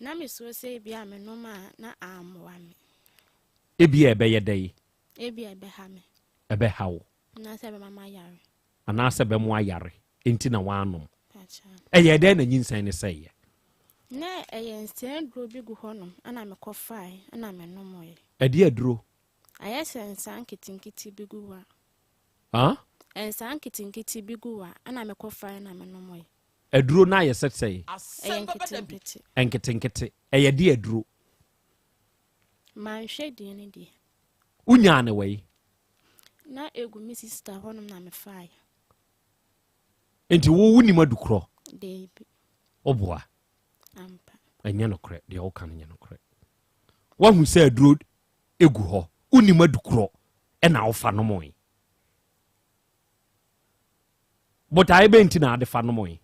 Na mesuro sɛ ebia menom a na ammoa me. Ebia ɛbɛyɛ dɛn? Ebia ɛbɛha me. Ɛbɛha wo. Anaasɛ ɛbɛma mayare. Anaasɛ ɛbɛma woayare nti na woanom. Ɛyɛɛ dɛn na nyinsɛn no sɛeɛ? Na ɛyɛ nsɛe aduro bi gu hɔnom ɛna mekɔfae ɛna menomoeɛ. Ɛdeɛ aduro? Ayɛ sɛ nsa nketenkete bi gu hɔ a. Huh? Nsa nketenkete bi gu hɔ a ɛna mekɔfae ɛna menomoeɛ. Aduro no ayɛ sɛ sɛn? Ɛyɛ nketenkete. Nketenkete. Ɛyɛ deɛ aduro? Manhwɛ din no deɛ. Wonyaa no wɔ yi? Na egu me sista hɔnom na mefaeɛ. Nti wo wonim adukorɔ? Daabi. Woboa? Ampa. Ɛnyɛ nokorɛ, deɛ woka no nyɛ nokorɛ. Woahu sɛ aduro egu hɔ, wonim adukorɔ ɛna wofa nomoe. Botaeɛ bɛn nti na ade fa nomoe?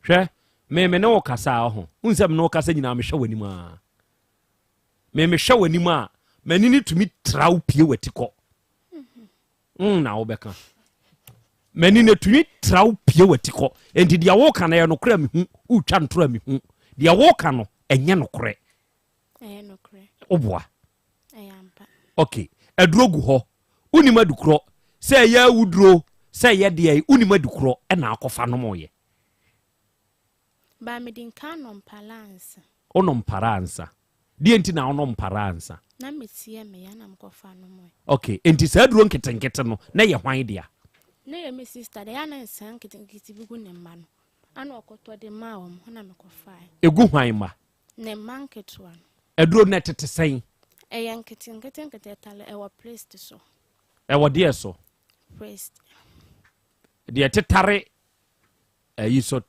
Hwɛ, me me ne wo kasa a ɔho. Wohu sɛ me ne wo kasa nyinaa mehwɛ w'anim a. Me mehwɛ w'anim a, m'ani no tumi tra wo pie w'ati kɔ. Na wobɛka. M'ani no tumi tra wo pie w'ati kɔ. Enti deɛ woka no ɛyɛ nokorɛ a mehu, wotwa ntorɔ a mehu. Deɛ woka no ɛnyɛ nokorɛ. Ɛyɛ nokorɛ. Woboa. Ɛyɛ ampa. Ok, aduro gu hɔ. Wonim adukorɔ. Sɛ ɛyɛ awuduro, sɛ ɛyɛ deɛ, wonim adukorɔ ɛna akɔfa nomoyɛ. Ba mede nka nom pala ansa. Wonom para ansa. Deɛ nti na wonom para ansa? Na meteɛ me ya na mekɔfa nomoe. Ok, nti saa aduro nketenkete no, na ɛyɛ hwan dea? Na ɛyɛ me sister deɛ, ɛyɛ a na nsa nketenkete bi gu ne mma no. Ana ɔkɔtɔ de maa wɔn, ɛna mekɔfae. Egu hwan mma? Ne mma nketewa no. Aduro no ɛtete sɛn? Ɛyɛ nketenkete nkete ɛtale ɛwɔ priest so. Ɛwɔ deɛ so? Priest. Deɛ ɛtetare ɛyi so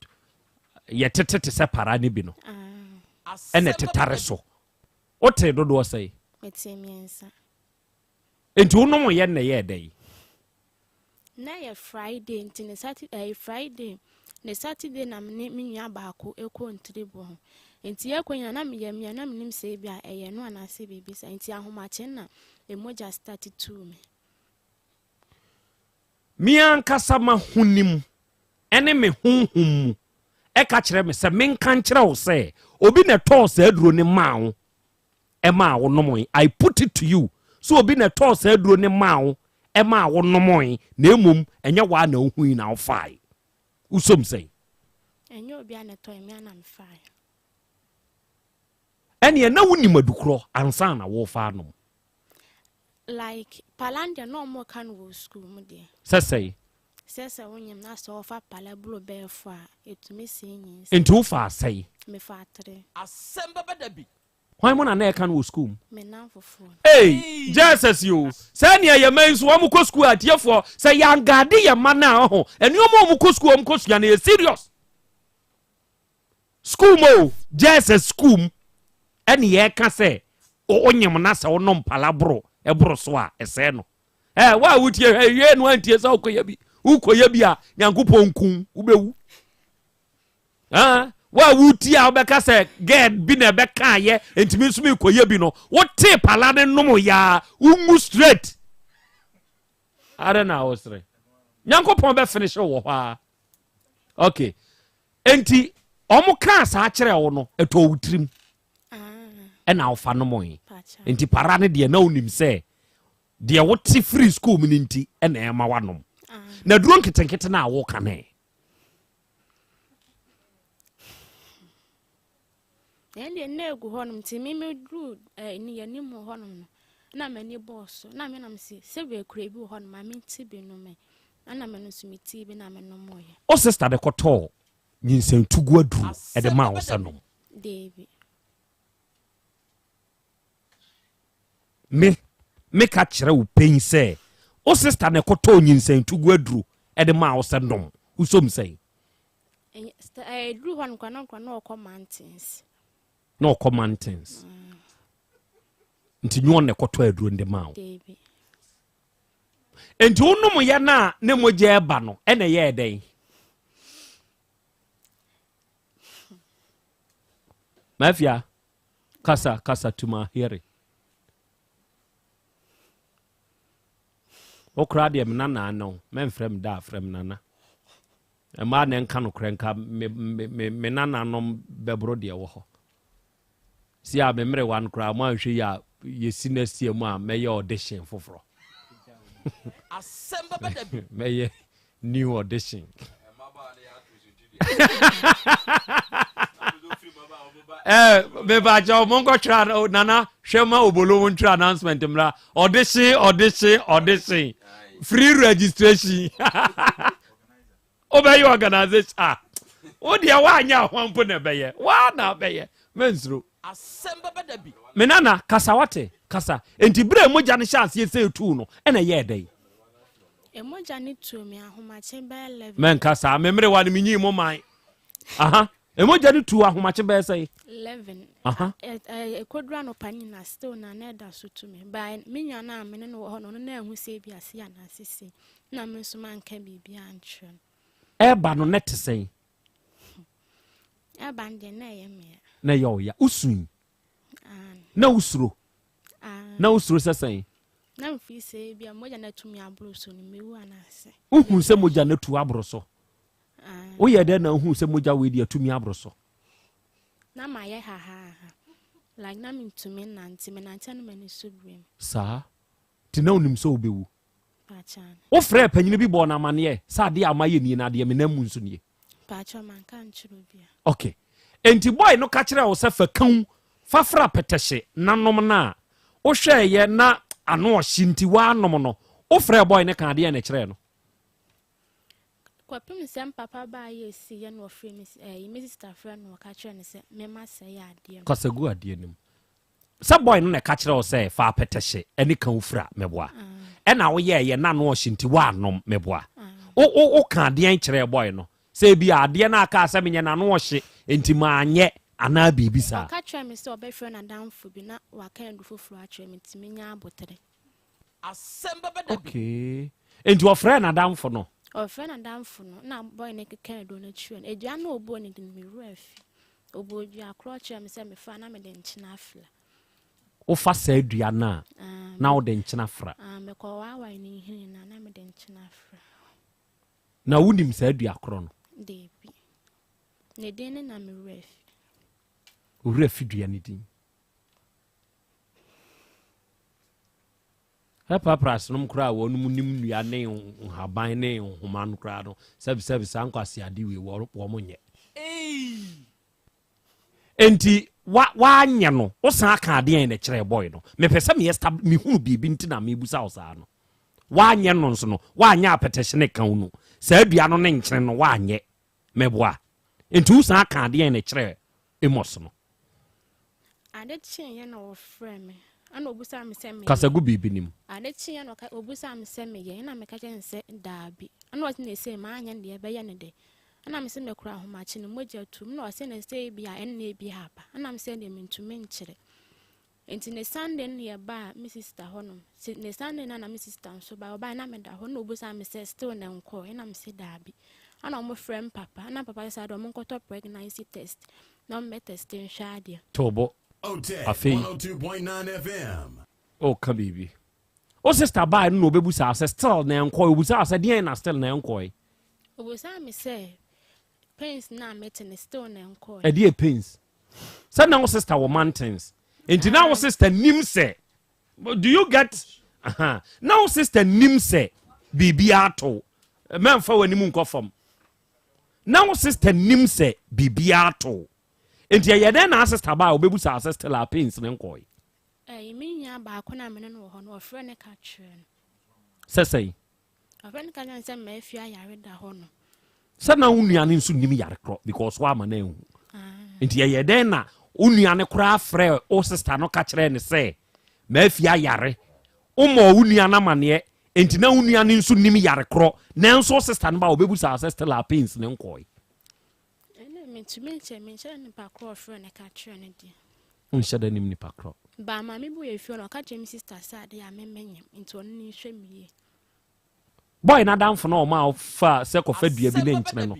yɛtete te sɛ para no bi no. Ah. Ɛna ɛtetare so. Wote dodoɔ sɛn? Mete mmiɛnsa. Nti wonom yɛ na ɛyɛɛ dɛn? Na ɛyɛ Friday nti ne Saturday ɛyɛ Friday ne Saturday na me ne me nua baako kɔ Ntribo ho. Nti yɛkɔ nyinaa na meyɛ mmea na menim sɛ ebi a ɛyɛ no anaasɛ biribi saa. Nti ahomakye na emogya start tuu me. Me ankasa m'ahonim ne me honhom mu ka kyerɛ me sɛ menka nkyerɛ wo sɛ obi na ɛtɔɔ saa aduro no maa wo ɛmaa wo nomoe. I put it to you sɛ obi na ɛtɔɔ saa aduro no maa wo ɛmaa wo nomoe na mmom ɛnyɛ waa na wohui na wofae. Wosom sɛn? Ɛnyɛ obi a na ɛtɔe, me a na mefae. Ɛneɛ na wonim adukorɔ ansa na worefa anom. Like pala deɛ na ɔmo ka no wɔ school mu deɛ. Sɛ sɛn? Sɛ sɛ wonyim na sɛ wɔfa pala buro bɛyɛ fo a, ɛtumi sɛe nyinsɛn. Nti wofaa sɛn? Mefaa tre. Asɛm bɛba da bi. Hwan mu na na ɛka no wɔ sukuu mu? Me nnamfofoɔ no. Ei, Jesus o, sɛ nea yɛn mma yi nso wɔn kɔ sukuu a, atiefoɔ, sɛ yɛangaade yɛn mma no a, ɔho, nneɛma a wɔn kɔ sukuu a wɔn kɔ sua no yɛ serious. Sukuu mu o, Jesus sukuu mu, ɛne yɛka sɛ wonyem na sɛ wonom pala boro ɛboro so a, ɛsɛe no. Ɛ, wo a wotie hwɛ, wie no antie sɛ wokɔyɛ bi, wokɔyɛ bi a, Nyankopɔn nku wobɛwu. Ah, wo a wotie a wobɛka sɛ girl bi na ɛbɛkaayɛ nti me nso mekɔyɛ bi no, wotee pala ne nom yaa, wonwu straight. Adɛn na wosere? Nyankopɔn bɛfinishe wɔ hɔ a. Okay. Enti, ɔmo kaa saa kyerɛ wo no, ɛtɔɔ wo tirim. Ɛna wofa nomoe. Nti para no deɛ na wonim sɛ deɛ wote firi school mu no nti ɛna ɛma wanom. Na duro nketenkete no a woka no ɛ? Ɛn deɛ na egu hɔnom nti me meduru ɛɛ ne yɛn anim hɔnom no na m'ani bɔɔ so na me nam se sɛ wɔ bi wɔ hɔnom ma mente bi nom ɛ ɛna me nso me tii bi na me nom yɛ. O sista de kɔtɔɔ nyinsɛntugu aduru ɛde maa wo sɛ nom. Deebi. Me meka kyerɛ wo pɛn sɛ o sista na ɛkɔtɔɔ nyinsɛntugu aduru ɛde maa wo sɛ nom. Wosom sɛn? Ɛduru hɔ no kora na ɔkora na ɔkɔ mountains. Na ɔkɔ mountains. Nti nyɛ ɔno na ɛkɔtɔ aduro no de maa wo. Deebi. Nti wonom yɛ no a ne mogya ɛba no ɛna ɛyɛɛ dɛn? Mafia, kasa kasa to my hearing. Wo koraa deɛ me nana ne wo, mɛmfrɛ me da a, frɛ me nana. Mmaa na ɛnka nokorɛ nka me me me me nananom bɛboro deɛ ɛwɔ hɔ. Si a me mmerewa no koraa mo anhwɛ yi a yɛsi next year mu a mɛyɛ audition foforɔ. Mɛyɛ new audition. Eh, mebakyɛw monkɔtwerɛ nana hwɛ ma obolo mo ntwerɛ announcement mmra audition audition audition free registration wobɛyɛ organisation a wo deɛ woanyɛ ahoa mpo na ɛbɛyɛ woa na abɛyɛ mɛnsuro me nana kasa wate kasa enti berɛ a mogya no hyɛ aseɛ sɛ ɛtuu no ɛna ɛyɛɛ dɛn? Mogya no tuu me ahomakye bɛyɛ 11. Mɛnka saa me mmerewa no menyii mo man aha mogya no tuu ahomakye bɛyɛ sɛn? 11. Aha. Ɛkɔduru anɔpa nyina still na na ɛda so tu me. Ba me nua no a me ne no wɔ hɔ no ɔno na ahu sɛ ebi ase anaasɛ sei. Na me nso manka biribiara ankyerɛ no. Ɛreba no na ɛte sɛn? Ɛreba no deɛ na ɛyɛ me ya. Na ɛyɛ wo ya. Wosui? Na wosuro? Na wosuro sɛ sɛn? Na mfiri sɛ ebi a mogya no atumi aboro so no mewu anaasɛ. Wohu sɛ mogya no atu aboro so? Woyɛ dɛn na wohu sɛ mogya wei deɛ atumi aboro so? Na mayɛ hahaaha. Like na mentumi nnante, menante a na m'ani so biri me. Saa? Nti na wonim sɛ wobɛwu? Wofrɛɛ panyini bi bɔɔ no amaneɛ sɛ adeɛ a mayɛ nie na adeɛ menam mu nso nie? Mpakyɛw manka ankyerɛ obia. Ok. Enti boy no ka kyerɛɛ wo sɛ fa kaw fa fra pɛtɛhye na nom no a, wohwɛɛyɛ na ano ɔhye nti woanom no, wofrɛɛ boy no kaa deɛn na ɛkyerɛɛ no? Kɔpem sɛ mpapa baa yɛ ɛsiiɛ na ɔfrɛ me, ɛyi me sister frɛ no ɔka kyerɛ no sɛ me masɛe adeɛ no. Kasa gu adeɛ no mu. Sɛ boy no na ɛka kyerɛ wo sɛ fa apɛtɛhye ne ka wo fira, meboa. Ɛna woyɛɛyɛ na ano ɔhye nti woannom, meboa. Wo wo wokaa deɛn kyerɛɛ boy no? Sɛ ebia adeɛ no a kaa sɛ menyɛ no ano ɔhye nti manyɛ anaa biribi saa. Ɔka kyerɛɛ me sɛ ɔbɛfrɛ n'adamfo bi na waka adu foforɔ akyerɛ me nti menya aboterɛ. Okay. Nti ɔfrɛɛ n'adamfo no? Ɔfrɛɛ n'adamfo no na boy no keka aduro no kyerɛɛ no. Adua no a ɔbɔɔ ne din no me werɛ afi. Ɔbɔɔ dua korɔ kyerɛɛ me sɛ mefa na mede nkyene afra. Wofa saa dua no a na wode nkyene afra? Mekɔwaawae ne nhini no a na mede nkyene afra. Na wonim saa dua korɔ no? Dabi. Ne din no na me werɛ afi. Wo werɛ afi dua no din? Epafras nom koraa a wɔnom nim nnua ne nhaban ne nhoma no koraa no, sɛbisɛbi saa nkwaseade wei wɔn nyɛ. Enti wa wanyɛ no, wosan aka adeɛ na kyerɛ boy no. Mepɛ sɛ meyɛ stab mehunu biribi nti na mebusa wo saa no. Wanyɛ no nso no, wanyɛ apɛtɛhye ne kan no. Saa dua no ne nkyene no wanyɛ. Meboa. Enti wosan aka adeɛ na kyerɛ Amos no. Ade kyeeɛ na ɔfrɛɛ me, ɛna ɔbisaa me sɛ meyɛ. Kasa gu biribi no mu. Ade kyeeɛ na ɔbisaa me sɛ meyɛ, ɛna meka kyerɛɛ no sɛ daabi. Ɛna ɔse na ɛsei manyɛ no deɛ ɛbɛyɛ no dɛ. Ɛna mese mekura ahomakye no mogya tu mu, ɛna ɔse na ɛsei bi a ɛnna ebi aba. Ɛna mese ɛndeɛ mentumi nkyerɛ. Nti ne Sunday no yɛbaa me sister hɔ nom. Ne Sunday no na me sister nso bae. Ɔbae na meda hɔ na obisaa me sɛ still na ɛnkɔɔ? Ɛna mese daabi. Ɛna ɔmo frɛ me papa. Ɛna papa sɛ saa deɛ ɔmo nkɔtɔ pregnancy test na ɔmo bɛ test nhwɛ adeɛ. To bo. Afei woka biribi. Wo sister bae no na obebusaa wo sɛ still na ɛnkɔe? Obusaa wo sɛ deɛn na still na ɛnkɔe? Obusaa me sɛ pains no a mete no still na ɛnkɔe. Ɛdeɛ pains? Sɛ na wo sister wɔ mountains nti na wo sister nim sɛ do you get uh-huh. na wo sister nim sɛ biribi ato mɛmfa w'anim nkɔ fam na wo sister nim sɛ biribi ato nti ɛyɛ dɛn na sister ba a obebu saa sɛ still a pains ne nkɔe. Ɛyi me nua baako na mene no wɔ hɔ no ɔfrɛ ne ka kyerɛ no. Sɛ sɛn. Ɔfrɛ no ka kyerɛ no sɛ Mafie ayare da hɔ no. Sɛ na wo nua no nso nim yare korɔ because woama no anhu. Nti ɛyɛ dɛn na wo nua no koraa frɛ wo sister no ka kyerɛ no sɛ Mafie ayare. Womɔɔ wo nua no amaneɛ nti na wo nua no nso nim yare korɔ nanso wo sister no ba ɔbɛbu saa sɛ still a pains no nkɔe. Ɛnna mentumi nkyɛ menhyɛ da nipa korɔ ɔfrɛ no ka kyerɛ no deɛ. Wonhyɛ da nim nipa korɔ. Ba maame bi wɔ efie hɔ na ɔka kyerɛ me sister sɛ adeɛ a me menyem nti ɔno ne nhwɛ me yie. Boy n'adamfo no a ɔmaa wo faa sɛ kɔfa dua bi ne nkyene no,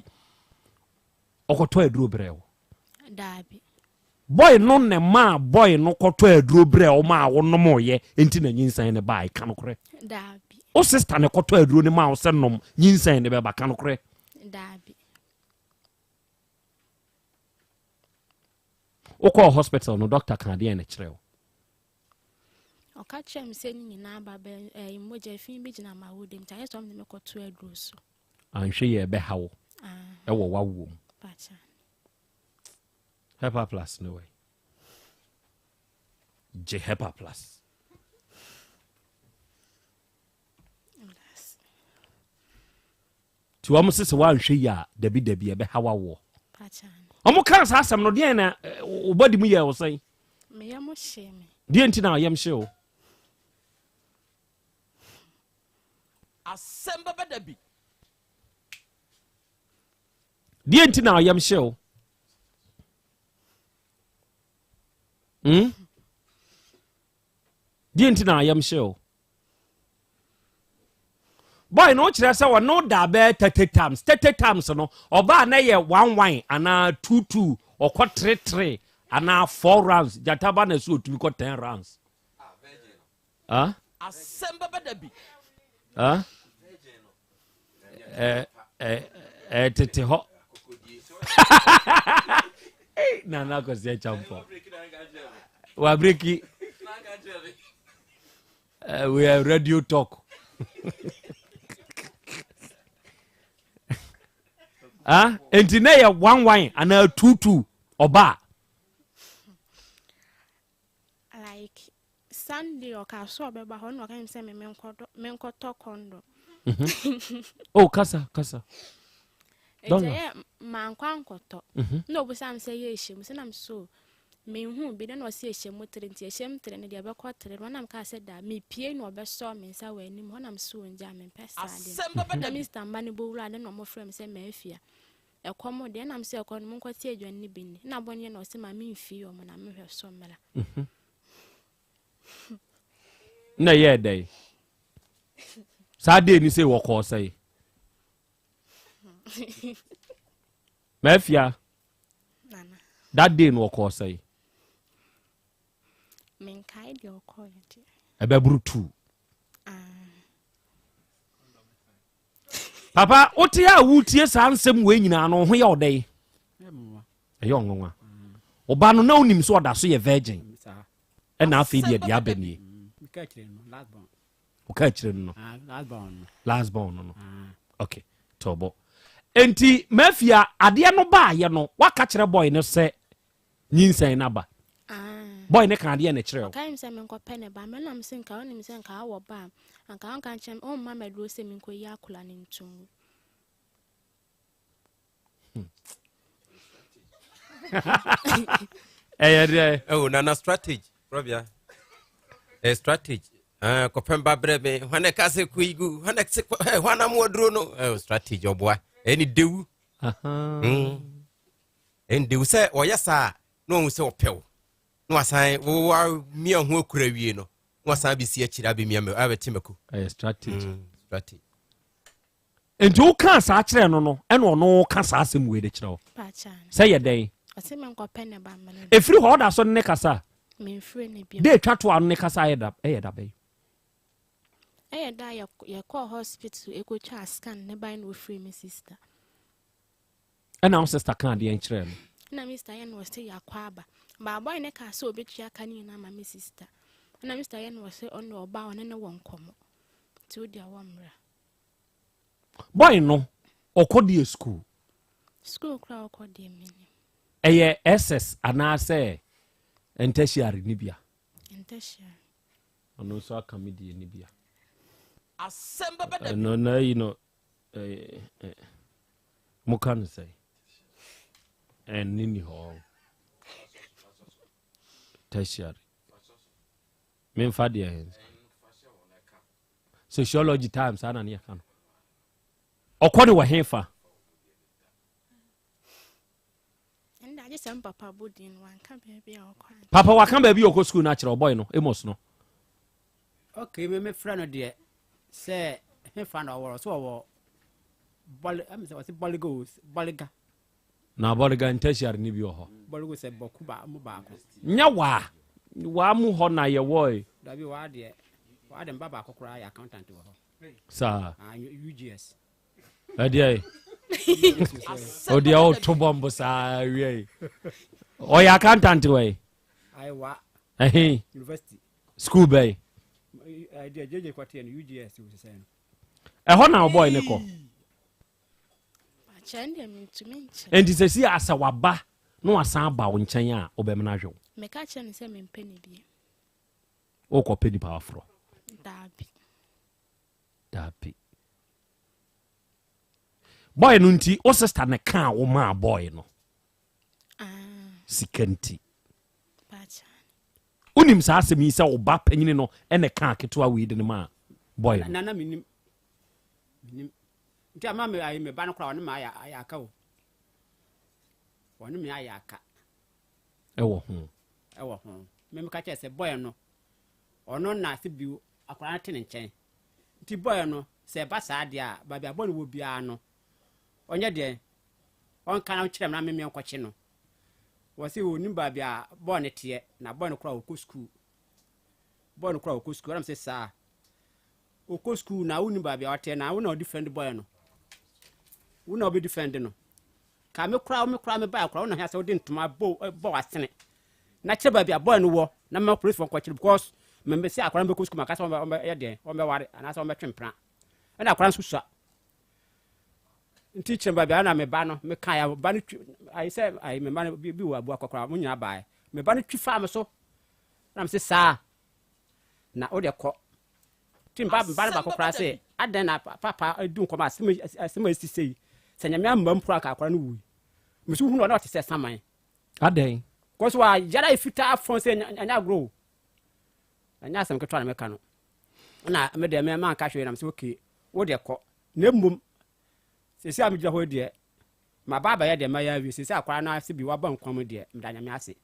ɔkɔtɔ aduro brɛɛ wo? Daabi. Boy no na ɛmaa boy no kɔtɔ aduro brɛɛ wo maa wo nomoeɛ nti na nyinsɛn no bae, ka nokorɛ. Daabi. Wo sister na ɛkɔtɔ aduro no maa wo sɛ nom, nyinsɛn no bɛba, ka nokorɛ. Daabi. Wokɔɔ hospital no, doctor ka adeɛ na kyerɛ wo? Ɔka kyerɛ me sɛ ne nyinaa ba bɛ ɛɛ mogya fi bi gyina ma wo dem nti ayɛ sɛ ɔmo de me kɔto aduro so. Anhwɛ yɛ ɛbɛha wo ɛwɔ w'awoɔ mu. Pakyɛ. Hepa Plus no wai. Gye Hepa Plus. Nti wɔn sese woanhwɛ yi a dabi dabi ɛbɛha w'awoɔ. Wɔn kaa saa asɛm no deɛn na wo body mu yɛɛ wo sɛn? Me yam hyee me. Deɛ nti na yam hyee wo? Asɛm bɛba da bi. Deɛ nti na yam hyee wo? Hmm? Deɛ nti na yam hyee wo? Boy no kyerɛ sɛ ɔno da bɛɛ 30 times 30 times no ɔbaa na yɛ 1 1 anaa 2 2 ɔkɔ 3 3 anaa 4 rounds gyata ba na so ɔtumi kɔ 10 rounds. Ah? Asɛm bɛba da bi. Ah? Eh, eh, eh, tete hɔ. Nana Kwasi Acheampong. Wabreki. We are radio talk. Ah, enti na yɛ 1 1 anaa 2 2 ɔbaa. Like Sunday ɔka so ɔbɛba hɔ na ɔka sɛ me menkɔtɔ condom. Oh, kasa kasa. Nti ɛyɛ mankɔ ankɔtɔ. Na obusa me sɛ yɛ ehyɛ mu sɛ nam so menhu bi na ɔsi ehyɛ mu tere nti ehyɛ mu tere no deɛ ɛbɛkɔ tere no nam kaa sɛ da mepie na ɔbɛsɔ me nsa wɔ anim hɔ nam so ngya mempɛ saa de. Asɛm bɛba Na da bi. Mr. Mba ne bɔwura de na ɔmo frɛ me sɛ maafia. Ɛkɔm deɛ nam sɛ ɛkɔ no monkɔte aduane no bi ni na bɔne na ɔsɛ ma memfie ɔmo na mehwɛ so mmra. Na ɛyɛɛ dɛn? Saa dee ni sɛ wɔkɔɔ sɛe. Maafia. Nana. That day no wɔkɔɔ sɛe. Menkae deɛ ɔkɔɔyɛ deɛ. Ɛbɛboro 2. Ah. Papa, wote a wotie saa nsɛm wei nyinaa no, wo ho yɛ ɔdɛn? Ɛyɛ ɔnwanwa. Ɔba no na wonim sɛ ɔda so yɛ virgin. Ɛna afei deɛ deɛ aba nie. Woka akyerɛ no no. Last born no no. Okay, tɔbɔ. Enti mafia adeɛ no baayɛ no, waka kyerɛ boy no sɛ nyinsɛn no aba. Ah. Boy ne ka adeɛ na kyerɛ wo. Ɔka yim sɛ menkɔpɛ ne ba mɛnam sɛ nka wonim sɛ nka awɔ ba a anka wonka nkyerɛ me ɔmma maduro sɛ menkɔyi akola no ntom. Ɛyɛ deɛ. Oh, nana strategy, Robia. Eh, strategy. Ah, kɔpɛm ba brɛ me. Hwan na ɛka sɛ kɔ igu? Hwan na sɛ kɔ? Eh, hwan na mo aduro no? Eh, strategy ɔboa. Ɛni dewu. Ɛni dewu sɛ ɔyɛ saa na ɔhu sɛ ɔpɛw. Na wasan wo wa mia ho akura wie no. Na wasan abɛsi akyire abɛmia mɛ abɛte mako. Ɛyɛ strategy. Strategy. Nti wokaa saa kyerɛ no no ɛna ɔno ka saa asɛm wei de kyerɛ wo. Pakyɛ. Sɛ yɛ dɛn? Ɔsɛ menkɔpɛ ne ba mmerɛ no. Ɛfiri hɔ ɔda so ne ne kasa. Memfiri ne bio. De etwa to ano ne kasa ɛyɛ da ɛyɛ da bɛyi. Ɛyɛ da yɛkɔɔ hospital ɛkɔtwaa scan ne ban na ɔfiri me sister. Ɛna wo sister ka adeɛ nkyerɛ no. Na me sister yɛ no ɔsɛ yɛakɔ aba. Baabɔe ne kaa sɛ ɔbɛtua ka ne nyinaa ma me sister. Na me sister yɛ no ɔsɛ ɔno ɔba ɔne ne wɔ nkɔmmɔ. Nti wo deɛ wɔmmra. Boy no ɔkɔ deɛ school. School koraa ɔkɔ deɛ menim. Ɛyɛ SS anaasɛ tertiary ni bia. Tertiary. Ɔno nso aka me deɛ ni bia. Asɛm bɛba da bi. Ɛno na ayi no moka no sɛ ɛne ni hɔ tertiary. Memfa deɛ sociology time saa na ne yɛka no. Ɔkɔ ne wɔ hefa? Ɛnda agye sɛ papa bɔ din no wanka baabi a ɔkɔ ankyerɛ. Papa waka baabi a ɔkɔ school no akyerɛ ɔbɔy no Amos no. Okay, me mefrɛ no deɛ sɛ hefa na ɔwɔ so ɔwɔ bɔle ɛmi sɛ ɔsi bɔligo bɔliga. Na bɔliga tertiary ni bi wɔ hɔ. Bɔligo sɛ bɔku ba mu baako. Nyɛ waa waa mu hɔ na yɛwɔ yi. Dabi waa deɛ waa deɛ mba baako koraa yɛ accountant wɔ hɔ. Saa. Ah, UGS. Ɛdeɛ yi. Ɔdeɛ ɔto bɔmbo saa awie yi. Ɔyɛ accountant wɔ yi. Ayiwa. Ɛhe. University. School bɛyi. Ɛdeɛ JJ kɔteɛ no UGS wosisɛn no. Ɛhɔ na ɔbɔɔ ne kɔ. Kyerɛ deɛ mentumi nkyerɛ. Nti sɛ si asɛ waba na wasan aba wo nkyɛn a wobɛmena ahwɛ wo. Meka kyerɛ no sɛ mempɛ ne bio. Wokɔpɛ nipa aforɔ. Daabi. Daabi. Boy no nti wo sister ne kaa wo maa boy no. Ah. Sika nti. Wonim saa asɛm yi sɛ wo ba panyini no ɛna kaa ketewa wei de no maa boy no. Nana menim. Menim. Nti ama me ayi me ba no koraa ɔne me ayɛ ayɛ aka o. Ɔne me ayɛ aka. Ɛwɔ ho. Ɛwɔ ho. Me meka kyerɛ sɛ boy no ɔno na sɛ bi akwadaa no te ne nkyɛn. Nti boy no sɛ ɛba saa deɛ a baabi a boy no wɔ biara no ɔnyɛ deɛ ɔnka na ɔnkyerɛ me na me menkɔkye no. Wɔse ɔnim baabi a boy no teɛ na boy no koraa ɔkɔ sukuu. Boy no koraa ɔkɔ sukuu. Ɛna mese saa. Ɔkɔ sukuu na wonim baabi a ɔteɛ na wo na ɔdefend boy no. Wo na ɔbɛdefend no. Ka me koraa me koraa me baa koraa wo na hia sɛ wode ntoma bɔ bɔ w'asene na kyerɛ baabi a boy no wɔ na mma polisifoɔ nkɔkyere because me me sɛ akwadaa no bɛkɔ sukuu maka sɛ wɔbɛyɛ deɛn wɔbɛware anaasɛ wɔbɛtwe mpena ɛna akwadaa no nso sua nti kyerɛ baabi a na me ba no me ka ya ba no twi ayi sɛ ayi me ba no bi wɔ abua kɔkora mo nyinaa baeɛ me ba no twi faa me so na me sɛ saa na wo deɛ kɔ nti mba mba no baako koraa sɛ adɛn na papa du nkɔm asɛm asɛm a ɛsi sei sɛ nyame amma mpo anka akwadaa no wui me so hunu ɔna ɔte sɛ saman adɛn kɔ so a yara fitaa fɔn sɛ ɛnyɛ agorɔ o ɛnyɛ asɛm ketewa na mɛka no na me deɛ mɛ manka hwee na me sɛ okay wo deɛ kɔ na mmom sɛsi a megyina hɔ deɛ maba abɛyɛ deɛ mɛyɛ awie sɛsi akwadaa no ase bi waba nkwa mu deɛ meda nyame ase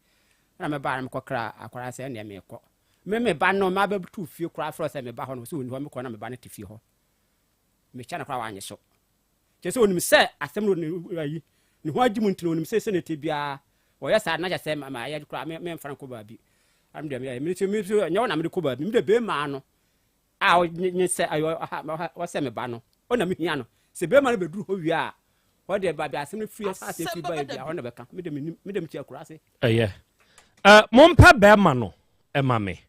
na mebaa na mekɔkra akwadaa sɛ ɛneɛ mekɔ me me ba no mabɛto fie koraa frɛ sɛ meba hɔ no sɛ ɔni hɔ mekɔ na me ba no te fie hɔ mekyɛ no koraa wanyɛ so kyerɛ sɛ onim sɛ asɛm no ayi ne ho agye mu nti no onim sɛ sɛ ne te biara wɔyɛ saa na kyɛ sɛ mayɛ koraa memfa no kɔ baabi ɛm deɛ meyɛ me me nyɛ wo na mede kɔ baabi mede bɛɛmaa no a ɔnye sɛ ɔsɛ me ba no ɔna mehia no sɛ bɛɛma no bɛduru hɔ wie a hɔ deɛ baabi asɛm no firi asase firi ba bi a ɔna bɛka mede menim mede mekyɛ akura ase. Ɛyɛ mompɛ bɛɛma no ɛma me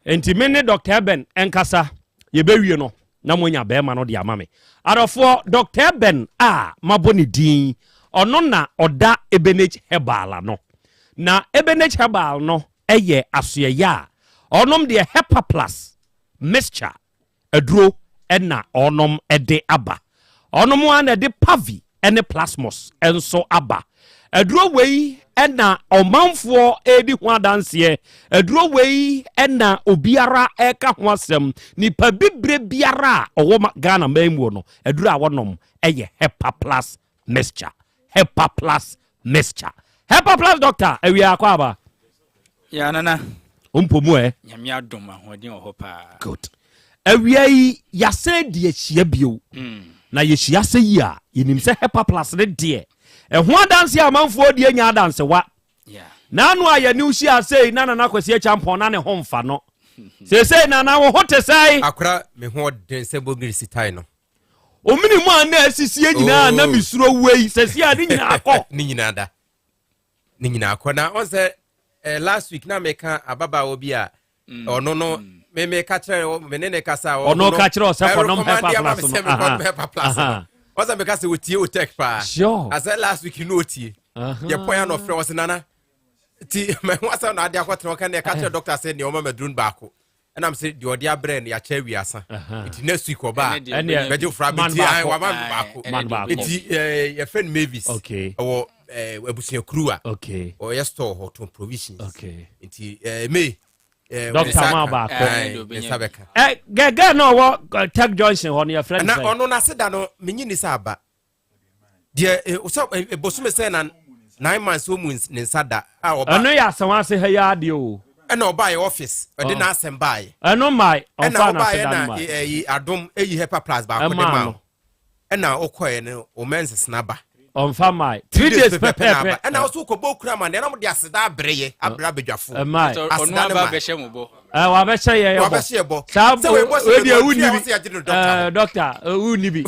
nti me ne Dr. Eben ɛnkasa yɛbɛwie no na moanya bɛɛma no de ama me. Adɔfoɔ Dr. Eben a mabɔ ne din ɔno na ɔda Ebenage Herbal ano na Ebenage Herbal no ɛyɛ asoɛyɛ a ɔnom deɛ Hepa Plus mixture aduro ɛna ɔnom ɛde aba ɔnom a na ɛde Pavi ɛne Plasmos ɛnso aba aduro wei ɛna ɔmanfoɔ ɛredi ho adanseɛ aduro wei ɛna obiara ɛka ho asɛm nipa bibire biara a ɔwɔ Ghana man mu no aduro a wɔnom ɛyɛ Hepa Plus mixture Hepa Plus mixture Hepa Plus doctor awia akɔ aba. Ya nana. Mpomu ɛ. Nyame adom ahoɔden wɔ hɔ paa. Good. Awia yi yasɛ di ahyia bio. Na yɛhyia sɛ yi a yɛnim sɛ Hepa Plus ne deɛ ɛho adanse a amanfoɔ die nya adansewa. N'ano a yɛne wo hyia sei na Nana Kwasi Acheampong na ne ho mfa no. Seesei Nana wo ho te sɛn? Akora me ho ɔden sɛ bogiri sitae no. Omini mu a na asisie nyinaa na mesuro wei sɛsi a ne nyinaa kɔ. Ne nyinaa da. Ne nyinaa kɔ na ɔn sɛ last week na meka ababaawa bi a ɔno no me me ka kyerɛ me ne ne kasa ɔno ka kyerɛ ɔsɛ kɔnɔm Hepa Plus no Hepa Plus no ɔsɛ meka sɛ otie o tech paa sure asɛ last week no otie yɛ pɔn ya na ɔfrɛ ɔsɛ nana ti mɛ ho asɛm na ade akɔtena ɔka ne ɛka kyerɛ doctor sɛ nea ɔma maduro no baako ɛnam sɛ deɛ ɔde abrɛ no yɛakyɛ awiasa nti next week ɔba a bɛgye fora bɛti wama me baako nti yɛfrɛ no Mavis ɛwɔ abusuakuru a ɔyɛ store hɔ tɔn provisions nti May Doctor ma baako nsa bɛka gɛgɛ na ɔwɔ Tech Junction hɔ no yɛfrɛ no na ɔno n'ase da no menyi ni sɛ aba deɛ sɛ bosome sɛ na 9 months ɔmu ne nsa da a ɔba ɛno yɛ asɛm ase ha yi adeɛ o ɛna ɔbaayɛ office ɔde n'asɛm baayɛ ɛno mmae ɛna ɔmfa ɔbaayɛ n'ase da na no mmae ɛyi adom ɛyi Hepa Plus baako de ɛmaa ma no ɛna ɔkɔɛ no ɔmɛ nsesena ba ɔmfa mmae 3 days pɛpɛɛpɛ ɛna ɔso kɔbɔ okura ma nea ɔmo de aseda abrɛ yɛ abrɛ abadwafo ɛmmae ɔno aba bɛhyɛ mo bɔ. Wabɛhyɛ yɛ bɔ wabɛhyɛ yɛ bɔ saa sɛ wei bɔ sɛ wei deɛ wei wunni bɔ bi sɛ yɛgye no doctor doctor wunni bi.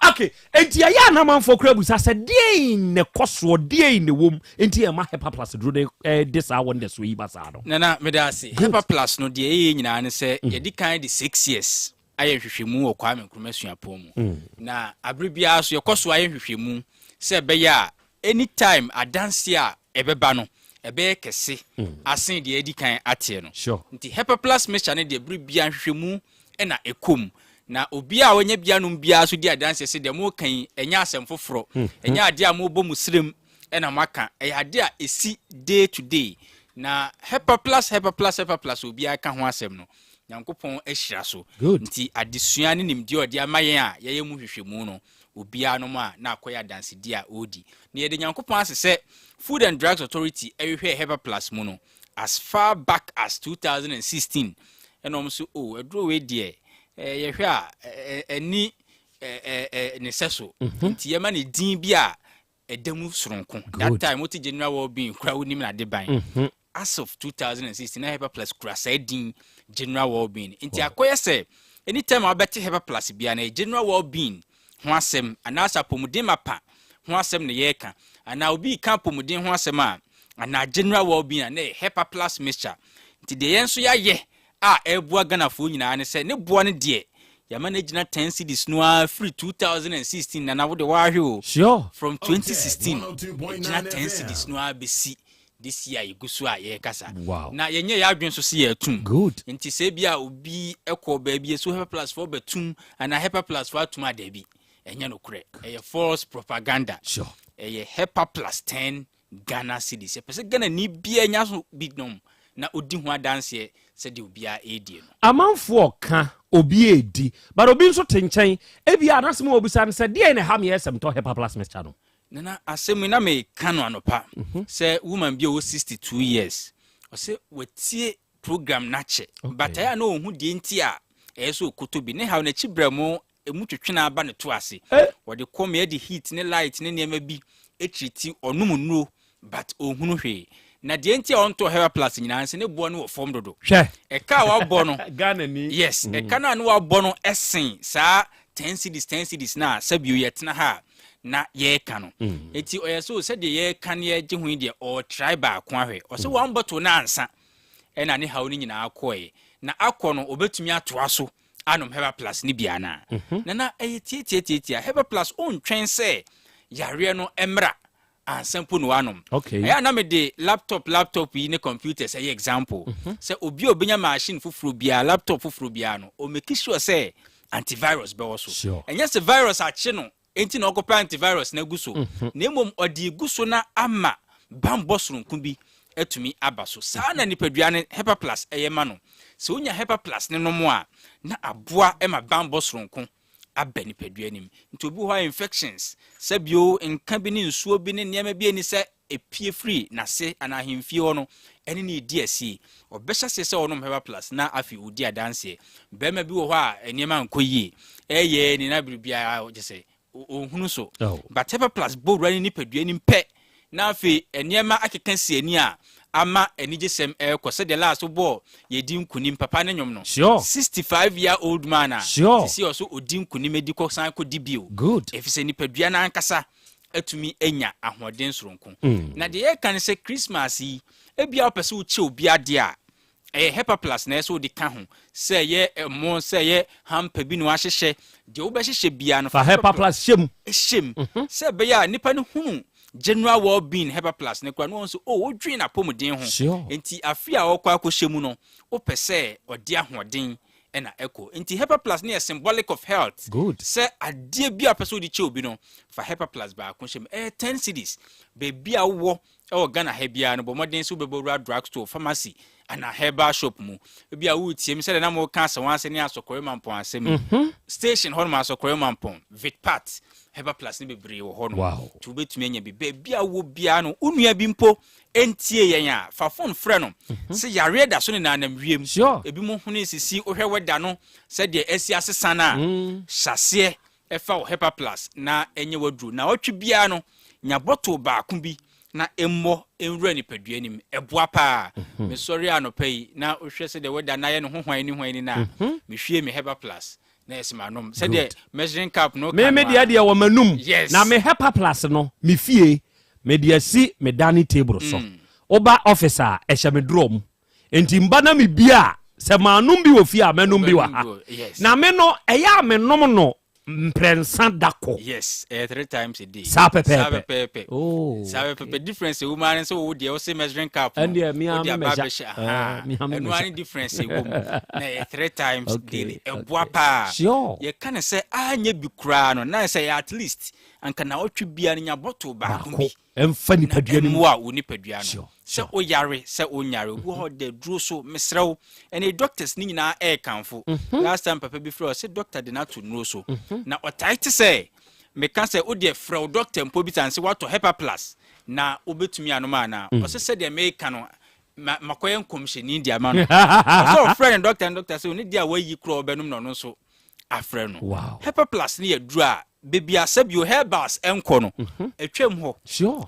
Okay, enti ɛyɛ a na amanfoɔ koraa busa sɛ deɛn na ɛkɔ soɔ, deɛn na ɛwɔ mu nti ɛma Hepa Plus duro no de saa wonders wei ba saa no? Nana, meda ase. Hepa Plus no, deɛ ɛyɛ nyinaa ne sɛ yɛdi kan de 6 years ayɛ nhwehwɛmu wɔ Kwame Nkrumah Suapɔn mu. Na abere biara so yɛkɔ so ayɛ nhwehwɛmu sɛ ɛbɛyɛ a anytime adanseɛ a ɛbɛba no ɛbɛyɛ kɛse asen deɛ ɛdi kan ateɛ no. Nti Hepa Plus mixture no deɛ, bere biara nhwehwɛmu ɛna ɛkɔ na obi a wanya bia nom biara so di adanseɛ sɛ deɛ moka yi ɛnyɛ asɛm foforɔ, ɛnyɛ adeɛ a mobɔ mu serem ɛna moaka, ɛyɛ adeɛ a ɛsi day to day. Na Hepa Plus, Hepa Plus, Hepa Plus, obiara ka ho asɛm no, Nyankopɔn ahyira so. Nti adesua ne nimdeɛ a ɔde ama yɛn a yɛyɛ mu hwehwɛmu no, obiara nom a na akɔyɛ adansedi a ɔredi. Na yɛde Nyankopɔn ase sɛ Food and Drugs Authority ɛhwehwɛ Hepa Plus mu no as far back as 2016, ɛna ɔmo so, o aduro wei deɛ, yɛhwɛ a ɛni ne sɛ so, nti yɛma ne din bi a ɛda mu soronko. That time wote general well-being kora, wonim nade ban. As of 2016 na Hepa Plus kura saa din general well-being, nti akɔyɛ sɛ anytime a wobɛte Hepa Plus bia na ɛyɛ general well-being ho asɛm anaasɛ apɔmuden mapa ho asɛm na yɛreka, anaa obi ka apɔmuden ho asɛm a anaa general well-being a, na ɛyɛ Hepa Plus mixture. Nti deɛ yɛn nso yɛayɛ a ɛreboa Ghanafoɔ nyinaa ne sɛ ne boa no deɛ, yɛama no gyina 10 cedis no ara firi 2016. Nana, wode waahwɛ o. From 2016 gyina 10 cedis no ara bɛsi this year yɛgu so a yɛrekasa. Na yɛnyɛ yɛ adwene so sɛ yɛatum. Nti sɛ bi a obi kɔ baabi so Hepa Plus foɔ bɛtum anaa Hepa Plus foɔ atum a, daabi, ɛnyɛ nokorɛ, ɛyɛ false propaganda. Ɛyɛ Hepa Plus 10 Ghana cedis. Yɛpɛ sɛ Ghana ni bia nya so bi nom na ɔdi ho adanseɛ sɛdeɛ obiara ɛredie no. Amanfoɔ ka obi edi, but obi nso te nkyɛn ebi a n'asɛm a obisa no sɛ deɛ na ɛha mi yɛ sɛm tɔ Hepa Plus mixture no. Nana, asɛm yi na meka no anɔpa sɛ woman bi a ɔwɔ 62 years, ɔsɛ watie program n'akyɛ, but ɛyɛ a na ɔhu deɛ nti a ɛyɛ sɛ ɔkoto bi ne haw n'akyi brɛ mu emu twetwe na aba ne to ase. Wɔde kɔm de heat ne light ne nneɛma bi akyiri, ɔnom nnuro but ɔhunu hwee. Na deɛ nti a ɔntɔ Hepa Plus nyinaa nso, ne boɔ no wɔ fam dodo. Hwɛ. Ɛka a wabɔ no Ghana ni. Yes, ɛka no a ne wabɔ no ɛsen saa 10 cedis, 10 cedis na sɛbio yɛtena ha a na yɛreka no. Eti ɔyɛ so sɛdeɛ yɛreka no yɛgye ho yi deɛ, ɔɔtrae baako ahwɛ. Ɔsɛ one bottle na ansa ɛna ne haw no nyinaa kɔɛ na akɔ no, obɛtumi atoa so anom Hepa Plus ne bia na nana ɛyɛ tietietietia. Hepa Plus ɔntwɛn sɛ yareɛ no mmra ansa mpo na wanom. Ɛyɛ a na mede laptop yi ne computers ɛyɛ example sɛ obi a obɛnya machine foforɔ biara, laptop foforɔ biara no, ɔmake sure sɛ antivirus bɛwɔ so. Ɛnyɛ sɛ virus akye no enti na ɔkɔpɛ antivirus na agu so, na mmom ɔde egu so na ama bambɔ soronko bi atumi aba so. Saa na nipadua no Hepa Plus ɛyɛ ma no. Sɛ wonya Hepa Plus ne nom a, na aboa ma bambɔ soronko aba nipadua nim. Nti obi wɔ hɔ a infections sɛbio nka bi ne nsuo bi ne nneɛma bi ani sɛ epie firi n'ase anaa ahemfie hɔ no ɛne ne edi asie, ɔbɛhyɛ aseɛ sɛ ɔnom Hepa Plus na afei odi adanseɛ. Bɛrima bi wɔ hɔ a nneɛma nkɔ yie, ɛyɛ ne na biribiara gye sɛ ɔnhunu so. But Hepa Plus bɔ wura ne nipadua nim pɛ na afei nneɛma akeka si ani a ama anigyesɛm ɛrekɔ sɛdeɛ last bɔɔ yɛdi nkunim papa ne nwom no. 65 year old man a sisi ɔso ɔdi nkunim adi kɔ san kɔ di bio. Ɛfiri sɛ nipadua no ankasa atumi anya ahoɔden soronko. Na deɛ yɛka ne sɛ Christmas yi, ebia wopɛ sɛ wokyɛ obi adeɛ a, ɛyɛ Hepa Plus na ɛsɛ wode ka ho, sɛ ɛyɛ ɛmo, sɛ ɛyɛ hamper bi na wahyehyɛ deɛ wobɛhyehyɛ biara no, fa Hepa Plus hyɛ mu. Hyɛ mu sɛ ɛbɛyɛ a nipa no hunu general well-being Hepa Plus ne kora no, wɔn nso o wodwen n'apɔmuden ho. Nti afi a ɔkɔ akɔhyɛ mu no, wopɛ sɛ ɔde ahoɔden ɛna ɛkɔ. Nti Hepa Plus ne yɛ symbolic of health. Sɛ adeɛ bi a wopɛ sɛ wode kyɛ obi no, fa Hepa Plus baako hyɛ mu. Ɛyɛ 10 cedis. Baabi a wowɔ ɛwɔ Ghana ha biara no, bɔ mmɔden sɛ wobɛbɔ wura drug store, pharmacy anaa herbal shop mu. Ebi a woretie m sɛdeɛ na moka Asawase ne Asɔkɔre Mampɔn asɛm yi, station hɔ nom, Asɔkɔre Mampɔn Vitpat, Hepa Plus ne bebree wɔ hɔ nom. Nti wobɛtumi anya bi baabi a wowɔ biara no. Wo nua bi mpo ɛntie yɛn a, fa phone frɛ no sɛ yareɛ da so ne nanam wiem. Ebi mo hone sisi wohwɛ wɛda no sɛdeɛ asi asesa no a, hyɛaseɛ ɛfa wo Hepa Plus na ɛnyɛ waduro na ɔtwe biara no, nya bottle baako bi na ɛmmɔ nwura nipadua nim. Ɛboa paa. Mesɔre anɔpa yi na wohwɛ sɛ deɛ wɛda no ayɛ no ho hwan ne hwan ni no a, mehwie me Hepa Plus. Na yɛsɛ manom sɛdeɛ measuring cup no. Me me deɛ wɔ m'anum. Na me Hepa Plus no, me fie mede asi me dining table so. Woba office a, ɛhyɛ me drawer mu, nti mba na me bie a, sɛ maanom bi wɔ fie a, mɛnom bi wɔ ha. Na me no, ɛyɛ a menom no mprɛnsa da kɔ. Yes, ɛyɛ three times a day. Saa pɛpɛɛpɛ. Saa pɛpɛɛpɛ. Oh, saa pɛpɛɛpɛ. Difference ɛwɔ mu ara ne sɛ wo deɛ, wose measuring cup no, Ɛndeɛ, me ara wode me aba measure. abɛhyɛ. Eh, Aha. me ara me Ɛno measure. ara ne difference ɛwɔ mu, na ɛyɛ three times daily. Ɛboa paa. Yɛka ne sɛ anyɛ bi koraa no, na sɛ ɛyɛ at least anka na ɔtwe bia no, nya bottle baako baako bi ɛmfa nipadua no mu. Mmoa wo nipadua no. Sɛ woyare, sɛ wonyare, obi wɔ hɔ da duro so, mesrɛ wo, ɛne doctors ne nyinaa ɛɛkamfo. Last time papa bi frɛ, ɔsɛ doctor de no ato nnuro so, na ɔtae te sɛ meka sɛ wodeɛ frɛ wo doctor mpo bi sane sɛ woatɔ Hepa Plus na wobɛtumi anom anaa. Ɔsɛ sɛdeɛ meka no, makɔyɛ nkɔmhyɛni de ama no. Ɔsɛ ɔfrɛ ne doctor, ne doctor sɛ ɔne deɛ a wayi korɔ ɔbɛnom, na ɔno nso afrɛ no. Hepa Plus ne yɛ duro a beebi a sɛbio herbals ɛnkɔ no, atwam hɔ.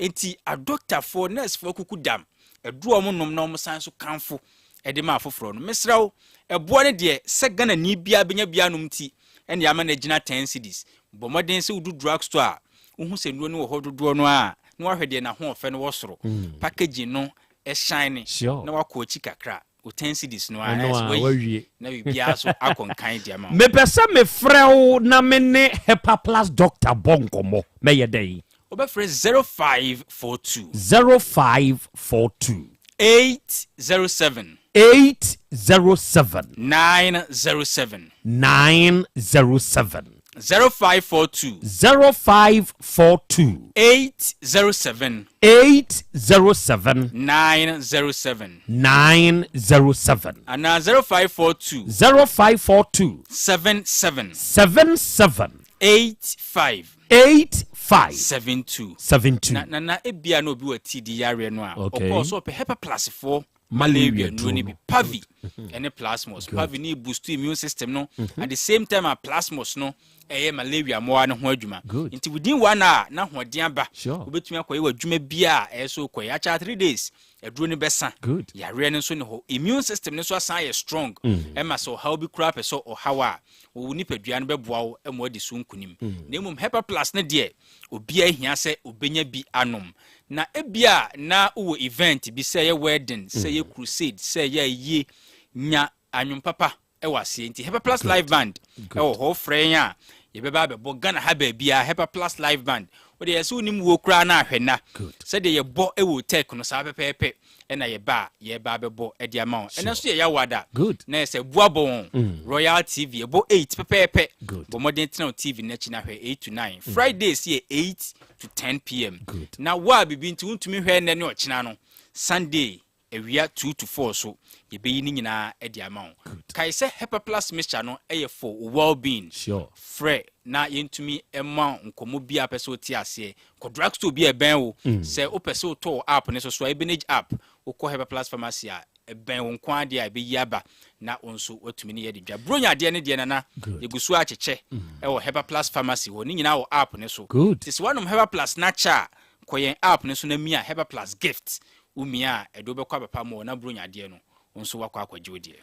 Nti adɔktafoɔ, nursefoɔ kuku dam ɛduro a wɔn nom na wɔn san so kamfo ɛde ma afoforɔ no. Mesrɛ wo, ɛboɔ no deɛ, sɛ Ghana ni biara bɛnya biara nom ti, ɛna ama no agyina 10 cedis. Bɔ mmɔden sɛ wodu drug store a, wohu sɛ nnuro no wɔ hɔ dodoɔ no a, na wahwɛ deɛ n'ahoɔfɛ no wɔ soro, packaging no ɛshine, na wakɔ akyi kakra o, 10 cedis no a Ɛno na a, ɛsɛ wayi wawie. Na biribiara so akɔ nkan de ama wo. Mepɛ sɛ mefrɛ wo na me ne Hepa Plus doctor bɔ nkɔmmɔ, mɛyɛ dɛn? Wobɛfrɛ 0542. 0542. 807. 807. 907. 907. 0542. 0542. 807. 807. 907. 907. Anaa 0542. 0542. 77. 77. 85. 85. 72. 72. Na nana, ebia na obi wɔ TD yareɛ no a, ɔkɔɔ so ɔpɛ Hepa Plus foɔ malaria malaria nnuro no duro bi no. Pavi ɛne Plasmos. Pavi ne boost immune system no, at the same time a Plasmos no ɛyɛ malaria mmoa no ho adwuma. Nti within one hour na ahoɔden aba. Wobɛtumi akɔyɛ w'adwuma bia a ɛyɛ so kɔyɛ akyɛ 3 days, aduro no bɛsa. Yareɛ no nso ne hɔ, immune system no nso asan ayɛ strong. Ɛma sɛ ɔhaw bi koraa pɛ sɛ ɔhaw a, wɔwɔ nipadua no bɛboa wo ma wadi so nkonim. Na mmom Hepa Plus no deɛ, obiara hia sɛ obɛnya bi anom. Na ebia na wowɔ event bi, sɛ ɛyɛ wedding, sɛ ɛyɛ crusade, sɛ ɛyɛ ayie, nya anwom papa ɛwɔ aseɛ. Nti Hepa Plus Live Band ɛwɔ hɔ. Frɛ yɛn a, yɛbɛba abɛbɔ Ghana ha baabiara. Hepa Plus Live Band, wode yɛ sɛ wonim wuo koraa na ahwɛ na sɛdeɛ yɛbɔ ɛwɔ tech no saa pɛpɛɛpɛ ɛna yɛba a, yɛba abɛbɔ ɛde ama wo. Ɛno nso yɛ Yawoada na yɛ sɛ buabɔ wɔn Royal TV, ɛbɔ 8 pɛpɛɛpɛ. Bɔ mmɔden tena wo TV n'akyi na hwɛ 8 to 9. Fridays yɛ 8 to 10 pm. Na wo a biribi nti wontumi hwɛ nnɛ ne ɔkyena no, Sunday awia 2 to 4 so yɛbɛyi ne nyinaa de ama wo. Kae sɛ Hepa Plus mixture no ɛyɛ for well being. Frɛ na yɛntumi ma wo nkɔmmɔ bi a pɛ sɛ wote aseɛ. Kɔ drug store bi a ɛbɛn wo. Sɛ wopɛ sɛ wotɔ wo app ne so so a, Ebenage app, wokɔ Hepa Plus pharmacy a ɛbɛn wo nko adeɛ a, ɛbɛyi aba na wo nso watumi ne yɛde dwa. Buronya adeɛ ne deɛ, nana, yɛgu so akyekyɛ ɛwɔ Hepa Plus pharmacy hɔ ne nyinaa wɔ app ne so. Nti sɛ woanom Hepa Plus na kyɛ a, kɔ yɛn app ne so na mia Hepa Plus gift. Womia a, ɛde wobɛkɔ abapa ma wɔ na buronya adeɛ no, wo nso wakɔ akɔgye wo deɛ.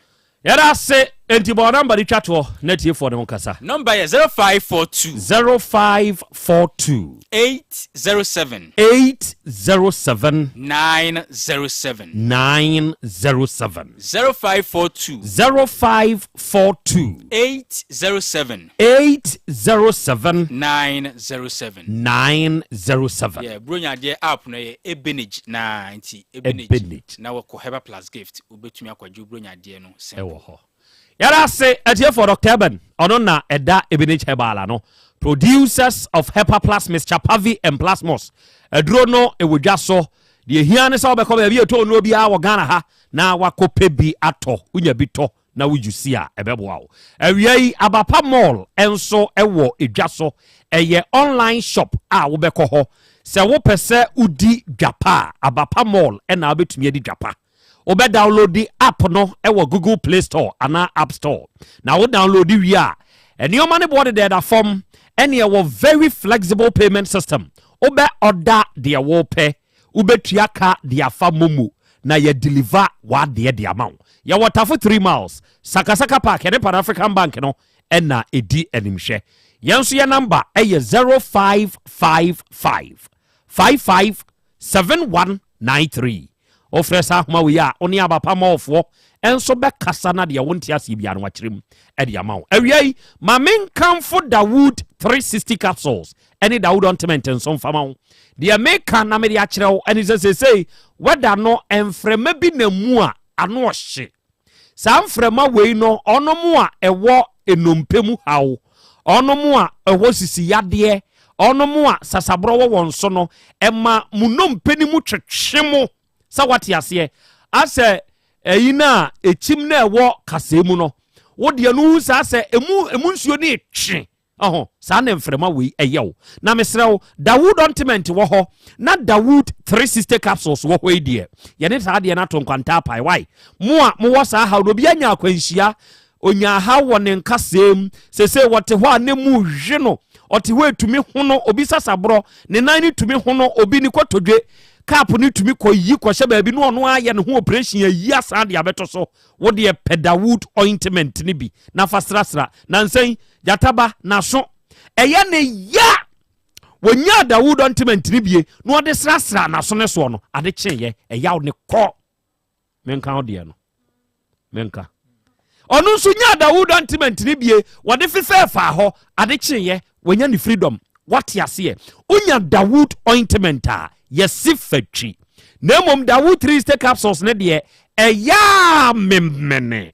Yɛda ase. Enti bɔ number de twa toɔ na tiefoɔ ne ho kasa. Number yɛ 0542. 0542. 807. 807. 907. 907. 0542. 0542. 807. 807. 907. 907. Yeah, buronya adeɛ app no yɛ Ebenage na nti Ebenage, Ebenage. Na wɔkɔ Hepa Plus gift, wobɛtumi akɔgye buronya adeɛ no simple. Ɛwɔ hɔ. Yɛda ase, atiefoɔ. Dr Eben, ɔno na ɛda Ebenage Herbal no, producers of Hepa Plus Mixture, Pavi and Plasmos aduro no ɛwɔ dwa so. Deɛ hia ne sɛ wobɛkɔ baabi a ɛtɔ nnuro biara wɔ Ghana ha na wakɔpɛ bi atɔ. Wonya bi tɔ na wogu si a, ɛbɛboa wo. Awia yi, Abapa Mall nso ɛwɔ edwa so. Ɛyɛ online shop a wobɛkɔ hɔ. Sɛ wopɛ sɛ wodi dwapa a, Abapa Mall ɛna wobɛtumi adi dwapa. Wobɛ download app no ɛwɔ Google Play Store anaa App Store, na wo download wie a, nneɛma no boɔ dedɛɛda fam, ɛne ɛwɔ very flexible payment system. Wobɛ ɔda deɛ wopɛ, wobɛtua ka de afa MoMo na yɛ deliver w'adeɛ de ama wo. Yɛwɔ Tafo 3 Miles, Sakasaka Park, ɛne Pan African Bank no. ɛna ɛdi animhwɛ. Yɛn nso yɛ number ɛyɛ 0555 55 7193. Wofrɛ saa ahoma wei a, wo ne Abapa Mɔɔfoɔ ɛnso bɛkasa na deɛ wonte aseɛ biara no wakyerɛ mu ɛde ama wo. Awia yi, ma menkamfo Dawood 360 capsules ɛne Dawood ointment nso mfama wo. Deɛ meka na mede akyerɛ wo ɛne sɛ seesei wɛda no, mframa bi na mu a ano ɔhye. Saa mframa wei no, ɔno mu a ɛwɔ nnompe mu haw, ɔno mu a ɛwɔ sisi yadeɛ, ɔno mu a sasaborɔ wɔ wɔn so no, ɛma mu nnompe no mu twetwe mo sɛ wate aseɛ asɛ ɛyi no a ɛkyim na ɛwɔ kasɛɛ mu no, wodeɛ no hu saa sɛ emu nsuo no etwe ɔho. Saa na mframa wei ɛyɛ wo. Na mesrɛ wo, Dawood ointment wɔ hɔ na Dawood 360 capsules wɔ hɔ yi deɛ, yɛne saa deɛ no ato nkwanta apae. Wae mo a mowɔ saa haw no, obi anya akwanhyia, onya haw wɔ ne nkasɛm sese wɔte hɔ a ne mu hwe no, ɔte hɔ etumi ho no, obi sasaborɔ ne nan ne tumi ho no, obi ne kɔtɔdwe cap ne tumi kɔ yi kɔhyɛ baabi na ɔno ayɛ ne ho operation ayi asan de abɛto so. Wodeɛ pɛ Dawood ointment ne bi na fa srasra na nsɛn gyataba n'aso ɛyɛ ne ya. Wɔnya Dawood ointment ne bie na ɔde srasra n'aso ne soɔ no, ade kyeeɛ ɛyaw ne kɔ. Menka wo deɛ no, menka ɔno nso nya Dawood ointment ne bie wɔde fefɛɛ fa hɔ, ade kyeeɛ wɔnya ne freedom. Wate aseɛ? Wonya Dawood ointment a, yɛsi fatwi, na mmom Dawood 360 capsules ne deɛ, ɛyɛ memene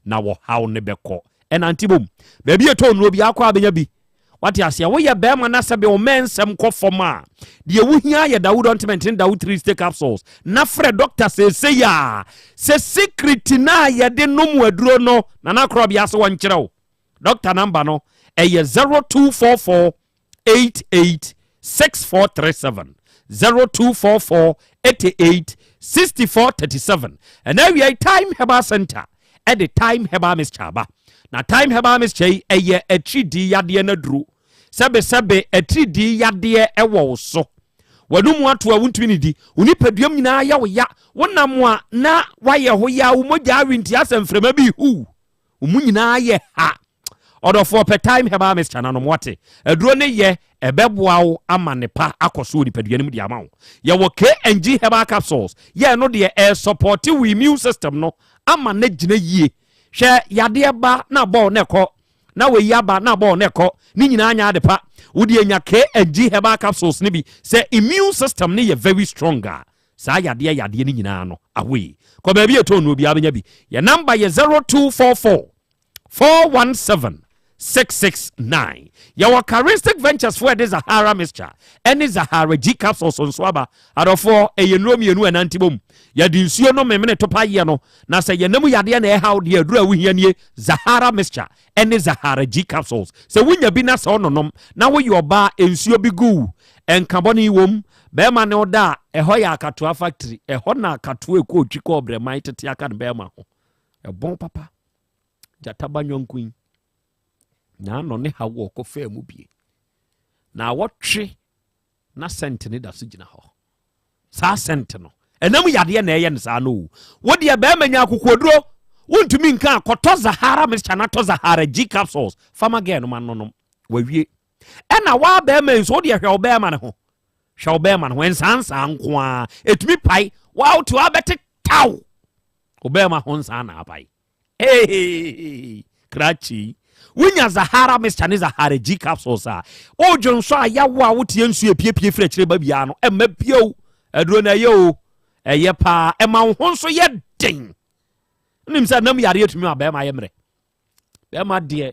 na wɔhaw ne bɛkɔ. Ɛnante bom baabi ɛtɔ nnuro bi akɔ abɛnya bi. Wate aseɛ? Woyɛ bɛrima na sɛbe wo mɛ nsɛm kɔ fam a, deɛ wohia yɛ Dawood ointment ne Dawood 360 capsules. Na frɛ doctor seesei a sɛ secret no a yɛde nom aduro no, Nana Korɔbea sɛ wɔnkyerɛ wo. Doctor number no ɛyɛ 0244 88 6437, 0244 88 64 37. Ɛna awia, Time Herbal Center ɛde Time Herbal Mixture aba. Na Time Herbal Mixture yi ɛyɛ atiridii yadeɛ no aduro. Sɛbesɛbe atiridii yadeɛ ɛwɔ wo so, w'anum ato a wontumi ne di, wo nipaduam nyinaa yɛ wo ya, wonam a na wayɛ ho ya, wo mogya awe nti asɛ mframa bi hu wo mu nyinaa yɛ ha. Ɔdɔfoɔ, pɛ Time Herbal Mixture nanom. Wate? Aduro ne yɛ ɛbɛboa wo ama ne pa akɔ so wɔ nipadua no mu de ama wo. Yɛwɔ KNG herbal capsules yɛ no deɛ, ɛsupport wo immune system no ama ne gyina yie. Hwɛ, yadeɛ ba na bɔɔ ne kɔ na wɔyi aba na bɔɔ ne kɔ ne nyinaa nya ade pa. Wode anya KNG herbal capsules no bi sɛ immune system no yɛ very strong a, saa yadeɛ yadeɛ no nyinaa no awei kɔ. Baabi ɛtɔn no obiara bɛnya bi. Yɛ number yɛ 0244 417 669. Yɛwɔ Charistic Ventures foɔ ɛde Zahara mixture ɛne Zahara G capsules nso aba. Adɔfoɔ, ɛyɛ nnuro mmienu ɛnante bom. Yɛde nsuo no memene topa yɛ no na sɛ yɛnam yadeɛ na ɛhaw deɛ, aduro a wohia nie, Zahara mixture ɛne Zahara G capsules. Sɛ wonya bi na sɛ ɔnonom na woyɛ ɔbaa, nsuo bi gu nkabɔne wom, bɛrima ne ɔda a, ɛhɔ yɛ akatoa factory. Ɛhɔ na akatoa ɛkɔ otwi kɔ ɔbrɛman tete aka ne bɛrima ho ɛbɔn papa. Gyataba nyɔnko yi na ano ne ha wɔ ɔkɔ faa mu bie na awɔtwe na scent ne da so gyina hɔ. Saa scent no, ɛnam yadeɛ na ɛyɛ no saa no o. Wodeɛ bɛrima nya akokoɔduro, wontumi nka kɔtɔ Zahara mixture na tɔ Zahara G capsules fama girl no ma nonom, wawie. Ɛna waa bɛrima yi nso, wodeɛ hwɛ wo bɛrima ne ho, hwɛ wo bɛrima no ho. Nsansaa nko a ɛtumi pae waa wote wabɛte taw wo bɛrima ho nsaa na apae. Hey, krakye, wonya Zahara mixture ne Zahara G capsules a, wodwo nso a yawo a woteɛ nsuo epiepie firi akyire ba biara no ɛma bio. Aduro no ɛyɛ o, ɛyɛ paa, ɛma wo ho nso yɛ den. Wonim sɛ nam yareɛ tumi ma bɛrima yɛ mmerɛ. Bɛrima deɛ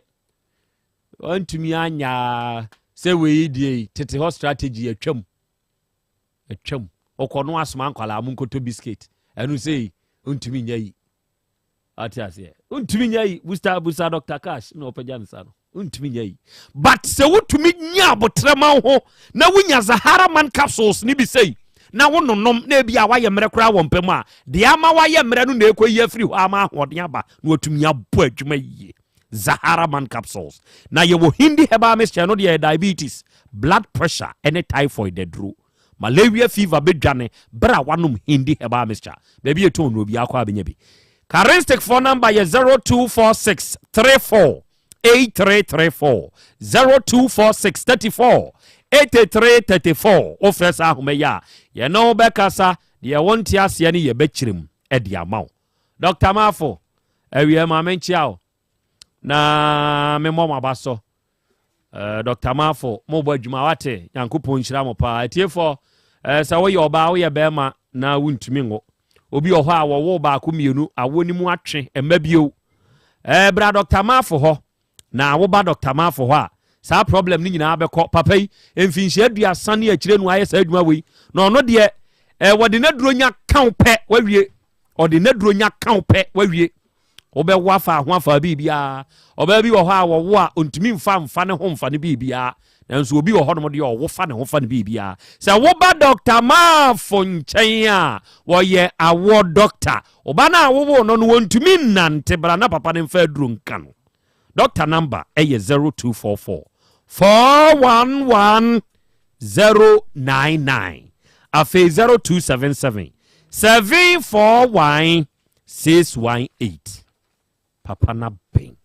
ɔntumi anya sɛ wei deɛ yi tete hɔ strategy atwam, atwam. Ɔkɔ no asoma nkwalaa mu nkɔtɔ biscuit, ɛno sɛ ntumi nya yi. Ate aseɛ? Ntumi nya yi. Busta busta Dr Cash na ɔpɛgya nsa no, ntumi nya yi. But sɛ wotumi nya abotrɛ ma wo ho na wonya Zahara Man capsules ne bi sei na wononom na ebi a wayɛ mmerɛ koraa wɔ mpɛ mu a, deɛ ama wayɛ mmerɛ no na ɛkɔ yi afiri hɔ ama ahoɔden aba na watumi abɔ adwuma yie. Zahara Man capsules. Na yɛwɔ Hindi herbal mixture no deɛ, diabetes, blood pressure ɛne typhoid aduro. Malaria fever bɛdwane berɛ a wanom Hindi herbal mixture. Baabi yɛtɔn no obiara kɔ a bɛnya bi. Charistic phone number yɛ 0246 34. 8334 0246 34 83 34. Wofrɛ saa ahoma yi a, yɛne wo bɛkasa. Deɛ wonte aseɛ no, yɛbɛkyerɛ mu de ama wo. Dr. Mafo, awie ma menkyia wo na memmɔ mo aba so. Dr. Mafo, mobɔ adwuma wate. Nyankopɔn nhyira mo paa. Atiefoɔ, sɛ woyɛ ɔbaa, woyɛ bɛrima na wontumi ngo, obi wɔ hɔ a wɔwo baako mmienu, awo ne mu atwe mma bio, bra Dr. Mafo hɔ. Na woba Dr. Mafo hɔ a, saa problem no nyinaa bɛkɔ. Papa yi, mfinhyia 30 ne akyire no ayɛ saa adwuma wei, na ɔno deɛ, wɔde n'aduro nya kaw pɛ, wawie. Ɔde n'aduro nya kaw pɛ, wawie. Wobɛwo afa ho afa biribiaa. Ɔbaa bi wɔ hɔ a wɔwo a ɔntumi mfa ne ho mfa ne biribiaa, nanso obi wɔ hɔnom deɛ, ɔwo fa ne ho fa ne biribiaa. Sɛ woba Dr. Maafo nkyɛn a, wɔyɛ awoɔ doctor. Ɔba no a wowoo no, wɔntumi nnante, bra na papa no mfa aduro nka no. Doctor number ɛyɛ 0244 411 099, afei 0277 741 618. Papa na bɛn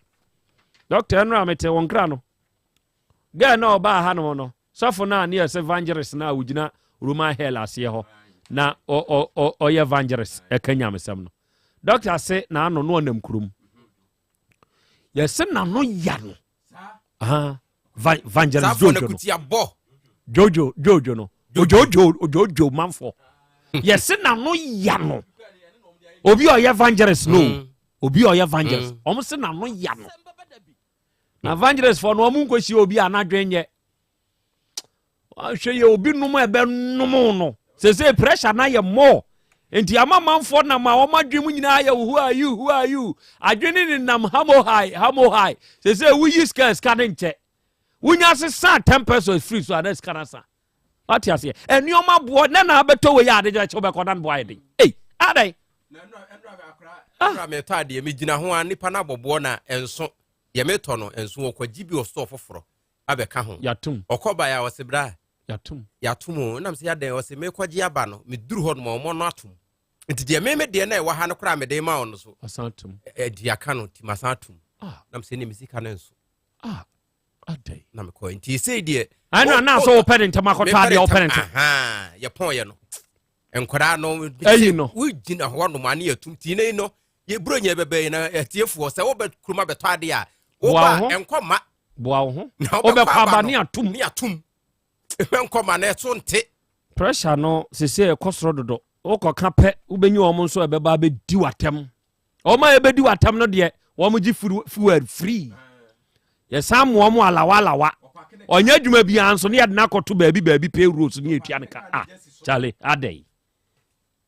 doctor ɛno a mete wɔn kra no, girl na ɔbaa ha nom no, sɔfo no a ne yɛ sɛ evangelist no a wogyina Roman hell aseɛ hɔ na ɔyɛ evangelist, ɛka nyamesɛm no, doctor se n'ano no ɔnam kurom, yɛsɛ n'ano ya no. Aha, evangelist Saa afɔ no Jojo no. Kuti abɔ. Jojo, Jojo no, ojojo ojojo manfoɔ, yɛsɛ n'ano ya no. Obi a ɔyɛ evangelist no, obi a ɔyɛ evangelist, ɔmo sɛ n'ano ya no. Na evangelist fɔ no, ɔmo nkɔhyia obi a n'adwen nyɛ ahwɛ yɛ obi nom a ɛbɛnom no sese pressure na yɛ more, nti ama manfoɔ nam a wɔn adwene mu nyinaa yɛ "Who are you? Who are you?" Adwene ne nam hamo high, hamo high. Sese wuyi sika, sika ne nkyɛ wunya sesa 10 pesos free so ana sika na sa. Wate aseɛ? Nneɛma boɔ ne na abɛtɔ wei yɛ ade kyɛ wobɛkɔ na ne boɔ ayɛ den. Ei, adɛn? Ɛnura metɔ adeɛ, megyina ho a, nipa no abɔboɔ na ɛnso deɛ metɔ no ɛnso, wɔkɔgye bi wɔ store foforɔ abɛka ho. Yɛatom. Ɔkɔ baeɛ a, ɔse bra. Yɛatom. Yɛatom o. Nam sɛ yɛadɛn? Ɔse mekɔgye aba no, meduru hɔ nom a, ɔmɔ no atom, nti deɛ meme deɛ na ɛwɔ ha no koraa mede ma wo no so. Ɔsan tom. Ɛdi aka no, nti masan atom. Ah. Nam sɛ ne me sika no nso. Ah, adɛn? Na mekɔ, nti sei deɛ ɛno anaa sɛ wopɛ ne ntɛm akɔtɔ adeɛ, wopɛ ne ntɛm. Aha, yɛpɔnyɛ no, nkwadaa no. Ɛyi no. Wogyina hɔ nom ane yɛtum tii ne no yɛburo nyɛ bɛbɛyi na atiefoɔ sɛ wobɛ kurom abɛtɔ adeɛ a, Boa woba wo ho. ɛnkɔ ma. Boa wo ho. Na wobɛkɔ aba no, ne atom. Ne atom, ɛnkɔ ma na ɛso nte. Pressure no sese ɛkɔ soro dodo. Wokɔka pɛ, wobɛnyi wɔn nso a ɛbɛba abɛdi w'atɛm. Wɔn a ɛbɛdi w'atɛm no deɛ, wɔn gye fuel free, yɛsan moa mu alawa alawa. Ɔnyɛ adwuma biara nso ne yɛde no akɔto baabi baabi, pay rolls ne yɛtua no ka. Ah, kyale, adɛn?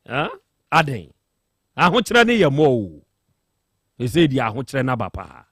Ah, adɛn? Ahokyerɛ ne yɛ mmɔ o. Ɛsɛ di ahokyerɛ no aba paa.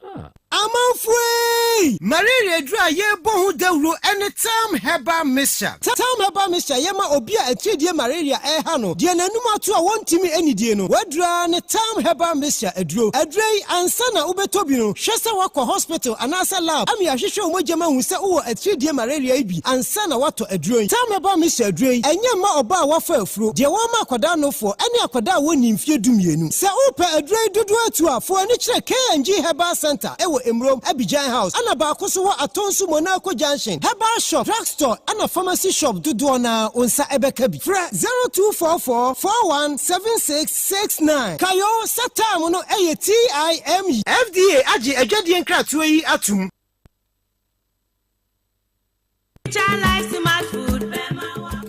Ah. Amanfoe, malaria aduru a yɛrebɔ ho dawuro ne Tam Herbal Mixture. Tam Herbal Mixture yɛma obi a atiridie malaria ɛreha no, deɛ n'anum ato a wɔntumi anidie no, wadura ne Tam Herbal Mixture aduro. Aduro yi, ansa na wobɛtɔ bi no, hwɛ sɛ woakɔ hospital anaasɛ lab ama yɛahwehwɛ wo mogya ma hu sɛ wowɔ atiridie malaria yi bi ansa na woatɔ aduro yi. Tam Herbal Mixture aduro yi ɛnyɛ mma ɔbaa a wafa afuro, deɛ wɔma akwadaa nofoɔ ɛne akwadaa a wɔnni mfeɛ 12. Sɛ wopɛ aduro yi dodoɔ atu a, fo ani kyerɛ KNG Herbal Center ɛwɔ Emurom Abidjan House, ɛna baako so wɔ Atonso Monaco Junction. Herbal shop, drugstore ɛna pharmacy shop dodoɔ na wo nsa ɛbɛka bi. Frɛ 0244 417669. Kayo sɛ Tam no ɛyɛ TIME. FDA agye adwadie nkratoɔ yi atom. Life Smart Food.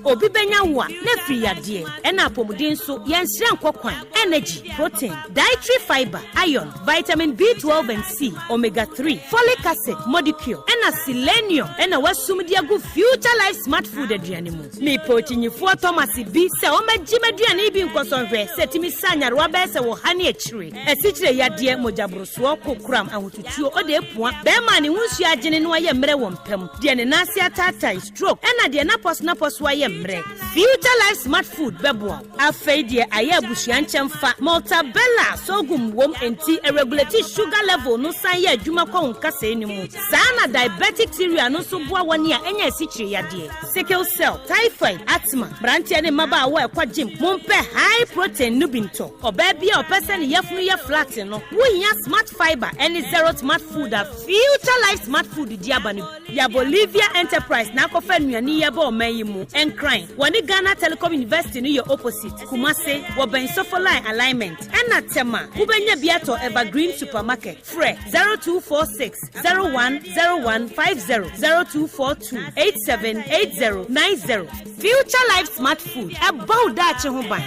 Obi bɛnya wo a na afiri yadeɛ ɛna apɔmuden nso yɛnsrɛ nkɔ kwan. Energy, protein, dietary fiber, iron, vitamin B12 and C, omega 3, folic acid, molecule ɛna selenium ɛna wasum de agu Future Life Smart Food aduane mu. Mepɛ okyinyifoɔ Thomas bi sɛ ɔmɛgye m'aduane bi nkɔsɔnhwɛ sɛ tumi sa nyarewa bɛyɛ sɛ wɔ ha ne akyire, asikyire yadeɛ, mogyaborosoɔ, kokoram, ahotutuo, ɔde epua bɛrima a ne ho nsuo agyene no ayɛ mmerɛ wɔ mpam, deɛ ne nan ase ataatae, stroke, ɛna deɛ napɔso napɔso ayɛ mmerɛ. mmerɛ. Future Life Smart Food bɛboa wo. Afei deɛ ayɛ abusua nkyɛmfa. Maltabella sorghum wom enti ɛregulate sugar level no san yɛ adwuma kɔ wo nkasɛɛ no mu. Saa na diabetic cereal no nso boa wɔn a anya asikyire yadeɛ, sickle cell, typhoid, asthma, mmeranteɛ ne mmabaawa a ɛkɔ gym. Mompɛ high protein no bi ntɔ. Ɔbaa bi a ɔpɛ sɛ ne yafunu yɛ flat no, wohia Smart Fibre ne Zero Smart Food a Future Life Smart Food de aba no bi. Ya Bolivia Enterprise na akɔfa nnuane yi aba ɔman yi mu. Nkran, wɔne Ghana Telecom University no yɛ opposite. Kumase, wɔbɛn Sofoline Alignment. Ɛna Tema, wobɛnya bi atɔ Evergreen Supermarket. Frɛ 0246 010150, 0242 878090. Future Life Smart Food, ɛbɔ wo daakye ho ban.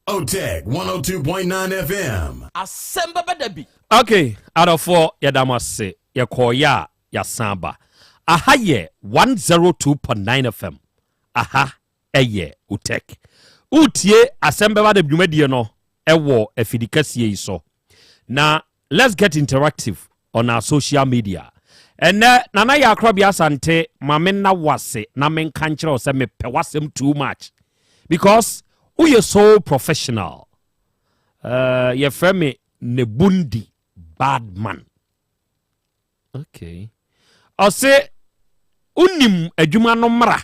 Otec 102.9 FM. Asɛm bɛba da bi. Ok adɔfoɔ yɛda mo ase yɛkɔɔyɛ a yɛasan aba aha yɛ 102.9 FM aha ɛyɛ Otec wotie asɛm bɛba da dwumadie no ɛwɔ afidi kɛseɛ yi so na let's get interactive on our social media ɛnɛ Nana yɛ akorɔbea Asante ma me nna wase na menka nkyerɛ wo sɛ mepɛ w'asɛm too much because woyɛ so professional. Yɛfrɛ me Nebundi Badman. Okay. Ɔse wonim adwuma no mmara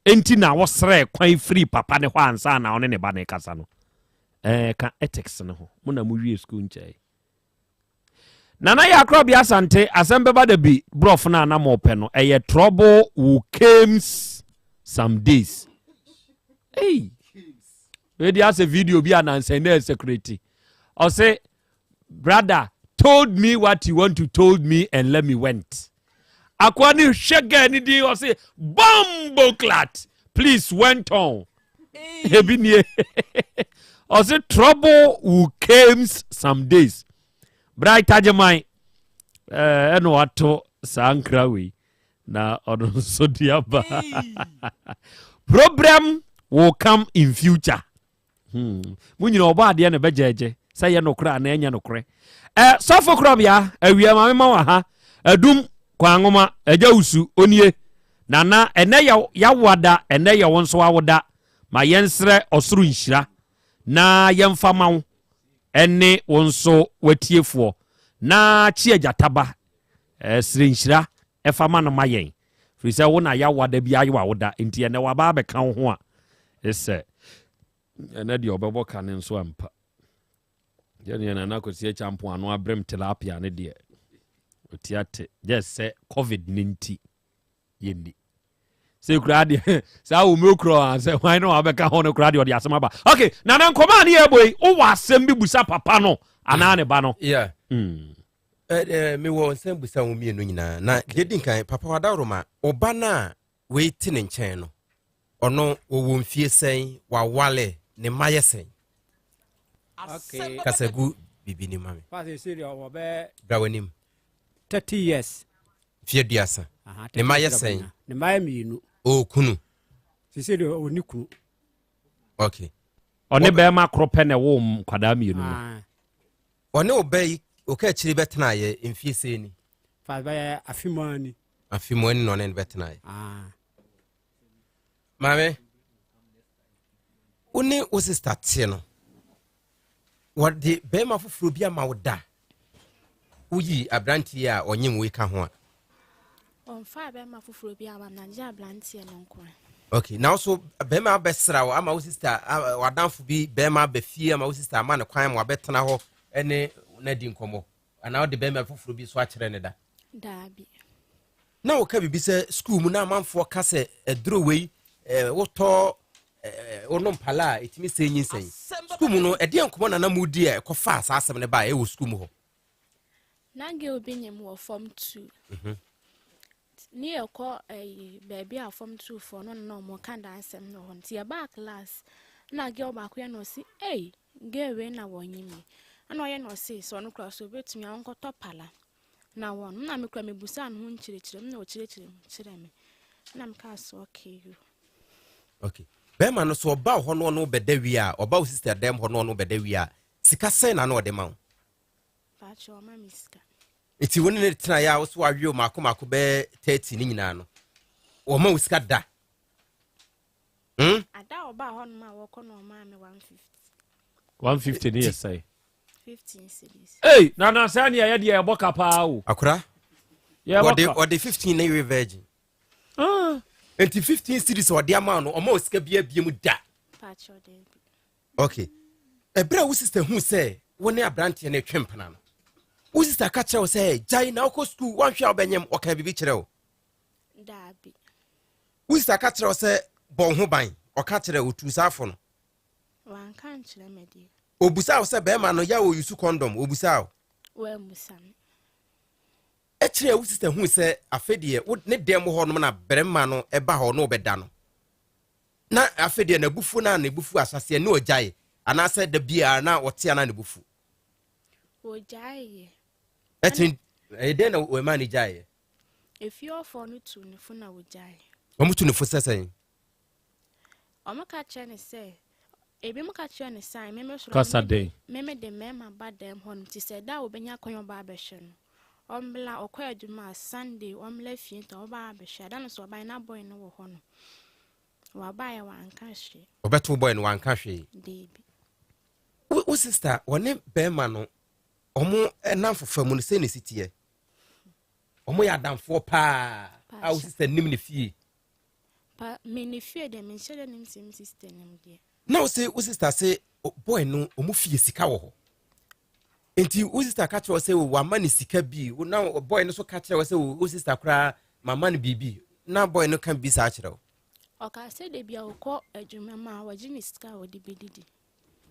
enti na wosrɛ kwan firi papa ne hɔ ansa na ɔne ne ba ne kasa no. Ka ethics no ho. Mo na mowie school nkyɛe. Nana yɛ akorɔbea Asante asɛm bɛba da bi borɔfo no a na mopɛ no ɛyɛ trouble will cames some days. Hey. Wei asɛ video bi anansa na ɛsɛkureti. Ɔse brother told me what you want to told me and let me went. Akoa ne hwɛ girl ne din ɔse bomboclat please went on. Ebi nie. Ɔse trouble will cames some days. Bright Agyeman ɛna wato saa nkra wei na ɔno nso de aba. Problem will come in future. Mo nyina ɔbɔ adeɛ na ɛbɛgyɛgye sɛ yɛ nokorɛ anaa ɛnyɛ nokorɛ. Sɔfo korɔbea awia maame ma wɔ ha adum kwanwoma agya wusu onie nana ɛnɛ yɛ yawoada ɛnɛ yɛ wo nso awoda ma yɛnsrɛ ɔsoro nhyira na yɛmfa ma wo ɛne wo nso watiefoɔ na kyi agyataba srɛ nhyira ɛfa ma no ma yɛn firi sɛ wo na yawoada bi ayɛ wawoda nti ɛnɛ waba abɛka wo ho a ɛsɛ ɛnɛ deɛ ɔbɛbɔ ka ne nso ampa yɛne Nana Kwasi akya mpo ano abrɛm tilapia ne deɛ ɔtia te gye sɛ covid ne nti yɛnni sɛ kura deɛ saa wo mu kura sɛ hwan na wabɛka ho no kura deɛ ɔde asɛm aba. Ok Nana, nkɔmɔ a ne yɛbɔ yi, wowɔ asɛm bi busa papa no anaa ne ba no? Yeah. Mewɔ nsɛm busa wo mmienu nyinaa na deɛ di nkan, papa Wadaworoma, ɔba no a wei te ne nkyɛn no, ɔno wɔwɔ mfie sɛn? Wawale? Ne mma yɛ sɛn? Okay. Kasa gu biribi ni ma me. Paase sɛ deɛ wɔbɛ Bra w'anim. 30 years. Mfie 30. Aha, Ne mma yɛ 30 sɛn? Ne mma yɛ mmienu. Ɔkunu? Sisi deɛ ɔni kunu. Okay. Ɔne bɛrima koro pɛ na ɛwɔ nkwadaa mmienu no? Ah, Ɔne ɔba yi ɔka akyiri bɛtenaeɛ mfie sɛn ni? Fa bɛyɛ afe mu ani. Afe mu ani na ɔne no bɛtenaeɛ. Ah. Maame, wo ne wo sister te no, wɔde bɛrima foforɔ bi ama wo da woyi aberanteɛ a ɔnyem wei ka ho a? Ɔmfa bɛrima foforɔ bi ama na gye aberanteɛ no nko a. Okay, na wo bɛrima abɛsra wo ama wo sister w'adamfo bi bɛrima aba fie ama wo sister ama ne kwan ma wabɛtena hɔ ɛne na di nkɔmmɔ anaa wode bɛrima foforɔ bi so akyerɛ ne da? Daabi. Na woka biribi sɛ school mu na amanfoɔ ka sɛ aduro wei wotɔ wonom pala a ɛtumi sɛ nyinsɛn school mu no, ɛdeɛ nkɔmmɔ na na mudi a ɛkɔfaa saa asɛm no baa ɛwɔ school mu hɔ? Na girl bi nyim wɔ form two. Ne yɛkɔ ɛyi baabi a form two foɔ no na ɔmo ka da asɛm no hɔ nti yɛbaa class na girl baako yɛ na ɔsi ei, girl wei na wɔnyim yi, ɛna ɔyɛ na ɔsi sɛ ɔno kora so obetumi a ɔnkɔtɔ pala na wɔn na mekura mebusa ne ho nkyerɛkyerɛ mu na ɔkyerɛkyerɛ mu kyerɛ me na meka so okay yo. Okay, bɛrima no so ɔba wo hɔ no ɔno bɛda wie a, ɔba wo sister dɛm hɔ no ɔno bɛda wie a, sika sɛn na na ɔde ma wo? Baakyɛ ɔma me sika. Nti wo ne ne tenaeɛ a wo so wawe wo maako maako bɛyɛ 30 ne nyinaa no, wɔma wo sika da? Hmm? Ada a ɔbaa hɔnom a wɔkɔ no ɔmaa me 150. 150 ne yɛ sɛe? 15 cedis. Ei, nana sɛ ne ɛyɛ deɛ ɛbɔ ka paa o. Akora, Yɛbɔ wɔde ka. wɔde 15 ne we virgin. Ah. Nti 15 cedis a ɔde ama wo no, ɔma wo sika bia bia mu da? Pakyɛ daabi. Okay. Ɛberɛ a wo sister hu sɛ wo ne aberanteɛ no retwe mpena no, wo sister ka kyerɛ wo sɛ gyae na wokɔ sukuu woanhwɛ a wobɛnyem, ɔka biribi kyerɛ wo? Daabi. Wo sister ka kyerɛ wo sɛ bɔ wo ho ban, ɔka kyerɛ wo, tuu saa fo no? Wanka nkyerɛ me deɛ. Obusaa wo sɛ bɛrima no yɛ a ɔyusu kɔndɔm, obusaa wo? Wammusa me. Akyire a wo sister hui sɛ afei deɛ wo ne dɛm hɔ nom na bɛrima no ba hɔ na ɔbɛda no, na afei deɛ n'abufuo no a ne bo fu ahyɛaseɛ ne ɔgyae anaasɛ da biara na ɔte a na ne bo fu? Ɔgyaeɛ. Ɛkyere ɛyɛ dɛn na ɔmaa ne gyaeɛ? Efie hɔfoɔ no tuu ne fo na ɔgyae. Wɔn tu ne fo sɛ sɛn? Wɔka kyerɛ no sɛ, ebinom ka kyerɛ no sɛ, meme soro Kasa den. meme de mmarima ba dɛm hɔ nom, nti sɛ da a wɔbɛnya kwan a ɔba abɛhwɛ no, ɔmmla, ɔkɔ adwuma a, Sunday, ɔmmla fie nti ɔba abɛhwɛ. Ada no so ɔbaeɛ na boy no wɔ hɔ nom. Wabaeɛ wanka hwee. Ɔbɛto boy no wanka hwee? Deebi. Wo sister, wɔne bɛrima no, wɔn nnamfofa mu no, sɛn na ɛsi teɛ? Wɔn yɛ adamfoɔ paa a wo sister nim ne fie? Pa me ne fie deɛ menhyɛ dɛ nim sɛ me sister nim deɛ. Na wo se wo sister se boy no ɔmo fie sika wɔ hɔ. Nti wo sister ka kyerɛ wo sɛ wama ne sika bi, na boy no so ka kyerɛ wo sɛ wo sister koraa mama no biribi, na boy no ka biribi saa kyerɛ wo? Ɔka sɛ da bi a ɔkɔ adwuma mu a wɔgye ne sika a ɔde bɛdidi.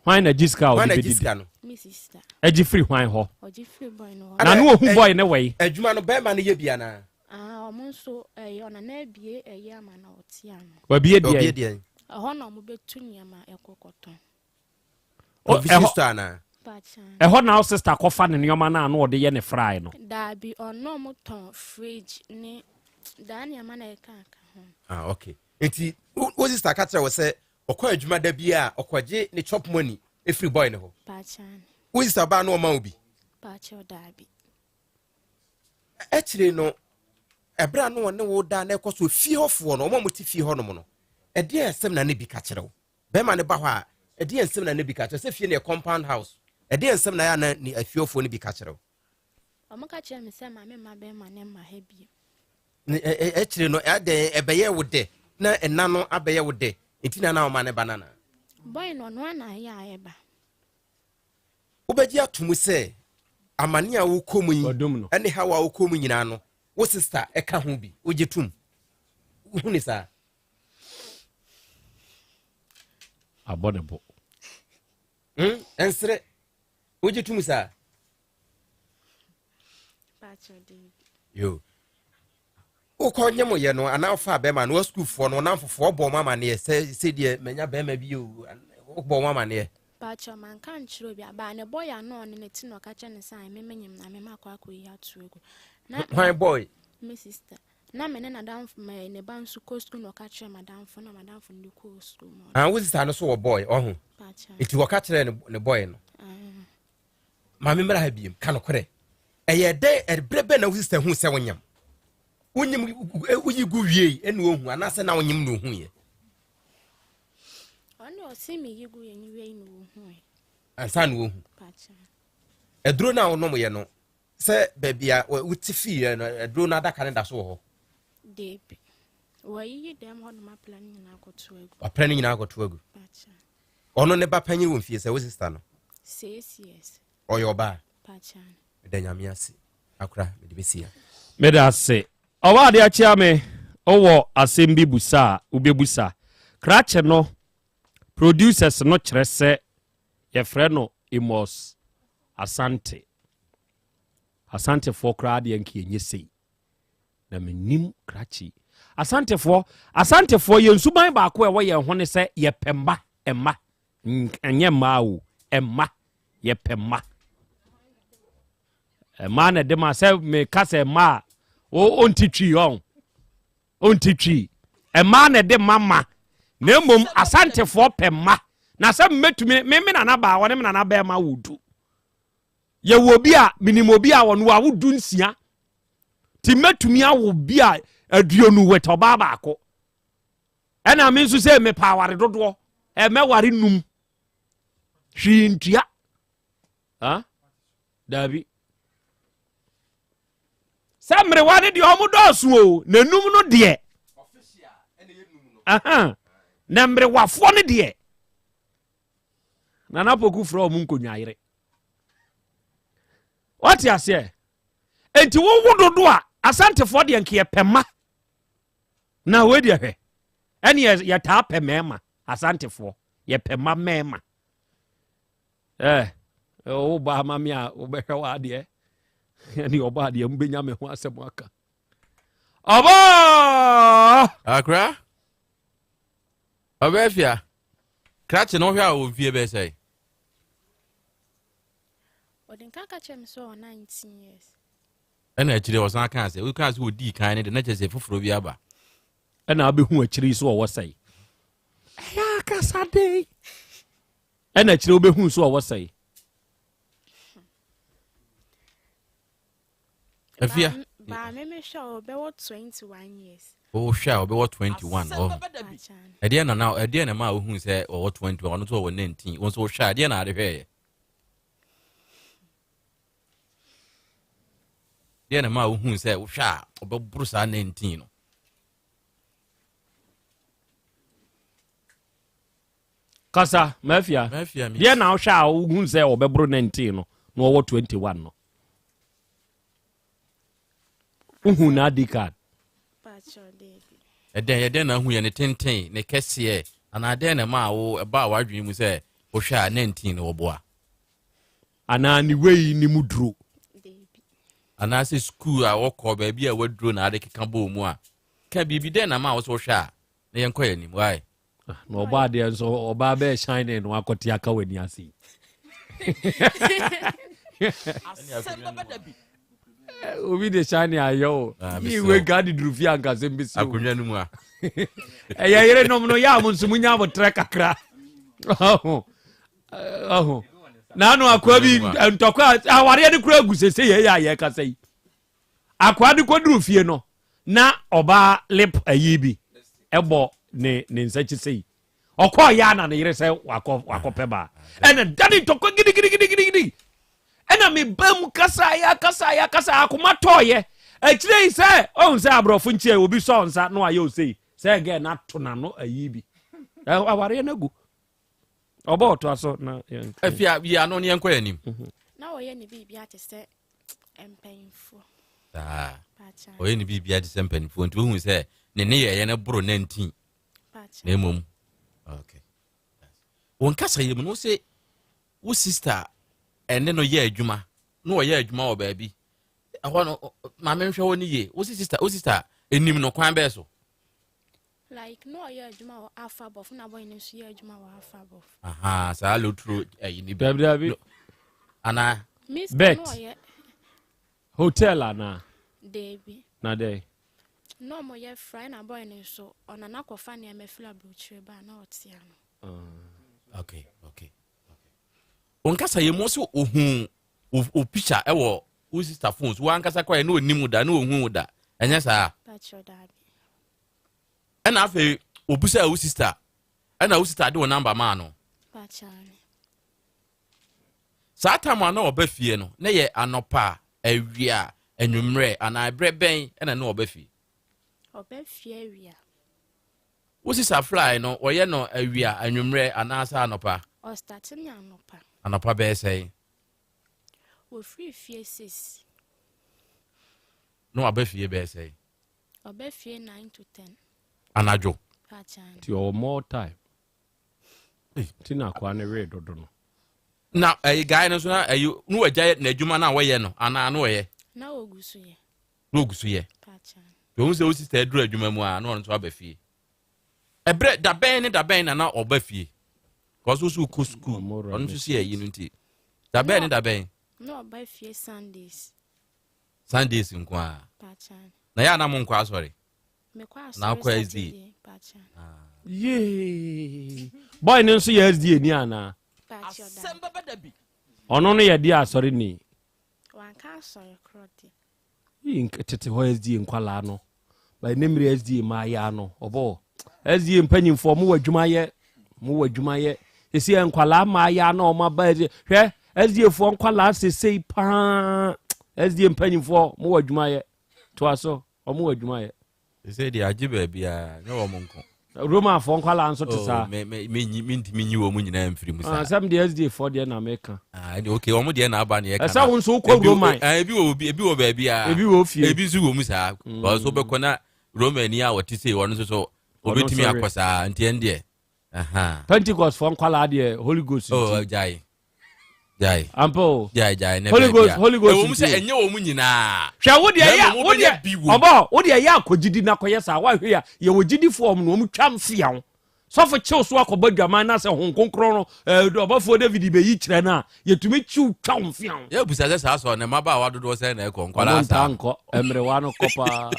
Hwan na gye sika a Hwan ɔde na gye bɛdidi? sika no? Me sister. Ɛgye firi hwan hɔ? Ɔgye firi boy no hɔ. Na ne ɔhu boy no wɔ yi? Adwuma no bɛrima no yɛ bi anaa? Ah, ɔmo nso ɛyɛ ɔnana abie ɛyɛ ama na ɔte ano. Wabie deɛ? Ɔbie deɛ? Ɛhɔ na ɔmo bɛtu nneɛma ɛkɔ kɔtɔn. Provision store anaa? Pakyɛ. Ɛhɔ na wo sister kɔfa ne nneɛma no a na ɔde yɛ ne fry no? Daabi, ɔno ɔmo tɔn fridge ne daa nneɛma na ɛka ka ho. Ah, okay. Nti wo sister ka kyerɛ wo sɛ ɔkɔ adwuma da bi a ɔkɔgye ne chop money efiri boy ne hɔ? Pakyɛ. Wo sister baa no ɔma wo bi? Pakyɛ daabi. Akyire no, ɛberɛ a na ɔne wo da na ɛkɔ so fie hɔfoɔ no, wɔn a wɔte fie hɔnom no, ɛdeɛn asɛm na ne bi ka kyerɛ wo? Bɛrima no ba hɔ a, ɛdeɛn nsɛm na ne bi ka kyerɛ wo? Sɛ fie no yɛ compound house, ɛdeɛn nsɛm na ɛyɛ a na ne afiefoɔ no bi ka kyerɛ wo? Wɔn ka kyerɛ me sɛ maame mma bɛrima no mma ha bio. Akyire no, ɛdɛn ɛbɛyɛ wo dɛ na ɛna no abɛyɛ wo dɛ nti na na ɔma ne ba no anaa? Boy no ɔno ara na ayɛ a ɛba. Wobɛgye ato mu sɛ amane a wokɔ mu yi ne haw a wokɔ mu nyinaa no, wo sista ka ho bi. Wogye tom? Wohu ne saa? Abɔ ne bo. Hmm? Ɛnsere. Wogye tom saa? Yo. Wokɔ nye mo yɛ no anaa wofa bɛrima no, wasukuufoɔ no, wɔnamfofoɔ bɔ wɔn amaneɛ sɛ sɛ deɛ manya bɛrima bi o, wobɔ wɔn amaneɛ? Pakyɛ manka nkyerɛ obi abaa ne boy a na ɔne ne te na ɔka kyerɛ ne sɛ ae me menyim na me makɔ akɔyi ato agu. Na Hwan boy? Me sister. Na me ne n'adamfo me ne ba nso kɔ sukuu na ɔka kyerɛ m'adamfo na m'adamfo no de kɔɔ sukuu mu. Ah, wo sister no so wɔ boy ɔho. Pakyɛ. Nti wɔka kyerɛ ne ne boy no. Ah. Maame mmra ha biem, ka nokorɛ. Ɛyɛ dɛn ɛberɛ bɛn na wo sister hu sɛ wonyam? Wonyam woyi gu wiei ɛna ohu anaasɛ na wonyam na ohuiɛ? Ɔno ɔse meyi gu yɛ wiei na ohuiɛ. Ansa na ohu. Aduro no a wonomyɛ no sɛ baabi a wote fiiɛ no aduro no adaka no da so wɔ hɔ? Deebi. Wɔayiyi dɛm hɔ nom apra no nyinaa akɔto agu. Wapra no nyinaa akɔto agu. Ɔno ne ba panyin wɔ mfie sɛ wo sister no? Six years. Ɔyɛ ɔbaa? Pakyɛ. Meda Nyame ase. Akora, mede bɛsi ha. Meda ase. Ɔwɔ ade akyea me. Wowɔ asɛm bi busa a, wobɛbusa. Krakye no, producers no kyerɛ sɛ yɛfrɛ no Amos Asante. Asantefoɔ koraa deɛ nka yɛnyɛ sei. Na mennim krakye. Asantefoɔ, Asantefoɔ yɛn suban baako a ɛwɔ yɛn ho ne sɛ yɛpɛ mma, mma. Ɛnyɛ mmaa o, mma. Yɛpɛ mma. Mmaa na ɛde ma sɛ meka sɛ mmaa a ɔnti twi ɔn. Ɔnti twi. Mmaa na ɛde ma ma. Na mmom Asantefoɔ pɛ mma. Na sɛ mmetumi, me me nana baa, ɔne me nana bɛrima wɔ du. Yɛwɔ obi a menim obi a ɔno wawo 16 nti mɛtumi awo bi a 20 with ɔbaa baako. Ɛna me nso sɛ mepɛ aware dodoɔ, ɛmɛware num hwee ntua. Ha? Daabi. Sɛ mmerewa no deɛ ɔmo dɔɔso o, na num no deɛ. Aha. Na mmerewafoɔ no deɛ. Nana Poku frɛ ɔmo nkonnwayere. Wate aseɛ? Enti wowo dodo a, Asantefoɔ deɛ nka yɛpɛ mma. Na wei deɛ hwɛ, ɛne yɛtaa pɛ mmarima. Asantefoɔ yɛpɛ mma mmarima. Wo ba ama me a wobɛhwɛ wɔ adeɛ ɛne ɔbɔ adeɛ mobɛnya me ho asɛm aka. Ɔbɔ! Akra? Ɔbɛɛ fia? Krakye no wohwɛ a wɔ mfie bɛyɛ sɛn? Ɔde nka ka kyerɛ me sɛ ɔwɔ 19 years. Ɛna akyire ɔsan kaa sɛ, wokaa sɛ ɔdii kan no de, na kyerɛ sɛ foforɔ bi aba. Ɛna abɛhu akyire yi sɛ ɔwɔ sɛe. Ɛyɛ akasa den. Ɛna akyire wobɛhu sɛ ɔwɔ sɛe. Afia. Baa me mehwɛ a ɔbɛwɔ 21 years. Wohwɛ a ɔbɛwɔ 21 ɔ. Ɛdeɛ na na ɛdeɛ na ma wohu sɛ ɔwɔ 21, ɔno nso ɔwɔ 19. Wo nso wohwɛ a ɛdeɛ na ade hwɛeɛ? Deɛ na ma wohu sɛ wohwɛ a ɔbɛboro saa 19 no? Kasa, Mafia. Mafia mi. Deɛ na wohwɛ a wohu sɛ ɔbɛboro 19 no na ɔwɔ 21 no. Wohu na ID card. Ɛdɛn ɛdɛn na ahu yɛ ne tenten ne kɛseɛ anaa dɛn na ɛma wo ɛbaa w'adwene mu sɛ wohwɛ a 19 no wɔboa? Anaa ne wei ne mu duro. Anaasɛ sukuu a wɔkɔ baabi a waduro na ade keka bɔɔ mu a ka biribi dɛn na ma wo sɛ wohwɛ a na yɛnkɔ yɛn anim wae. Na ɔbɔ adeɛ nso ɔbaa bɛɛ shine no akɔte aka w'ani ase yi. Obi de shine ayɛ o. Yi wei nka de duru fie ankasɛm bɛsi o. Akonnwa no mu a. Ɛyɛ yerenom no yɛ a mo nso monya abotrɛ kakra. Ɔho. Ɔho. Na ano akoa bi ntɔkwa awareɛ no kura agu sese yɛ yɛ a yɛkasa yi. Akoa de kɔduru fie no na ɔbaa lip ayi bi ɛbɔ ne ne nsa kyi sei. Ɔkɔɔ yɛ ana ne yere sɛ wakɔ wakɔpɛ baa. Ɛna dane ntɔkwa gidigidigidigidi. Ɛna me ba mu kasa yɛ kasa yɛ kasa akoma tɔɔyɛ. Akyire yi sɛ ɔhu sɛ aborɔfo nkyɛn obi sɔ nsa na wayɛ osei sɛ gɛ na to n'ano ayi bi. Awareɛ no agu. Ɔbɔ ɔtoa so na yɛn. Afia yi ano ne yɛnkɔ yɛn anim. Na wɔyɛ ne biribi ate sɛ mpanyinfoɔ. Saa. Ɔyɛ ne biribi ate sɛ mpanyinfoɔ nti wohu sɛ ne ne yɛyɛ no boro 19. Na mmom. Okay. Wɔn kasa yɛ mu no wo se wo sister ɛne no yɛ adwuma na ɔyɛ adwuma wɔ baabi. Ɛhɔ no maame nhwɛ hɔ ne yie. Wo se sister wo sister enim no kwan bɛɛ so. Like na ɔyɛ adwuma wɔ Alpha Bɔf na bɔyɛ no nso yɛ adwuma wɔ Alpha Bɔf. Aha, saa lotro ɛyi ni bi. Dabi dabi. Ana. Bet. Hotel ana. Dabi. Na dɛ. Na ɔmo yɛ fry na bɔyɛ no nso ɔnana kɔfa nneɛma firi aburokyire ba na ɔte ano. Okay, okay. Okay. Onkasa yɛ mu so ohun o picture ɛwɔ wo sister phone so wankasa kɔ yɛ na onim da na ohun da. Ɛnyɛ saa. Patrɔ dabi. Ɛna afei obusa wo sister ɛna wo sister de wo number maa no. Saa time a na ɔba fie no na yɛ anɔpa awia anwummerɛ anaa ɛberɛ bɛn ɛna na ɔba fie? Ɔba fie awia. Wo sister fly no ɔyɛ no awia anwummerɛ anaasɛ anɔpa? Ɔstarte ne anɔpa. Anɔpa bɛyɛ sɛn? Wɔfiri fie 6. Na waba fie bɛyɛ sɛn? Ɔbɛ fie 9 to 10. Anadwo. Nti ɔwɔ more time. Nti na akoa no wee dodo no. Na ɛyi guy no nso na ɛyi no wagya n'adwuma na wɔyɛ no anaa no wɔyɛ. Na ogu so yɛ. Na ogu so yɛ. Ohun sɛ o sista aduru adwuma mu a na ɔno nso aba fie. Ɛbrɛ dabɛn ne dabɛn na na ɔba fie. Kɔso so kɔ sukuu ɔno nso si ɛyi no nti. Dabɛn ne dabɛn. Na ɔba fie Sundays. Sundays nko a. Na yɛ a na mo nkɔ asɔre. Na akɔ SDA. Yee. Boy no nso yɛ SDA ni anaa? Ɔno no yɛ de asɔre ni. Wanka asɔre korɔ deɛ. Yi tete hɔ SDA nkwalaa no. Ba ɛnɛ mmiri SDA mmaayaa no. Ɔbɔ SDA mpanyinfoɔ mo wɔ adwuma yɛ. Mo wɔ adwuma yɛ. Sisi yɛ nkwalaa mmaayaa na wɔn aba SDA. Hwɛ SDA foɔ nkwalaa sesei paa. SDA mpanyinfoɔ mo wɔ adwuma yɛ. Toa so wɔn wɔ adwuma yɛ. Sesei deɛ agye baabiara, nyɛ wɔn nko. Romanfoɔ nkwadaa nso te oh, saa. Me me me nyi mentumi nyi wɔn nyinaa mfiri mu saa. Ah, sɛm deɛ SDA foɔ deɛ na meka. Ah, ɛde okay wɔn deɛ na aba na yɛka. Ɛsɛ wo nso wokɔ Roman. Eh, ebi wɔ ebi wɔ baabiara. Ebi wɔ fie. Ebi nso wɔ mu saa. Mm. Wɔn nso bɛkɔ na Romani a wɔte sei wɔn nso so obetumi akɔ saa nti ɛn deɛ. Pentecost foɔ nkwadaa deɛ Holy Ghost nti. Oh, gyae. Gyae. Ampa o. Gyae gyae ne Holy Ghost Holy Ghost. Ɛwɔ mu sɛ ɛnyɛ wɔn nyinaa. Hwɛ wo deɛ yɛ wo deɛ ɔbɔ wo deɛ yɛ akɔgyidi na kɔyɛ saa wahwɛ ya yɛwɔ gyidifoɔ wɔn na wɔn twa mfea ho. Sɔfo kyew so akɔbɔ dwaman na sɛ Honhom Kronkron no ɛɛ ɔbɔfoɔ David bɛyi kyerɛ no a yɛtumi kyew twa wo mfea ho. Yɛ busa sɛ saa sɔɔ ne mmabaawa dodoɔ sɛn na ɛkɔ nkwadaa saa. Wɔn ntaa nkɔ mmerewa no kɔ paa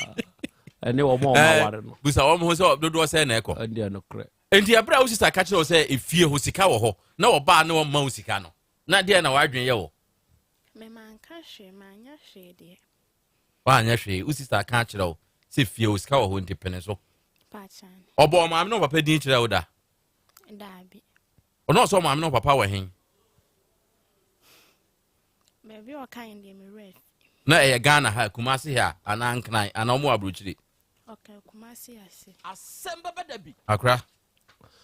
ɛne wɔn a wɔn aware no. Busa wɔn ho sɛ dodoɔ sɛn na ɛkɔ. Ɛndeɛ nokorɛ. Enti ɛberɛ a wo sista ka kyerɛɛ wo sɛ efie hɔ sika wɔ hɔ na ɔbaa ne ɔmma wo sika no, na deɛn na w'adwene yɛ wo? Me manka hwee, manyɛ hwee deɛ. Woanyɛ hwee, wo sista ka akyerɛ wo sɛ fie hɔ sika wɔ hɔ nti pene so. Pakyane. Ɔbɔɔ ɔmaame ne ɔpapa din kyerɛɛ wo da? Daabi. Ɔno ɔsɛ ɔmaame ne ɔpapa wɔ he? Baabi a ɔkae deɛ me werɛ afi. Na ɛyɛ Ghana ha, Kumasi ha anaa Nkran anaa ɔmo wɔ aburokyire? Ɔka Kumasi ase. Asɛm bɛba da bi. Akora,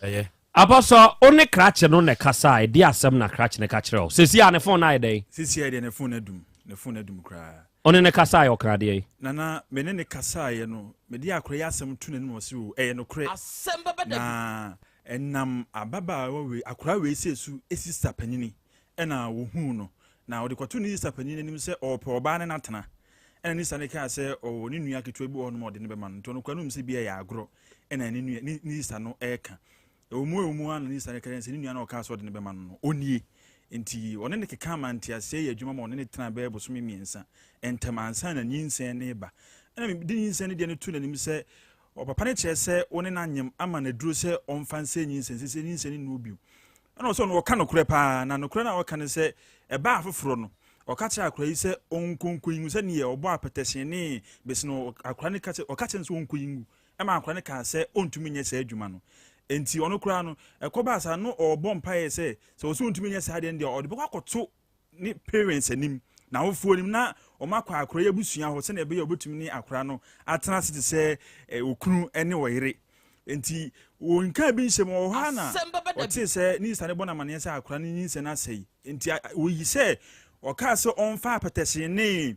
ɛyɛ. Abɔsɔ, wo ne krakye no na ɛkasa a, ɛdeɛ asɛm na krakye no ka kyerɛ wo? Seesei a ne phone no ayɛ dɛn? Seesei a deɛ ne phone no adum, ne phone no adum koraa. Wo ne no kasaeɛ, ɔkaa deɛn? Nana, me ne no kasaeɛ no, mede akora yi asɛm to n'anim na ɔse oo, ɛyɛ nokorɛ. Asɛm bɛba da bi. Na ɛnam ababaawa wei, akora wei sei so sista panyini Ɛnna wohuu no, na wɔde kɔtoo ne sista panyin anim sɛ ɔrepɛ ɔbaa ne no atena. Ɛnna ne sista no kaa sɛ ɔwɔ ne nua ketewa bi wɔ hɔnom a ɔde no bɛma no. Nti ɔno koraa no nim sɛ bi ɛyɛ agorɔ ɛna ne nua ne ne sista no reka. Ɛwɔ mu ɛwɔ mu ara na ne sista no ka kyerɛ no sɛ ne nua no a ɔkaa sɛ ɔde no bɛma no no, ɔnnie. Nti ɔne no keka ma nteaseɛ yɛ adwuma ma ɔne no tenaa bɛyɛ bosome mmiɛnsa ntam ansa na nyinsɛn no reba. Ɛnna mede nyinsɛn no deɛ no too n'anim sɛ ɔpapa no kyerɛ sɛ wo ne no anyem ama no aduro sɛ ɔmfa nsɛe nyinsɛn, seesei nyinsɛn no nni hɔ bio. Ɛna ɔsɛ ɔno ɔka nokorɛ paa, na nokorɛ no a ɔka ne sɛ, ɛbaa foforɔ no, ɔka kyerɛɛ akora yi sɛ ɔnkɔ nkɔyi ngu, sɛdeɛ ɔbɔ apɛtɛhyen ne bese no, akora no ka kyerɛ, ɔka kyerɛ no sɛ ɔnkɔyi ngu, ɛma akora no kaa sɛ ɔntumi nyɛ saa adwuma no. Enti ɔno koraa no, ɛkɔbaa saa no ɔrebɔ mpaeɛ sɛ, sɛ ɔsɛ ɔntumi nyɛ saa deɛ no deɛ, ɔde bɛkɔ akɔto ne parents anim, n'awofoɔ anim, na wɔn akɔ akora yi abusua hɔ sɛdeɛ ɛbɛyɛ a wɔbɛtumi ne akora no atena ase te sɛ eh, okunu ne ɔyere. Nti wɔnkaa bi nhyɛ mu wɔ hɔ a na ɔtee sɛ ne sista no bɔ no amaneɛ sɛ akora no nyinsɛn no asɛe. Nti wɔyi sɛ ɔkaa sɛ ɔmfa apɛtɛhye ne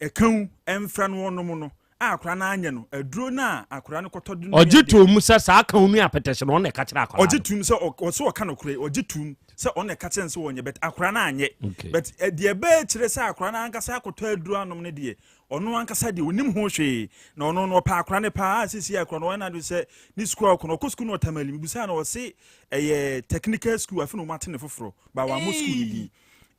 ɛkau mfra no ɔnom no a akwadaa no anyɛ no, aduro no a akwadaa no kɔtɔ de no Ɔgye toom sɛ saa kan ne apɛtɛhye no ɔno na ɛka kyerɛ akwadaa no. Ɔgye toom sɛ ɔsɛ ɔka nokorɛ, ɔgye toom sɛ ɔno na ɛka kyerɛ no sɛ ɔnyɛ but akwadaa no anyɛ. Okay. But eh, deɛ ɛbɛyɛ kyerɛ sɛ akwadaa no ankasa akɔtɔ aduro anom no deɛ, ɔno ankasa deɛ ɔnim ho hwee. Na ɔno no ɔpɛ akwadaa no paa a seesei akwadaa no ɔyɛ n'adwene sɛ ne sukuu a ɔkɔ no, ɔkɔ sukuu no ɔtamale. Mebisaa no ɔse ɛyɛ technical school afei na wɔate ne foforɔ, ba wammɔ sukuu no din.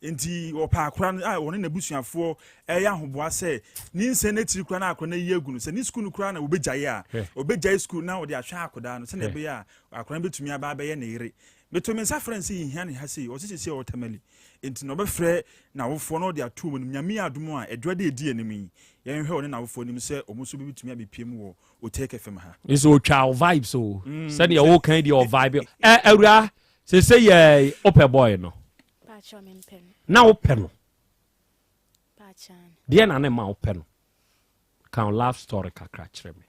Enti wɔpɛ akora no a wɔne n'abusuafoɔ reyɛ ahoboa sɛ ne nsɛn no akyiri koraa na akora no ayi agu no. Sɛ ne sukuu no koraa na wɔbɛgyae a, wɔbɛgyae sukuu na wɔde ahwɛ akwadaa no sɛdeɛ ɛbɛyɛ a akwadaa no bɛtumi aba abɛyɛ ne yere. Meto me nsa frɛ no sɛ yɛhia no ha sei, ɔse seesei ɔwɔ Tamale. Enti na ɔbɛfrɛ n'awofoɔ na ɔde ato wɔn anim. Nyame yɛ adom a, Adwuada a ɛdi anim yi, yɛnhwɛ ɔne n'awofoɔ anim sɛ wɔn nso bɛbɛtumi abɛpue mu wɔ Otec FM ha. Nso otwa wo vibes o. Sɛdeɛ woka yi deɛ ɔvibe. Ɛ awura sese yɛ wopɛ boy no. Na wopɛ no. Deɛ na ne ma wopɛ no. Ka wo love story kakra kyerɛ me.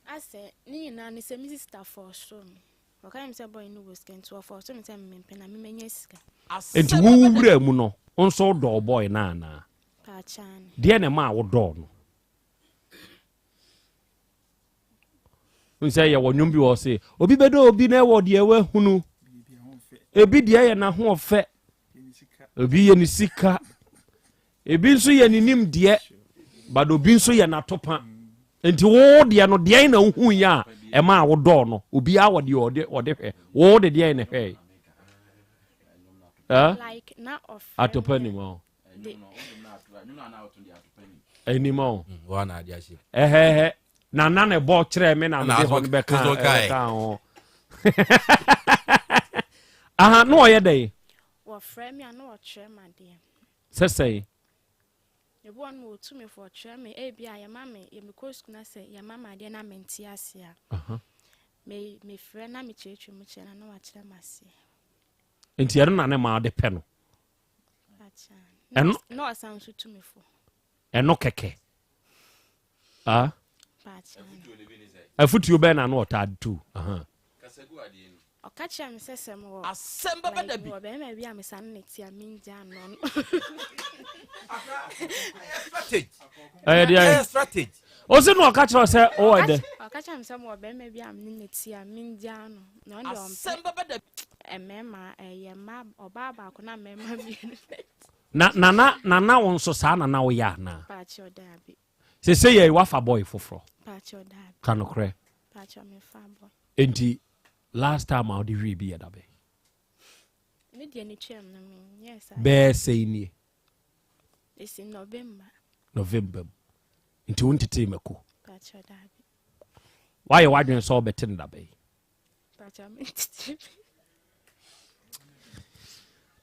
Asɛ ne nyinaa ne sɛ me sister fɔɔso me. Ɔka kyerɛ me sɛ boy no wɔ sika nti ɔfɔɔso me sɛ mempɛ na memɛnya sika. Nti wo wura mu no, wo nso wodɔɔ boy no anaa? Deɛ na ɛma wodɔɔ no? N sɛ yɛwɔ nnwom bi wɔ se obi bɛdɔ obi na ɛwɔ deɛ wahunu ebi deɛ yɛ n'ahoɔfɛ ebi yɛ ne sika ebi nso yɛ ne nimdeɛ but obi nso yɛ n'atopa nti wo deɛ no deɛn na wohu yɛ a ɛma a wodɔɔ no obiara wɔ deɛ ɔde ɔde hwɛ wo de deɛn na hwɛ atopa nim ɔ anim ɔ ɛhɛhɛ na na ne bɔ kyerɛ me na mede hɔ no bɛka ɛbɛka ho aha na ɔyɛ dɛn wɔfrɛ me a na wɔkyerɛ me adeɛ sɛ sɛn? Ebi wɔ hɔ nom a ɔtu me fo, ɔkyerɛ me, ebi a yɛma me, yɛ mekɔ sukuu na sɛ yɛma me adeɛ na mente aseɛ a, me mefrɛ na mekyerɛkyerɛ mu kyerɛ no na wakyerɛ me aseɛ. Nti ɛno na ne ma ɔde pɛ no? Ɛno na ɔsan nso tu me fo. Ɛno kɛkɛ. Ah? Afutuo bɛn na no ɔtaa tu? Ɔka kyerɛ me sɛ sɛ mewɔ Asɛm bɛba da bi. mewɔ bɛrima bi a mesane ne ti a mengyaa no no. Ɛyɛ deɛ Ɛyɛ strategy. Ɔsi na ɔka kyerɛ sɛ ɔwɔ dɛ. Ɔka kyerɛ me sɛ mewɔ bɛrima bi a mene ne ti a mengyaa no. Na ɔno deɛ Asɛm bɛba da bi. ɔmpɛ mmarima ɛyɛ mmaa ɔbaa baako na mmarima mmienu. Na nana nana wo nso saa na na woyɛ anaa? Paakyɛw daabi. Sese yɛ wafa boy foforɔ. Paakyɛw daabi. Ka nokorɛ. Paakyɛw mefa boy. Enti last time a wode hwee bi yɛ da bɛn? Me deɛ ne twam no menyɛɛ saa. Bɛɛ sɛn nie? Ɛsi November. November mu. Nti wo ntetee mako? Paakyɛw daabi. Woayɛ w'adwene sɛ wobɛte no da bɛn? Paakyɛw mentetee bi.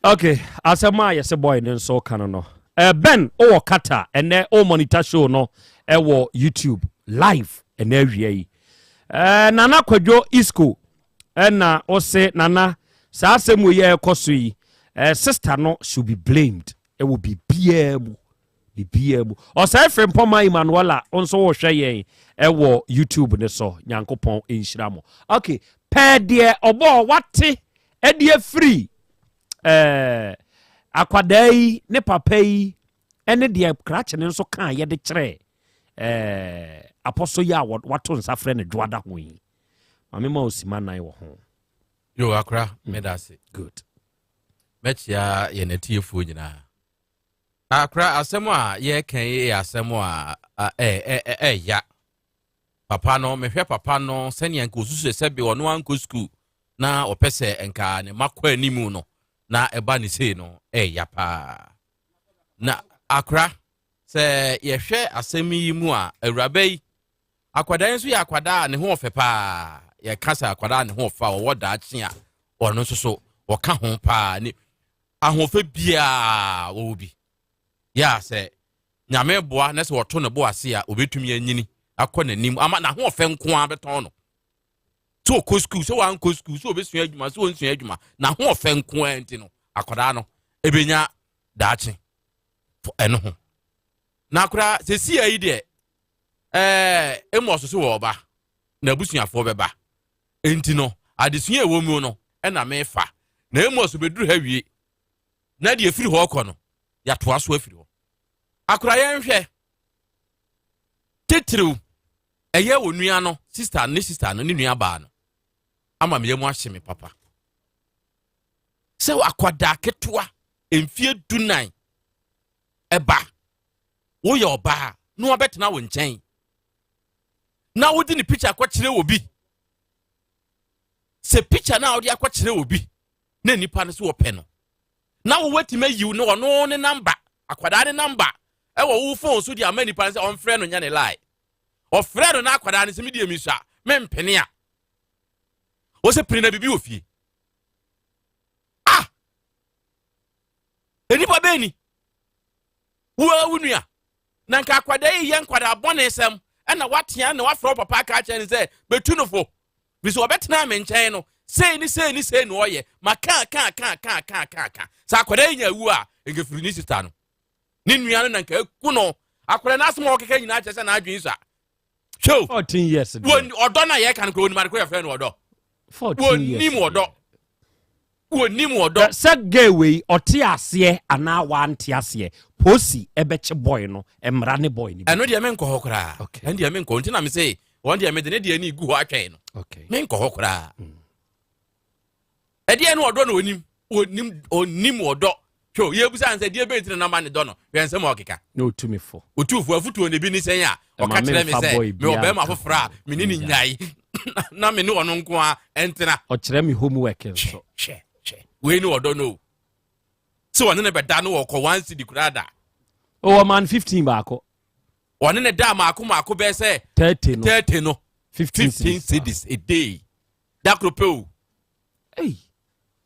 Okay, asɛm a yɛsɛ boy no nso ka no no. Ben, wowɔ Qatar, ɛnɛ wo monitor show no ɛwɔ YouTube live ɛnɛ awia yi. Nana Kwadwo Isco ɛna ɔse Nana saa asɛm wei a ɛkɔ so yi, sister no should be blamed ɛwɔ biribiara mu. Biribiara mu. Ɔsɛe Frimpɔma Emmanuela wo nso wohwɛ yɛn ɛwɔ YouTube ne so. Nyankopɔn nhyira mo. Okay, pɛɛ deɛ ɔbɔɔ wate ɛde afiri ɛɛ akwadaa yi ne papa yi ɛne deɛ krakye no nso kaa yɛde kyerɛ ɛɛ apɔso yi a wato nsa frɛ no dwoada ho yi. Maame ma osima nan wɔ ho. Yo, akora, meda ase. Good. Mɛkyia yɛn atiefoɔ nyinaa. Akora, asɛm a yɛreka yi yɛ asɛm a ɛɛya. Papa no, mehwɛ papa no sɛnea nka osusu sɛ bi ɔno ankɔ sukuu na ɔpɛ sɛ nka ne mma kɔ anim no, na ɛba ne sei no, ɛɛya paa. Na akora, sɛ yɛhwɛ asɛm yi mu a, awuraba yi, akwadaa yi nso yɛ akwadaa a ne ho ɔfɛ paa. Yɛka sɛ akwadaa a ne ho ɔfɛ a ɔwɔ daakye a, ɔno nso so ɔka ho paa. Ne ahoɔfɛ biara wɔwɔ bi. Yɛ a sɛ Nyame boa na sɛ ɔto ne bo ase a, obetumi anyini akɔ n'anim ama n'ahoɔfɛ nko ara bɛtɔn no. Sɛ ɔkɔ sukuu, sɛ wankɔ sukuu, sɛ ɔbɛsua adwuma, sɛ ɔnsua adwuma, n'ahoɔfɛ nko ara nti no, akwadaa no ebenya daakye ɛno ho. Na koraa sɛsi ayi deɛ, Amos so wɔ ɔba, na abusuafoɔ bɛba. Enti no, adesua a ɛwɔ mu no ɛna mefa. Na Amos bɛduru ha wie, na deɛ ɛfiri hɔ kɔ no, yɛatoa so afiri hɔ. Akora yɛnhwɛ titiriw ɛyɛ wɔ nua no, sista ne sista no, ne nua baa no, ama me yam ahye me papa. Sɛ akwadaa ketewa mfie 14 ɛba, woyɛ ɔbaa na wabɛtena wo nkyɛn na wode ne picture akɔkyerɛ wɔ bi, sɛ picture no a wode akɔkyerɛ wɔ bi na nipa no so wɔpɛ no, na wowatumi ayiw no ɔno ne namba, akwadaa ne namba ɛwɔ wo phone so de ama nipa no sɛ ɔmfrɛ no nyɛ ne lie. Ɔfrɛ no na akwadaa no sɛ medeɛ mi so a mempene a, wɔ sɛ pene na biribi wɔ fie. Ah! Nipa bɛn ni? Wo wo nua. Na nka akwadaa yi yɛ nkwadaa bɔne sɛm ɛna watea na wafrɛ wo papa aka akyerɛ no sɛ bɛtu no fo. Bi sɛ ɔbɛtena me nkyɛn no, sei ne sei ne sei na ɔyɛ. Ma ka ka ka ka ka ka ka. Sɛ akwadaa yi nya awu a, nka firi ne sista no. Ne nua no na nka aku no. Akwadaa no asɛm a ɔkeka nyinaa kyerɛ sɛ n'adwene sua. Hwɛ o. 14 years deɛ. Wɔn ɔdɔ no a yɛka no koraa, onim ade koro yɛfrɛ no ɔdɔ. 14 years Wɔnim ɔdɔ. Wɔnim ɔdɔ. Sɛ girl wei ɔte aseɛ anaa wante aseɛ, posi ɛbɛkye boy no, mmara ne boy no bi. Ɛno deɛ menkɔ hɔ koraa. Okay. Ɛno deɛ menkɔ. Nti na me se wɔn deɛ mede ne deɛ ne gu hɔ atwɛn no. Okay. Menkɔ hɔ koraa. Ɛdeɛ no ɔdɔ na onim. Onim, onim ɔdɔ. Hwɛ o, yɛbusa no sɛ deɛ bɛn ti na namba ne dɔ no. Hwɛ nsɛm a ɔkeka. Na ɔtumi fo. Otumfoɔ afotuo no bi ne sɛn a ɔka Ɛma kyerɛ me memfa sɛ boy mewɔ biara bɛrima nka foforɔ a ho. me ne ne nyae na me ne ɔno nko a ɛntena. Ɔkyerɛ me homework nso. Hwɛ, hwɛ, wei ne ɔdɔ no o. Sɛ ɔne ne bɛda no wɔkɔ 1 cedi koraa da. Ɔwɔ man 15 baako. Ɔne ne da maako maako bɛyɛ sɛ 30 no. 30 no. 15 15 cedis. cedis a day. Da koro pɛ o. Ei.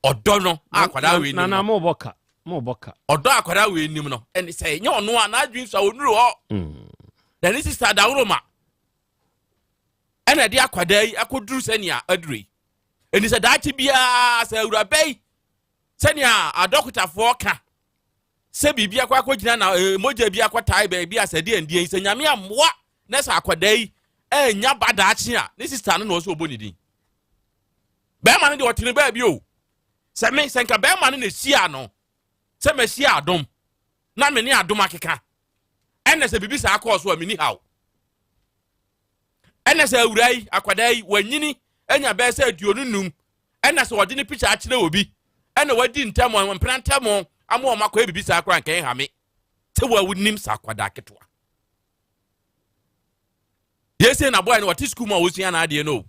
Ɔdɔ no a akwadaa wei Na nim na no. mo bɔ ka. Mobɔ ka. Ɔdɔ akwadaa wei nim no ɛne sɛ ɛnyɛ ɔno a n'adwene so a ɔnuru hɔ. Na ne sista Dawuroma ɛna ɛde akwadaa yi akɔduru sɛnea aduru yi. Ɛni sɛ daakye biara sɛ awuraba yi sɛnea adɔkotafoɔ ka sɛ biribi akɔ akɔgyina na e, mogya bi akɔtae baabi a sɛ deɛ ndeɛ yi sɛ nyame ammoa na sɛ akwadaa yi ɛnya ba daakye a ne sista no na ɔsɛ ɔbɔ ne din. Bɛrima no deɛ ɔtene baabi o. Sɛ me sɛ nka bɛrima no na ɛhyia no sɛ mahyia adom na me ne adom akeka ɛna sɛ biribi saa kɔɔ so a menni haw. Ɛna sɛ awura yi akwadaa yi wanyini anya bɛyɛ sɛ 25 ɛna sɛ ɔde ne pikya akyerɛ obi ɛna wadi ntɛm mpena ntɛm ama wɔn akɔyɛ biribi saa koraa nka ɛnha me sɛ wo a wonim sɛ akwadaa ketewa yɛsɛ na bɔyɛ no wɔte sukuu mu a wɔsua n'adeɛ no o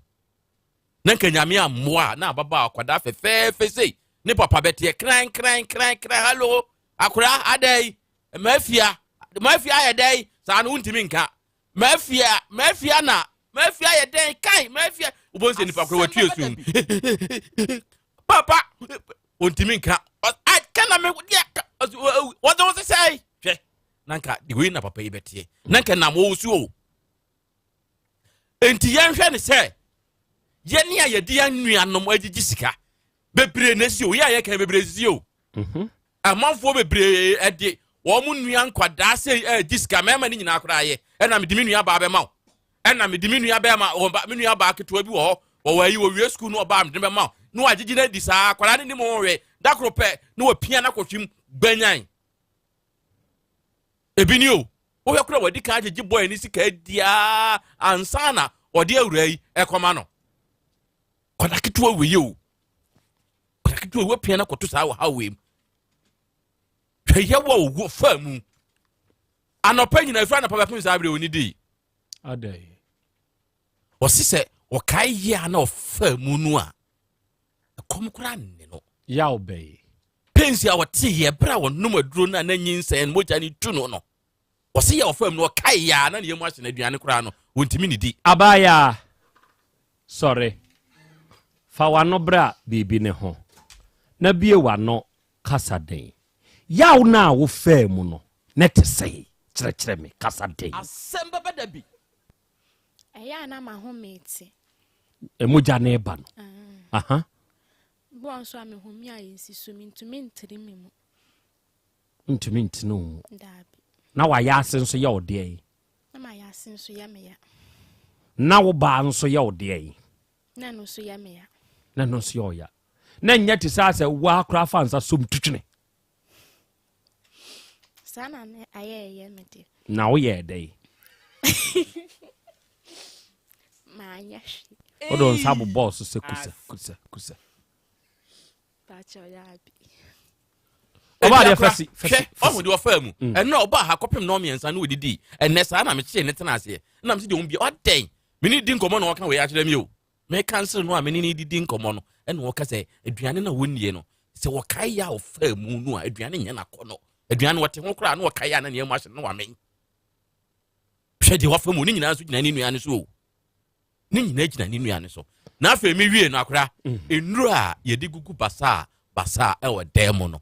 na nka nyame ammoa na ababaa akwadaa fɛfɛɛfɛ sei ne papa bɛteɛ kran kran kran kran hallo akwadaa adɛn mafia mafia ayɛ dɛn saa no wontumi nka mafia mafia na mafia ayɛ dɛn kan mafia wobɛhu sɛ nipa korɔ watu asu papa wontumi nka ka na me deɛ wɔdze wo sesɛe hwɛ na nka de wei na papa yi bɛteɛ na nka nam wɔwo so o enti yɛnhwɛ ne sɛ yɛne a yɛde yɛn nuanom agyigye sika bebree na esi o yɛ a yɛka bebree sisi o mhm. amanfoɔ bebree ɛde wɔn nua nkwadaa sɛ ɛregye sika mmarima no nyinaa koraa yɛ ɛna mede me nua baa bɛma wo ɛna mede me nua bɛma wɔn ba me nua baa ketewa bi wɔ hɔ wɔwɔ ayi wɔwie sukuu no ɔbaa mede bɛma wo na wagyegye no adi saa akwadaa no nim ho hwɛ da koro pɛ na wapia no akɔhwim gbanyan ebi ni o wohwɛ koraa wadi kan agyegye bɔɔl ne sika adiaa ansa na ɔde awura yi ɛkɔma no kwadaa ketewa wei o kwadaa ketewa wei wapia no akɔto saa wɔ ha wei mu hwɛ yɛ wɔ owó fa mu anɔpa nyina efura anɔpa bɛpem saa abiri oni di ɔsi sɛ ɔkae yie a na ɔfa mu no a ɛkɔm koraa nne no yaw bɛyi pensi a ɔte yɛ bere a ɔnom aduro no a na nyinsɛn mogya no tu no no ɔsi yɛ ɔfa mu no ɔkae yɛ a na ne yam ahyɛ no aduane koraa no wɔntumi ne di. Abaayaa, sɔre, fa w'ano bra biribi no ho, na bue w'ano kasa den. Yaw no a wofaa mu no, na ɛte sɛn? Kyerɛkyerɛ me, kasa den. Asɛm bɛba da bi. Ɛyɛ a na m'ahome te. Mogya no reba no. Aha. Bi wɔ nso a mehome a ɛnsi so, mentumi ntere me mu. Ntumi ntene wo mu. Daabi. Na wayɛ ase nso yɛ wo deɛn? Na mayɛ ase nso yɛ me ya. Na wo baa nso yɛ wo deɛn? Na ɛno nso yɛ me ya. Na ɛno nso yɛ wo ya. Na nyɛ te sɛ asɛ woa koraa fa nsa som tutwene. Saa na ne ayɛ ɛyɛ me deɛ. Na woyɛɛ dɛn? Maanyɛ hwee. Wode wo nsa bobɔɔ so sɛ kusa kusa kusa. Ɔbaa deɛ fɛsi fɛsi. Ɔhu deɛ ɔfaa mu. Mm. Ɛnna ɔbaa ha kɔpem nɔɔ mmiɛnsa na odidi. Ɛnɛ saa na mekyee ne tena aseɛ. Ɛna mesi deɛ ɔmu bia ɔdɛn. Me ne di nkɔmɔ na ɔka wei akyerɛ mi o. Meka nsere no a me ne ne didi nkɔmɔ no ɛna ɔka sɛ aduane na wɔnnie no sɛ wɔkae yɛ a ɔfaa mu no a aduane nyɛ n'akɔnɔ. Aduane wɔte ho koraa na ɔkae a na nea mu ahyɛ no na wamen. Hwɛ deɛ wafa mu ne nyinaa nso gyina ne nua no so o. Ne nyinaa gyina ne nua no so. Na afei me wie no akora mm. nnuro a yɛde gugu basaa basaa ɛwɔ dan mu no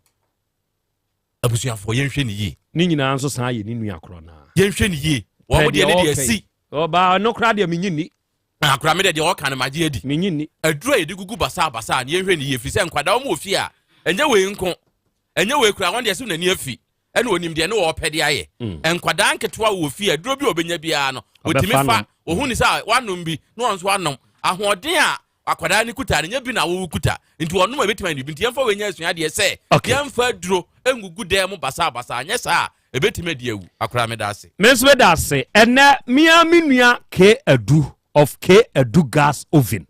abusuafoɔ yɛnhwɛ ne yie. Ne nyinaa nso san yɛ ne nua korɔ naa. Yɛnhwɛ ne yie. Wɔn deɛ ne deɛ si. Ɔbaa ɔno koraa deɛ menyi nni. Akora me deɛ deɛ ɔka no magye adi. Menyi nni. Aduro a yɛde gugu basaa basaa no yɛnhwɛ ne yie firi sɛ nkwadaa wɔn wɔ fie a ɛnyɛ wei nko ɛnyɛ wei koraa wɔn deɛ sɛ n'ani afi ɛna onim deɛ ne wɔpɛ de ayɛ mm. nkwadaa nketewa wɔ fie aduro bi a ɔbɛnya biara no ɔtumi fa ohun ne sɛ wanom bi na wɔn nso anom ahoɔden a akwadaa no kuta no nyɛ bi na awowo kuta nti ɔnom a ebetumi ayɛ bi nti yɛmfa wei nyɛ asua adeɛ sɛ yɛmfa aduro ngugu dan mu basabasa anyɛ saa a ebetumi adi awu akwadaa meda ase. Me nso meda ase ɛnɛ mea me nua K Adu of K Adu gas oven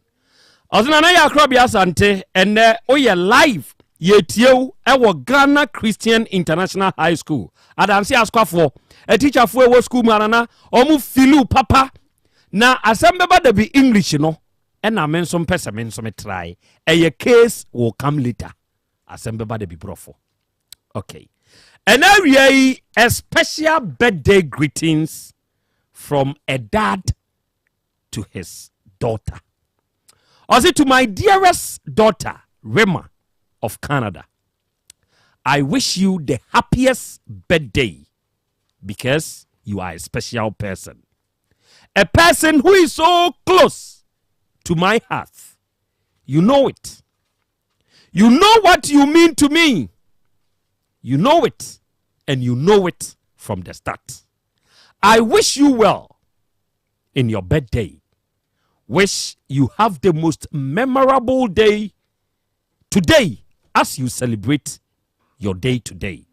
Ɔse Nana Yaa Korɔbea Asante ɛnɛ woyɛ live yɛtie wo ɛwɔ Ghana Christian International High School Adanse Askwafoɔ atikyafoɔ ɛwɔ school mu anana ɔmo filiw papa na asɛm bɛba da bi English no ɛna me nso mpɛ sɛ me nso me try ɛyɛ case will come later asɛm bɛba da bi borɔfo okay ɛnɛ awia yi a special birthday greetings from a dad to his daughter. Ɔse to my dearest daughter Rema of Canada. I wish you the happiest birthday because you are a special person. A person who is so close to my heart. You know it. You know what you mean to me. You know it, and you know it from the start. I wish you well in your birthday. Wish you have the most memorable day today as you celebrate your day today.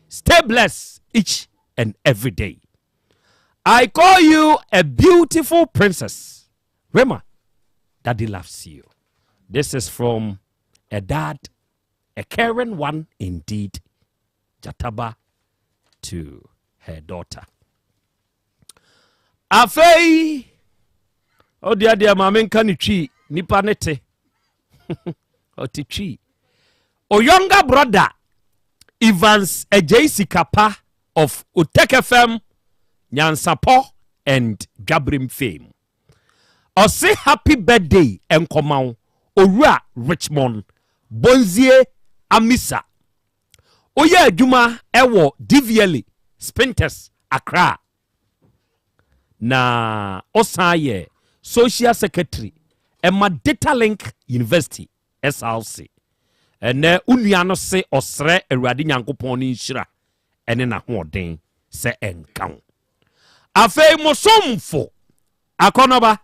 Stay blessed each and every day. I call you a beautiful princess. Rema, daddy loves you. This is from a dad, a caring one indeed, Jataba, to her daughter. Afei, ɔdeɛ deɛ maame nka ne twi nipa ne te ɔte twi. O younger brother Evans Ejei Sikapa of Otek FM, Nyansapɔ and Dwabrim fame. Ɔse happy birthday nkɔma wo Owura Richmond Bonzie Amisa. Woyɛ adwuma ɛwɔ DVLA Spintex Accra na ɔsan yɛ social secretary ɛma Datalink University SLC. Ɛnɛ wo nua no se ɔsrɛ Awurade Nyankopɔn no nhyira ɛne n'ahoɔden sɛ ɛnka wo. Afei mo somfo Akɔnɔba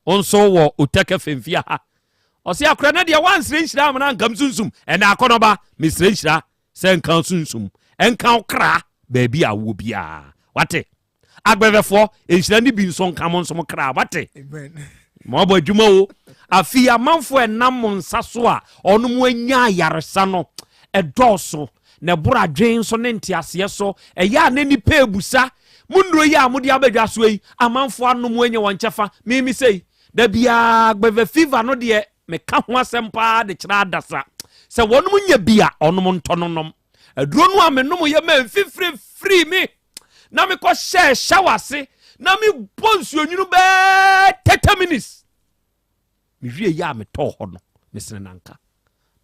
nso wɔ Otɛkɛ Femfia ha. Ɔse akora no deɛ wansrɛ nhyira amana nkam sunsum. Ɛnɛ Akɔnɔba mesrɛ nhyira sɛ nka sunsum ɛnka wo kra baabi a wɔ biara. Wate? Agbɛvɛfoɔ nhyira no bi nso nka mo nso mo kra. Wate? Ma ɔbɔ adwuma o. Afei amanfoɔ ɛnam mo nsa so a ɔno mo anya ayaresa no ɛdɔɔso na ɛboro adwen nso ne nteaseɛ so. Ɛyɛ a ne nipa ebusa mo nnuro yi a mode abɛdwa so yi, amanfoɔ anom anya wɔn kyɛfa. Mimi sei da biara gbɛvɛ fever no deɛ meka ho asɛm paa de kyerɛ adasa sɛ wɔnom nya bi a ɔnom ntɔ no nom aduro no a menom yɛ ma mfifire firi me na mekɔ hyɛ shower ase na mebɔ nsuonwunu bɛɛ 30 minutes. Mewie yɛ a metɔɔ hɔ no mesene nanka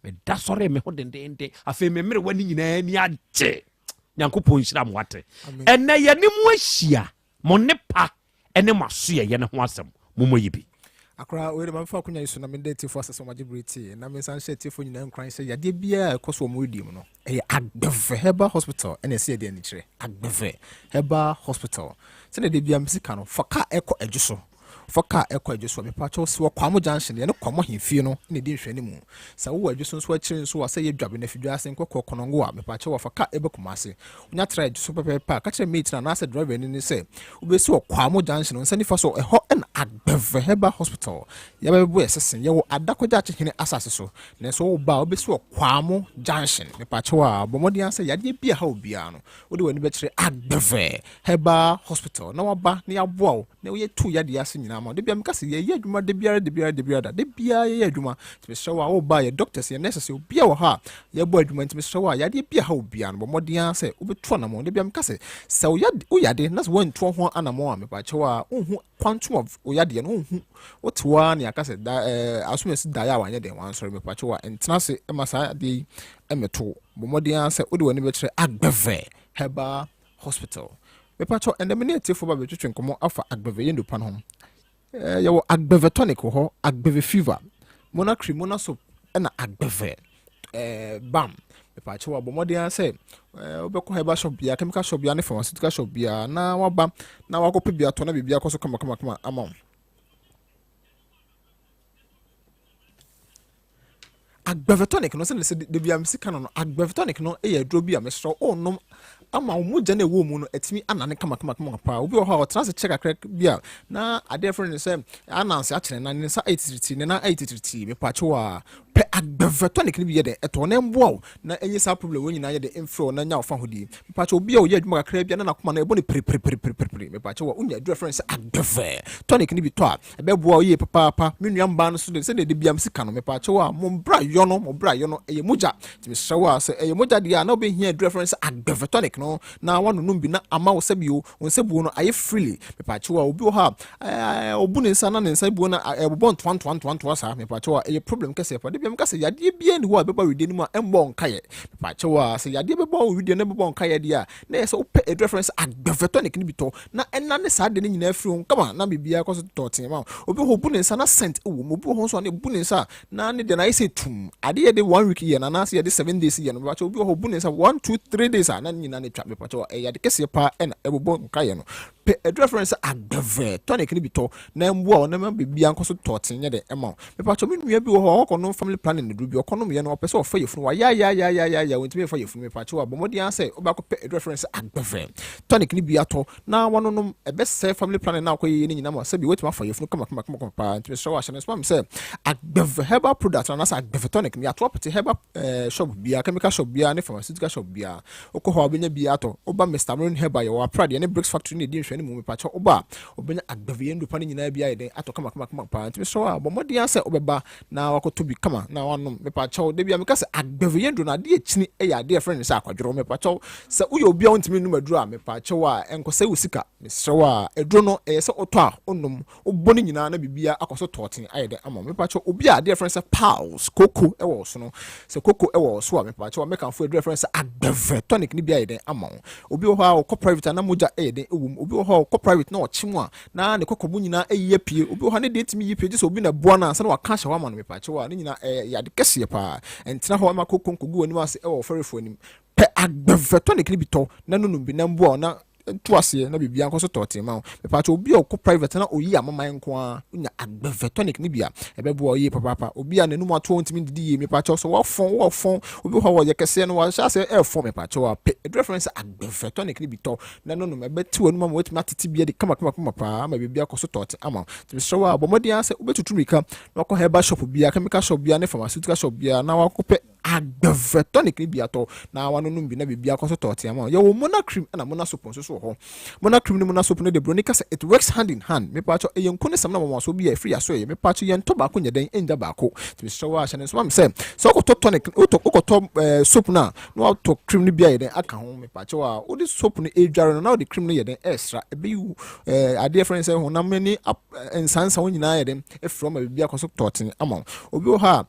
meda sɔre me ho dendenden. Afei me mmerewa no nyinaa ani agye. Nyankopɔn nhyira mo. Wate? Ɛnɛ yɛne mo ahyia mo ne pa ɛne mo asoyɛyɛ no ho asɛm. Mommɔ yi bi. Akora wei de, mamfa akonnwa yi so na mede atiefoɔ asɛ sɛ ɔmagye bere tie na mensan hyɛ atiefoɔ nyinaa nkuran sɛ yadeɛ biara a ɛkɔ so wɔ mo mu no, ɛyɛ Agbɛvɛ Herbal Hospital ɛna ɛsɛ yɛde ani kyerɛ Agbɛvɛ Herbal Hospital. Sɛdeɛ de bia mesi ka no, fa kaa ɛkɔ Adwo so, fa kaa ɛkɔ Adwo so a, mepakyɛw si wɔ Kwamo Junction, yɛne Kwamo ahemfie no na ɛdi nhwɛne mu. Sɛ wowɔ Adwo so nso akyire nso a, sɛ yɛ Dwabe na Afidwa ase nkɔkɔ Kɔnɔngo a, mepakyɛw wɔ fa kaa ɛbɛ Kumase, wonya tra Adwo so pɛpɛɛpɛ a, ka kyerɛ mate no anaasɛ driver ni ne sɛ wobɛsi wɔ Kwamo Junction nsa nifa so. Ɛhɔ ɛna Agbɛvɛ Herbal Hospital yɛbɛbɔ yɛ sese. Yɛwɔ Adakɔgya Akyehene asase so, nanso woba a, wobɛsi wɔ Kwamo Junction. Mepakyɛw a, bɔ mmɔden sɛ yadeɛ bi a ha obiara no, wode w'ani bɛkyerɛ Agbɛvɛ Herbal Hospital na waba na yɛaboa wo na woyɛtu yadeɛ ase nyinaa ma wo. Da bia meka sɛ yɛyɛ adwuma da biara, da biara, da biara da, da biara yɛyɛ adwuma. Nti mesrɛ wo a woba, yɛ doctors, yɛ nurses, obia wɔ hɔ a yɛbɔ adwuma. Nti mesrɛ wo a, yadeɛ bi a ha obiara no, bɔ mmɔden ara sɛ wobɛtu anammɔn. Da bia meka sɛ sɛ woyade na sɛ woantu ho anammɔn a, mepakyɛw a, wonhu quantum of wo yadeɛ no, wonhu. Wote hɔ ara ne aka sɛ da asomasi daeɛ a wanyɛ den wansɔre. Mepakyɛw a, ntena ase ma saa adeɛ yi mmɛto. Bɔ mmɔden ara sɛ wode w'ani bɛkyerɛ Agbɛvɛ Herbal Hospital. Mepakyɛw, ɛnɛ me ne atiefoɔ ba bɛtwetwe nkɔmmɔ afa Agbɛvɛ yɛ nnupa no ho. Yɛwɔ Agbɛvɛ tonic wɔ hɔ, Agbɛvɛ fever, mona cream, mona soap, ɛna Agbɛvɛ balm. Mepakyɛw a, bɔ mmɔden ara sɛ wobɛkɔ herbal shop biara, chemical shop biara ne pharmaceutical shop biara na waba na wakɔpɛ bi atɔ na biribi akɔ so kamakamakama ama wo. Agbɛvɛ tonic no, sɛne sɛ da bia mesi ka no, agbɛvɛ tonic no yɛ aduro bi a mesrɛ wo ɔnom ama wo mogya no ɛwɔ mu no atumi anane kamakamakama paa. Obi wɔ hɔ a ɔtena ase kyɛ kakra bi a, na adeɛ frɛ no sɛ ananse akyerɛ na ne nsa ayɛ titiritii, ne nan ayɛ titiritii. Mepaakyɛw a, pɛ agbɛvɛ tonic no bi yɛ dɛ ɛtɔ na ɛmboa wo na ɛnyɛ saa problem wɔ nyinaa yɛ dɛ ɛmfrɛ wo na nya wo fa hodie. Mepaakyɛw, obi a ɔyɛ adwuma kakra bi a na n'akoma no ɛbɔ no piripiripiripiripiri, mepaakyɛw a, wonya aduro frɛ no sɛ agbɛvɛ tonic no bi tɔ a, ɛbɛboa wo yie papaapa. Me nua mbaa no so de, sɛdeɛ de biam sika no, mepaakyɛw a, mo mbra yɔ no, mo bra yɔ no ɛyɛ mogya. Nti mesrɛ wo a, sɛ ɛyɛ mogya deɛ a, na wobɛhia aduro frɛ no sɛ agbɛvɛ tonic no na wanonom bi na ama wo sɛbio wo nsa buo no ayɛ freely. Mepaakyɛw a, obi wɔ hɔ a ɔbu ne nsa na ne nsa buo no ɛbobɔ ntoa ntoa ntoa ntoa saa. Mepaakyɛw a, ɛyɛ problem kɛseɛ pa de. Da biara meka sɛ yadeɛ biara nni hɔ a ɛbɛba wedeɛ no mu a ɛmmɔ wo nkaeɛ. Mepaakyɛw a, sɛ yadeɛ bɛba wo wedeɛ no ɛbɛbɔ wo nkaeɛ deɛ a, na ɛyɛ sɛ wopɛ aduru a yɛfrɛ no sɛ agbɛvɛ tonic no bi tɔ na ɛnane saa adeɛ no nyinaa firi ho kama na biribiara kɔ so tɔɔtee ma wo. Obi wɔ hɔ ɔbu ne nsa na scent wɔ mu, obi wɔ hɔ nso a na ɛbu ne nsa a na ne deɛ no ayɛ sɛ tumm. Adeɛ yɛde one week yɛ no anaasɛ yɛde 7 days yɛ no, mepakyɛw obi wɔ hɔ ɔbu ne nsa 1, 2, 3 days a na ne nyinaa no atwa. Mepakyɛw ɛyɛ ade kɛseɛ paa ɛna ɛbobɔ nkaeɛ no. Pɛ aduru a yɛfrɛ no sɛ agbɛvɛ tonic no bi tɔ na ɛmboa wo na ɛma biribiara nkɔ so tɔɔtee nyɛ dɛ ɛma wo. Mepakyɛw me nua bi wɔ hɔ a ɔkɔnom family planning aduru bi, ɔkɔnom yɛ no ɔpɛ sɛ ɔfa yafunu, wayaayaayaayaaya ɔntumi mfa yafunu. Mepakyɛw a bɔ mmɔden ara sɛ wobɛakɔ pɛ aduru a yɛfrɛ no sɛ agbɛvɛ tonic no bi atɔ na wanonom, ɛbɛsɛe family planning na akɔyɛyɛ no nyinaa ma sɛbi woatumi afa yafunu kama paa. Nti mesrɛ wo ahyɛ no nso ma me sɛ agbɛvɛ herbal product anaasɛ agbɛvɛ tonic no yɛato apete herbal shop biara, chemical shop biara ne pharmaceutical shop biara. Wokɔ hɔ a wobɛnya bi atɔ. Woba Mr Marin Herbal, yɛwɔ apradeɛ ne Bricks Factory ne ɛdi nhwɛ no mu. Mepakyɛ woba a wobɛnya agbɛvɛ yɛn ndupa no nyinaa bi ayɛ dɛn atɔ kama paa. Nti mesrɛ wo a bɔ mmɔden ara sɛ wobɛba na wakɔtɔ bi kama na wanom. Mepakyɛw, da bi a meka sɛ agbɛvɛ yɛn duro no adeɛ kyini yɛ adeɛ yɛfrɛ no sɛ akwadworɔ. Mepakyɛw, sɛ woyɛ obi a wontumi nnom aduro a, mepakyɛw a ɛnkɔsɛe wo sika. Mesrɛ wo a aduro no ɛyɛ sɛ wotɔ a wonom, wobɔ no nyinaa na biribiara akɔ so tɔɔten ayɛ dɛ ama wo. Mepakyɛw, obi a adeɛ yɛfrɛ no sɛ piles koko wɔ wo so no, sɛ koko wɔ wo so a, mepakyɛw a mɛkamfo aduro yɛfrɛ no sɛ agbɛvɛ tonic no bi ayɛ dɛn ama wo. Obi wɔ hɔ a ɔkɔ private a na mogya yɛ dɛn wɔ mu. Obi wɔ hɔ a ɔkɔ private na ɔkye mu a na ne kɔkɔbo nyinaa ayi apue. Obi wɔ hɔ a ne deɛ tumi yi pue gye sɛ obi na ɛboa no ansa na waka ahyɛ hɔ ama no. Mepakyɛw a ne nyinaa ɛyɛ ade kɛseɛ paa. Ɛntena hɔ ma koko nkɔgu w'anim ase wɔ ɔfɛrefoɔ anim. Pɛ agbɛvɛ tonic no bi tɔ na nonom bi na mboa wo na nto aseɛ na biribiara nkɔ so tɔɔtee ma wo. Mepakyɛw, obi a ɔkɔ private na oyi amaman nko ara, wonya agbɛvɛ tonic no bi a, ɛbɛboa wo yie papaapa. Obi a n'anum ato a ɔntumi ndidi yie, mepakyɛw sɛ wafɔn, wafɔn, obi wɔ hɔ a ɔyɛ kɛseɛ no wahyɛ aseɛ ɛrefɔn, mepakyɛw a pɛ aduru a yɛfrɛ no sɛ agbɛvɛ tonic no bi tɔ na nonom, ɛbɛte w'anum ama woatumi atete bi adi kama paa ama biribi akɔ so tɔɔte ama wo. Nti mesrɛ wo a bɔ mmɔden ara sɛ wobɛtutu mmirika na wakɔ herbal shop biara, chemical shop biara ne pharmaceutical shop biara na wakɔpɛ agbɛvɛ tonic no bi atɔ na wanonom bi na biribi akɔ so tɔɔte ama wo. Yɛwɔ Mona cream ɛna Mona soap nso so wɔ hɔ. Mona cream ne Mona soap no de broni ka sɛ it works hand in hand. Mepakyɛw ɛyɛ nku ne samina nwanwasoɔ bi a ɛfiri yɛaso ɛyɛ. Mepakyɛw yɛntɔ baako nyɛ dɛn ɛngya baako. Nti mesrɛ wo a hyɛ no nso ma me sɛ sɛ wokɔtɔ tonic wotɔ wokɔtɔ soap no a na watɔ cream no bi ayɛ dɛn aka ho. Mepakyɛw a wode soap no ɛredware no na wode cream no yɛ dɛn ɛresra, ɛbɛyi wo adeɛ frɛ no sɛ honam ani nsansa wo nyinaa yɛ dɛn ɛfiri ma biribi akɔ so tɔɔten ama wo. Obi wɔ hɔ a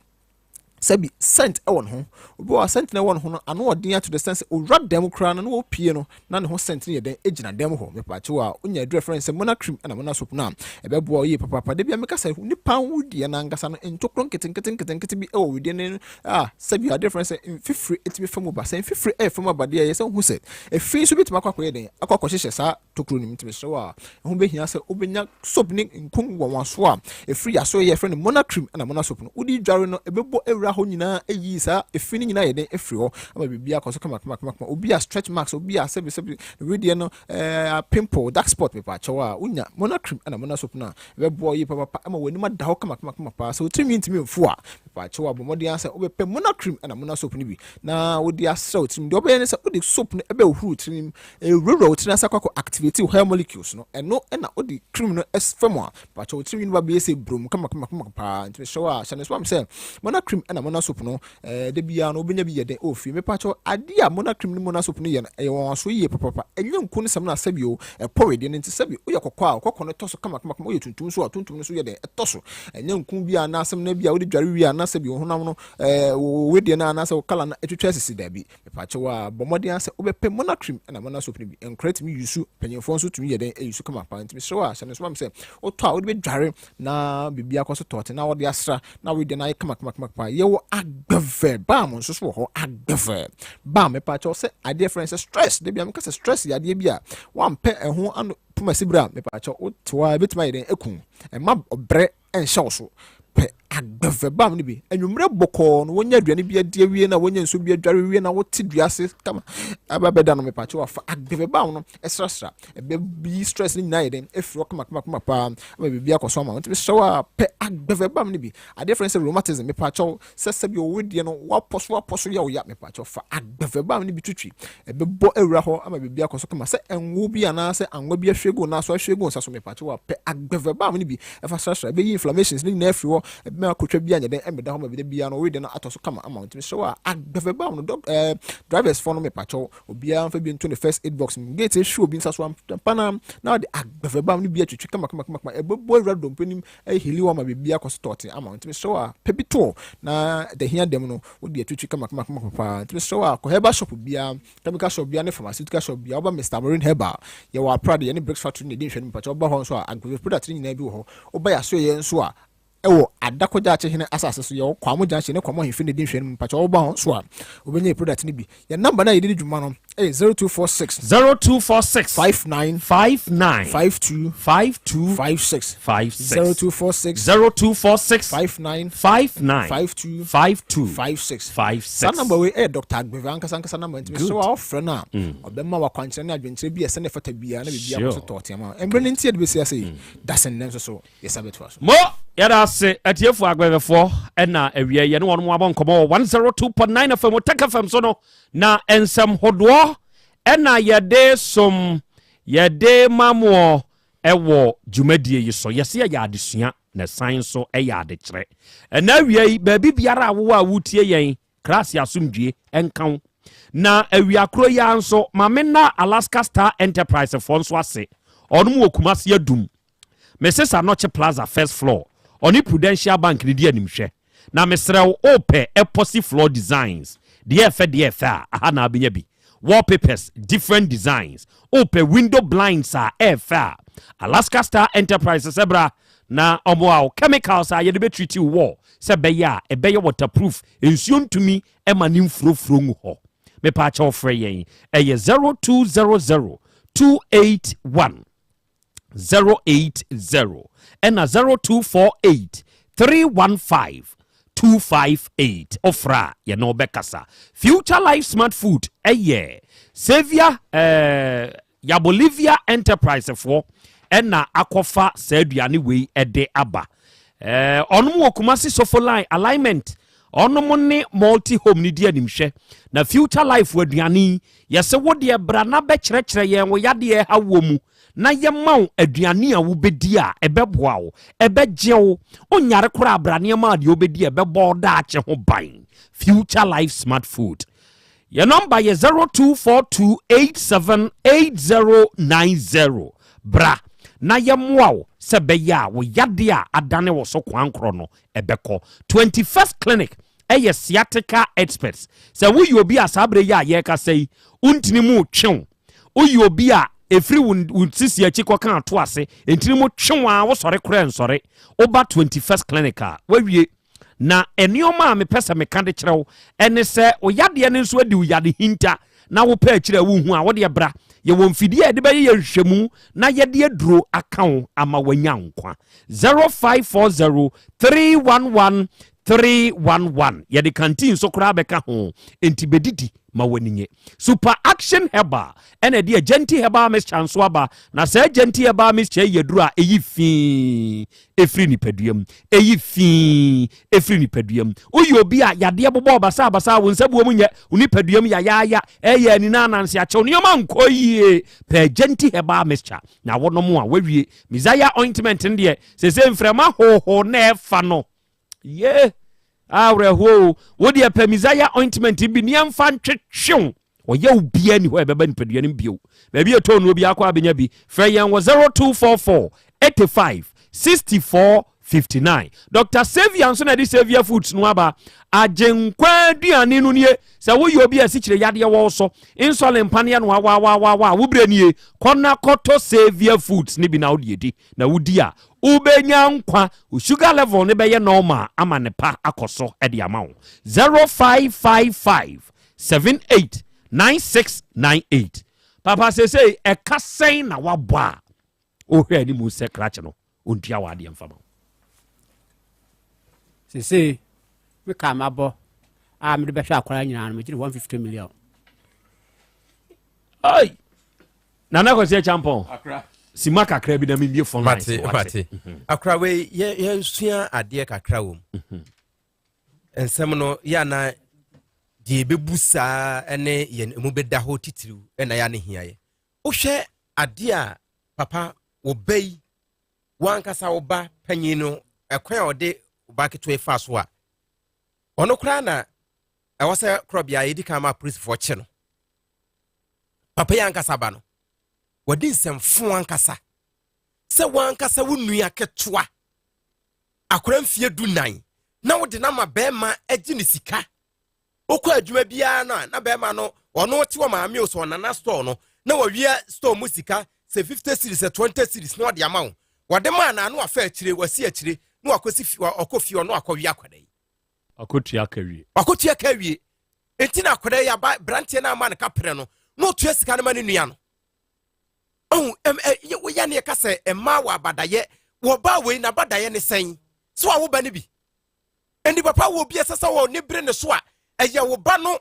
sɛbi scent ɛwɔ ne ho, obi wɔ scent na ɛwɔ ne ho no ano ɔden ato the sense owura dɛm koraa no na wɔpie no na ne ho scent no yɛ dɛn egyina dɛm hɔ. Mepaakyɛw a wonya aduru ɛfrɛ no sɛ Mona cream ɛna Mona soap no a ɛbɛboa wo yie papaapa. Da bi a meka sɛ nipa wodeɛ no ankasa no ntokuro nketenkete nketenkete bi ɛwɔ wedeɛ no a sɛbi adeɛ frɛ no sɛ mfifire ɛtumi fa mu ba. Sɛ mfifire ɛyɛ mu aba deɛ ɛyɛ sɛ wohu sɛ efi nso bɛtumi akɔ akɔyɛ dɛn akɔ akɔhyehyɛ saa tokuro no mu. Nti mesrɛ wo a ɛho bɛhia sɛ wobɛnya soap ne nku nwanwaso a ɛfiri yaso yɛ yɛfrɛ no Mona cream ɛna Mona soap no wode dware no ɛbɛbɔ awura hɔ nyinaa ɛyi saa efi no nyinaa yɛ den afiri hɔ ama biribi akɔ so kama kama kama kama. Obi a stretch marks, obi a sɛbi sɛbi wedeɛ no pimple, dark spot, mepakyɛw a wonya Mona cream ɛna Mona soap no a ɛbɛboa yie papapa ama w'anim ada hɔ kama kama kama paa. Sɛ wotiri nwi ntumi mfu a, mepakyɛw a bɔ mmɔden sɛ wobɛpɛ Mona cream ɛna Mona soap no bi na wode asrɛ wo tirim. Deɛ wobɛyɛ ne sɛ wode soap no ɛbɛhohoro tirim, ɛwurawura wo tiri ase akɔ akɔ activate wo hair molecules no. Ɛno ɛna wode cream no ɛfa mu a, mepakyɛw wo tiri nwi no ba bɛyɛ sɛ burom kama kama kama paa. Nti mesrɛ wo a hyɛ ne so am sɛ Mona cream ɛna Mona soap no da biara no wobɛnya bi yɛ den ɛwɔ fie. Mepakyɛw adeɛ a Mona cream ne Mona soap no yɛ no ɛyɛ wɔn aso yie papapa. Ɛnyɛ nku ne sɛm no a sɛbi o ɛpɔ wedeɛ no nti sɛbi woyɛ kɔkɔɔ a kɔkɔɔ no tɔ so kama kama kama, woyɛ tuntum so a tuntum no so yɛ den ɛtɔ so. Ɛnyɛ nku bi a anaasɛm no bi a wode dware wie a na sɛbi wo honam no wo wedeɛ no anaasɛ wo colour no atwitwa asisi, daabi. Mepakyɛw a bɔ mmɔden sɛ wobɛpɛ Mona cream ɛna Mona soap no bi. Nkora tumi use, mpanyinfoɔ nso tumi yɛ den use kama paa. Nti mesrɛ wo a hyɛ no nso ma me sɛ wotɔ a wode bɛdware na biribi akɔ so tɔɔte na wɔde asra na wedeɛ no ayɛ kama kama kama paa. Yɛwɔ agbɛvɛ balm nso so wɔ hɔ. Agbɛvɛ balm, mepakyɛw sɛ adeɛ frɛ sɛ stress, da bi a meka sɛ stress yɛ adeɛ bi a wampɛ ɛho ano poma si berɛ a, mepakyɛw wote hɔ a ɛbɛtumi ayɛ den aku ɛma ɔbrɛ ɛnhyɛ wo so. Pɛ agbɛvɛ balm no bi anwummerɛ bɔkɔɔ no wɔnya aduane bi adi awie na wɔnya nsuo bi adware wie na wote dua ase kama aba bɛda no, mepakyɛw afa agbɛvɛ balm no ɛsrasra, ɛbɛyi stress no nyinaa yɛ den afiri hɔ kama kama kama paa ama biribi akɔ so ama wo. Nti mesrɛ wo a pɛ agbɛvɛ balm no bi. Adeɛ frɛ no sɛ rheumatism, mepakyɛw sɛ sɛbi ɔwɔ deɛ no wapɔ so wapɔ so yɛ wo ya, mepakyɛw fa agbɛvɛ balm no bi twitwi, ɛbɛbɔ awura hɔ ama biribi akɔ so kama. Sɛ ɛnwo bi anaasɛ anwa bi ahwie gu na so ahwie gu nsa so, mepakyɛw a pɛ agbɛvɛ balm no bi ɛfa srasra, ɛbɛyi inflammations ne nyinaa afiri hɔ, ɛbɛma akotwa bi anyɛ dɛn ɛmɛda hɔ ma bi da biara no wɔredi no atɔ so kama ama wo. Nti mesrɛ wo a agbɛvɛ balm no dɔk drivers foɔ no, mepakyɛw obiara mfa bi nto ne first aid box mu. Gate ehwi obi nsa so ampa na ɔde agbɛvɛ balm no bi atwitwi kama kama kama kama, ɛbɛbɔ awura dompe nim ɛyɛ heal wɔ ama biribi. biribiara akɔ so tɔɔte ama wo. Nti mesrɛ wo a, pɛ bi toɔ na da hia dɛm no, wode atwitwi kama kama paa. Nti mesrɛ wo a, kɔ herbal shop biara, chemical shop biara ne pharmaceutical shop biara, woba Mister Amorin Herbal, yɛwɔ Aprade, yɛne Bricks Factory na ɛdi nhwɛanim. Mpakyɛ woba hɔ nso a, Agbeve product no nyinaa bi wɔ hɔ. Woba yɛn asoɛeɛ nso a, Ɛwɔ Adako Gyaakye Hene asase so, yɛwɔ Kwamo Junction ne Kwamo Ahemfie na ɛdi nhwɛanim. Mpakyɛw woba hɔ nso a, wobɛnya yɛ product no bi. Yɛn number no a yɛde di dwuma no yɛ 0246. 0246. 59. 59. 52. 52. 56. 56. 0246. 0246. 59. 59. 52. 52. 56. 56. Saa number wei ɛyɛ Doctor Agbeve ankasa ankasa number nti mesrɛ Good. wo a wofrɛ no a ɔbɛma wo akwankyerɛ ne adwenkyerɛ bi a ɛsɛ ne ɛfata biara na biribiara akɔ so Sure. tɔɔte ama wo. Mmerɛ no nti yɛde bɛsi ase yi, dasene nnɛ nso so. Yɛsan bɛtoa so. Mo, yɛda ase atiefo agbɛbɛfoɔ ɛna awia yɛne wɔn abɔ nkɔmmɔ wɔ 102.9 FM Otec FM so no na nsɛm hodoɔ ɛna yɛde som yɛde ma moɔ ɛwɔ dwumadie yi so. Yɛse ɛyɛ adesua na ɛsan nso ɛyɛ adekyerɛ. Ɛna awia yi baabi biara a wowɔ a wotie yɛn Krase asomdwie nka wo. Na awia koro yi ara nso ma menna Alaska Star Enterprise foɔ nso ase. Ɔnom wɔ Kumasi Adum. Mrs Anokye Plaza first floor, ɔne Prudential Bank no di animhwɛ. Na mesrɛ wo, wopɛ epoxy floor designs, deɛ ɛfɛ deɛ ɛfɛ a, aha na wobɛnya bi. Wallpapers, different designs, wopɛ window blinds a ɛɛfɛ a, Alaska Star Enterprises bra na ɔmoa wo. Chemicals a yɛde bɛtreat wo wall sɛ ɛbɛyɛ a ɛbɛyɛ waterproof, nsuo ntumi ma ne mfurofuro ngu hɔ. Mepaakyɛw frɛ yɛn, ɛyɛ 0200 281 080 ɛna 0248 315 258 ɔfrɛ a yɛne wo bɛkasa. Future Life Smart Food ɛyɛ Saviour eh, Yabolivia Enterprise foɔ ɛna akɔfa saa aduane wei ɛde aba. Eh, ɔnom wɔ Kumasi Sofo Line alignment ɔnom ne multi home no di animhwɛ na Future Life aduane yi Yɛse wo deɛ bra na bɛkyerɛkyerɛ yɛn wo yadeɛ ɛha woɔ mu na yɛma wo aduane a wobɛdi a ɛbɛboa wo, ɛbɛgye wo, wonyare koraa bra na yɛma wo deɛ wobɛdi a ɛbɛbɔ wo daakye ho ban. Future Life Smart Food. Yɛn nɔmba yɛ 0242878090. Bra na yɛmmoa wo sɛ ɛbɛyɛ a wo yadeɛ a adane wo so koankorɔ no ɛbɛkɔ. 21st Clinic yɛ sciatica experts. Sɛ woyɛ obi a saa berɛ yi a yɛrekasa yi, wo ntini mu retwe wo, woyɛ obi a ɛfiri wo wo sisi akyi kɔka ato ase, ntini mu twe wo a wosɔre koraa nsɔre, woba 21st Clinic a, woawie. Na nneɛma a mepɛ sɛ meka de kyerɛ wo ɛne sɛ wo yadeɛ no nso adi wo yade hinta na wopɛ akyiri a wonhu a, wodeɛ bra. Yɛwɔ mfidie a yɛde bɛyɛ yɛn nhwehwɛmu na yɛde aduro aka wo ama woanya nkwa. 0540 311 311. Yɛde canteen nso koraa bɛka ho, enti bɛdidi ma w'ani nye. Super Action Herbal ɛna ɛde Agyanti Herbal Mixture nso aba, na saa Agyanti Herbal Mixture yi yɛ aduro a ɛyi fi ɛfiri nipadua mu, ɛyi fi ɛfiri nipadua mu. Woyɛ obi a yadeɛ bobɔ basabasa, wo nsa buo mu nyɛ, wo nipadua mu yayaaya, ɛyɛ ani na ananse akyɛw, nneɛma nkɔ yie, pɛ Agyanti Herbal Mixture na wonom a wawie. Messiah Ointment no deɛ, sese mframa hoho na ɛfa no, ye awerɛhoɔ o, wo deɛ pɛ Messiah Ointment bi ne ɛmfa ntwetwew ɔyɛ wo biara ni hɔ a ɛbɛba nipadua no bio. Baabi a ɛtɔn no obiara kɔ abɛnya bi. Frɛ yɛn wɔ 0244 85 64 59. Dr. Saviour nso na ɛde Saviour Foods no aba. Agyenkwa aduane no nie. Sɛ woyɛ obi a asikyire yadeɛ wɔ wo so, insulin mpaneɛ no awaawaawaawa a, wo berɛ nie. Kɔ na kɔtɔ Saviour Foods no bi na wode adi. Na wodi a, wobɛnya nkwa. Wo sugar level no bɛyɛ normal ama ne pa akɔ so de ama wo. 0555 78 9698. Papa seesei ɛka sɛn na wabɔ a wohwɛ anim sɛ krakye no ɔntua w'adeɛ mfa ma wo? Seesei me ka mabɔ a mede bɛhwɛ akwadaa nyinaa no megyere 150 million. Ai! Nana Kwasi Acheampong, sima kakra bi na membie phone lines. Mate, mate. Akora wei yɛnsua adeɛ kakra wɔ mu. Nsɛm no yɛ ana deɛ ɛbɛbu saa ne yɛn mu bɛda hɔ titiriw na yɛ ana hia yɛ. Wohwɛ adeɛ a papa wo ba yi wankasa wo ba panyin no ɛkwan a ɔde wo ba ketewa yi fa so a ɔno koraa na ɛwɔ sɛ korɔbea yɛdi kan ma apolisifoɔ kye no. Papa yi ankasa ba no wɔde nsɛmfo ankasa sɛ wankasa wo nua ketewa. Akora mfie 14 na wode no ama bɛrima agye ne sika. Wokɔ adwuma biara no a na bɛrima no ɔno te wɔ maame o sɛ ɔnana store no na wawia store mu sika sɛ 50 cedis sɛ 20 cedis na ɔde ama wo. Wɔde maa na ano afa akyire wasi akyire na wakɔsi fi ɔkɔ fie ɔno akɔwe akwadaa yi. Wakɔtua ka wie. Wakɔtua ka wie. Nti na akwadaa yi aba branteɛ no ama no kaprɛ no na ɔtua sika no ma ne nua no. Ɔhu ɛm ɛ woyɛ ne yɛka sɛ mmaa wɔ abadayɛ wɔbaa wei n'abadayɛ ne sɛn sɛ wawo ba no bi. Ɛnti papa wɔ bi ɛsɛ sɛ wɔ ne bere ne so a ɛyɛ wo ba no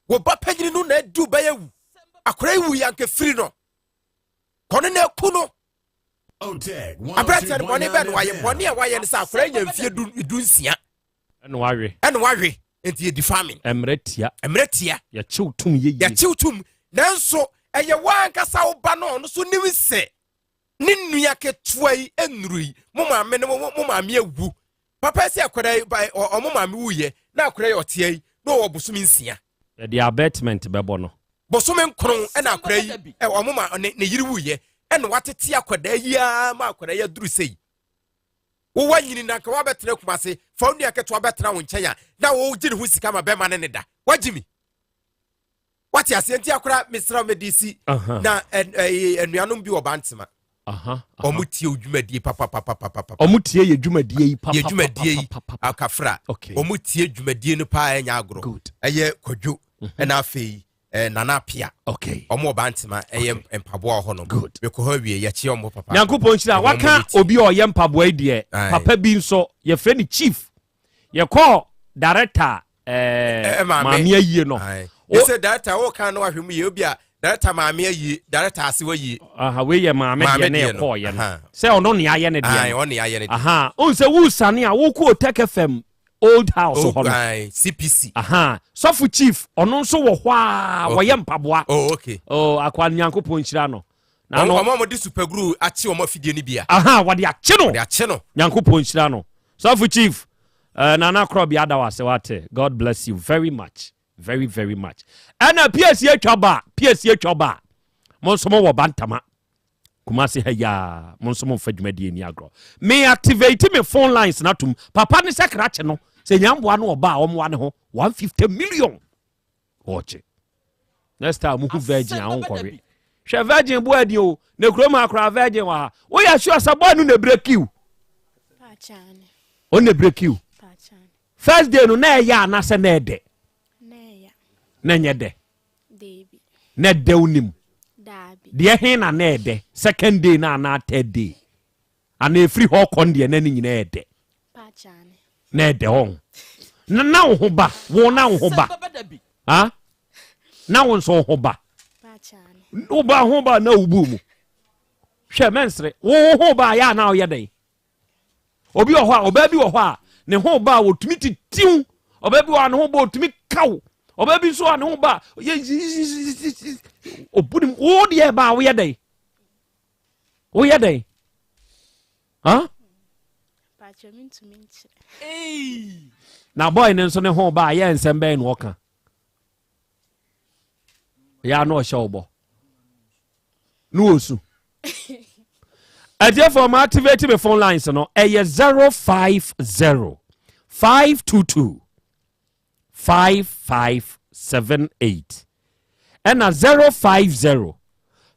wo ba panyini no na adu bɛyɛ wu. Akwadaa yi wu yɛ anka firi no kɔno na aku no. Aberanteɛ no bɔne bɛn na wayɛ? Bɔne a wayɛ no sɛ akwadaa nya mfie 16. Ɛna wawe. Ɛna wawe. Nti yɛ defiling. Mmerɛ tia. Mmerɛ tia. Yɛkyew tum yɛ yie. Yɛkyew tum. Nanso ɛyɛ wankasa wo ba no ɔno so nim sɛ ne nua ketewa yi nnuru yi mo maame no mo maame awu. Papa sɛ akwadaa yi ba ɔmo maame wuyɛ na akwadaa yi ɔtea yi na ɔwɔ bosome 6. Yɛde abetment bɛbɔ no. Bosome 9 ɛna akwadaa yi ɔmo ma ne yere wuyɛ ɛna watete akwadaa yi ara ma akwadaa yi aduru sei. Wowɔ nyini na nka wabɛtena Kumase fa wo nua ketewa bɛtena wo nkyɛn a na wogye ne ho sika ma bɛrima ne ne da. Wagye mi. Wate aseɛ nti akora mesrɛ mede si na anuanom bi wɔ Bantema. Ɔmo tie wo dwumadie papapapapapa. Ɔmo tie yɛ dwumadie yi papapapapa. Yɛ dwumadie yi akafra. Ɔmo tie dwumadie no paa ɛnyɛ agorɔ. Ɛyɛ Kwadwo ɛna afei Nana Apia. Ɔmo wɔ Bantema ɛyɛ mpaboa wɔ hɔ nom. Mekɔ hɔ awie yɛkye ɔmo papa. Nyankopɔn nhyira waka obi a ɔyɛ mpaboa yi deɛ papa bi nso yɛfrɛ no chief. Yɛkɔɔ director ɛɛ maame ayie no. Ɛsɛ director wo kan no ahwɛ mu yie obi a director maame ayie director ase wa yie. Aha wei yɛ maame deɛ ne yɛkɔɔ yɛ no sɛ ɔno ne ayɛ ne deɛ no. Ɔne ayɛ ne deɛ. Aha ohun sɛ wusane a wokɔ Otec FM old house hɔ no. CPC. Aha sɔfo chief ɔno nso wɔ hɔ a wɔyɛ mpaboa. Oh okay. Oh akwa Nyankopɔn nhyira no. Wɔn a wɔde supaguru akye wɔn afidie no bi a. Aha wɔde akye no. Wɔde akye no. Nyankopɔn nhyira no. Sɔfo chief uh, Nana Krɔbi ada wase wate. God bless you very much. Very very much. Ɛna PSC atwa ba, PSC atwa ba. Mo nso mo wɔ bantama. Kumasi ha yaa, mo nso mo mfa dwumadie ni agorɔ. Me activate me phone lines na tum. Papa ne sɛ krakye no, sɛ nyamboa no ɔba a ɔmoa ne ho 150 million. Ɔgye. Next time muhu virgin a wonkɔwe. Hwɛ virgin bo adi o. Na kurom ha koraa virgin wɔ ha. Woyɛ sure sɛ boy no na break you? Ɔno na break you. First day no na ɛyɛ anasɛ na ɛdɛ? Na ɛnyɛ dɛ. Na ɛdɛ wonim. Deɛ he na na ɛdɛ? Second day na anaa third day? Anaa ɛfiri hɔ kɔ no deɛ na ne nyinaa ɛdɛ? Na ɛdɛ hɔ. Na na wo ho ba, wo na wo ho ba. Ha? Na wo nso wo ho ba. Wo ba ho ba na wo bu mu. Hwɛ mɛnsere, wo ho ba yɛ anaa ɔyɛ dɛn? Obi wɔ hɔ a, ɔbaa bi wɔ hɔ a, ne ho ba a wɔtumi titiw. Ɔbaa bi wɔ hɔ a ne ho ba ɔtumi kaw. Ɔbaa bi nso a ne ho ba yɛ ɔbu ne mu. Wo deɛ ba a woyɛ dɛn? Woyɛ dɛn? Ha? Na boy ne nso ne ho ba a yɛ nsɛm bɛn na ɔka? Yɛ a na ɔhyɛ wo bɔ. Ne ɔsu. Atiefoɔ ma activate me phone lines no ɛyɛ 050 522 5578 ɛna 050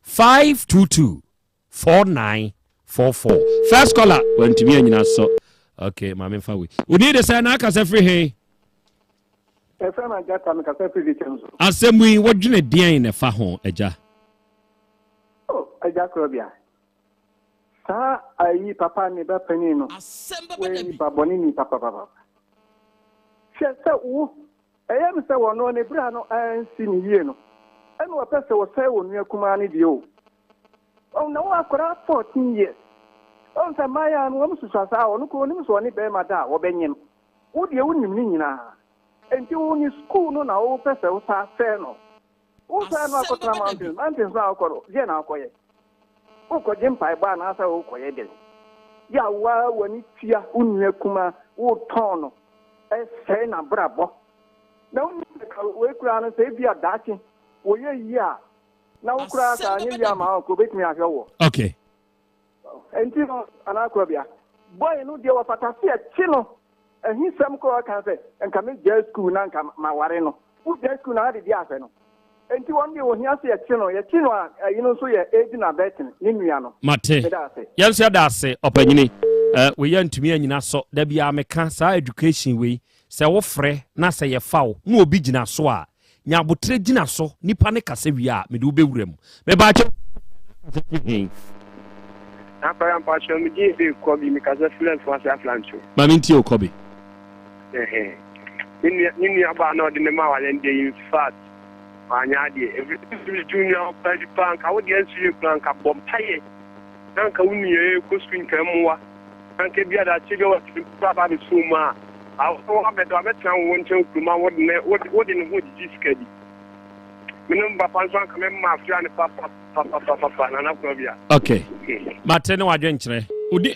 522 4944. First caller wantumi anyina so. Okay, maame nfa wei. Wodin de sɛ na akasa firi he? Ɛfrɛ no agya ta mekasa firi de kyɛm so. Asɛm yi wodwene deɛn na ɛfa ho agya? Oh, agya korɔbea. Saa ayi papa ne ba panin no, wɔyɛ nipa bɔne ni papapapa. Hwɛ sɛ wo, ɛyɛ me sɛ wɔno ne bra no ansi ne yie no, ɛna wɔpɛ sɛ wɔsɛe wɔn nua kumaa no deɛ o. Oh, na wo akwadaa 14 years. Ɔn sɛ mmaayaa no wɔn susua saa, ɔno koraa onim sɛ ɔne bɛrima da a wɔbɛnyem. Wo deɛ wonim ne nyinaa. Enti wo ne school no na wopɛ sɛ wo saa sɛe no. Wo sɛe no akɔtena mountains, mountains no a wokɔ no, deɛ na wokɔyɛ? Wokɔgye mpaebɔ anaasɛ wokɔyɛ dɛn? Yɛ a wo ara w'ani tua wo nua kumaa, wotɔn no, ɛsɛe n'abrabɔ. Na wonim sɛ ka wei koraa no sɛ ebia daakye wɔyɛ yie a, Na wo koraa saa anyɛ yie ama wo nka obetumi ahwɛ woɔ. Okay. Nti no anaa korɔbea. Boy no deɛ ɔfata sɛ yɛkye no. Ahisɛm koraa ɔka sɛ nka me gyae school na nka ma ware no. Wo gyae school na ade deɛ ahwɛ no. Enti wɔn deɛ ohia sɛ yɛkye no. Yɛkye no a ɛyi no nso yɛ aiding abetting ne nua no. Mate. Meda ase. Yɛn nso yɛda ase ɔpanyini. Eh, wei yɛntumi anyina so. Da biara meka saa education wei, sɛ wofrɛ na sɛ yɛfa wo na obi gyina so a, Nya aboterɛ gyina so, nipa no kasa wie a, mede wo bɛwura mu. Mebaakyɛ kasa firi he? Akwara mpakyɛw me din de Kɔbi me kasa firi Afuase Aflancho. Ma me ntie o Kɔbi. Ɛhɛn. Me nua me nua baa na ɔde me ma awale no deɛ in fact wanyɛ adeɛ. Ɛfiri sɛ me tu nua ɔpaa bi paa nka wo deɛ nso yɛ kura nka bɔ mpaeɛ na nka wo nua yɛ kɔ sukuu nka mmoa na nka bi adakye bi a watumi kura aba abɛso mu a Awo abɛdɔ abɛtena wo nkyɛn kurom a wode ne wode ne ho gyigye sika bi. Me ne papa nso anka me mma afra ne papa papa papa nana korɔbea. Okay. Mate ne wadwenkyerɛ. Wodi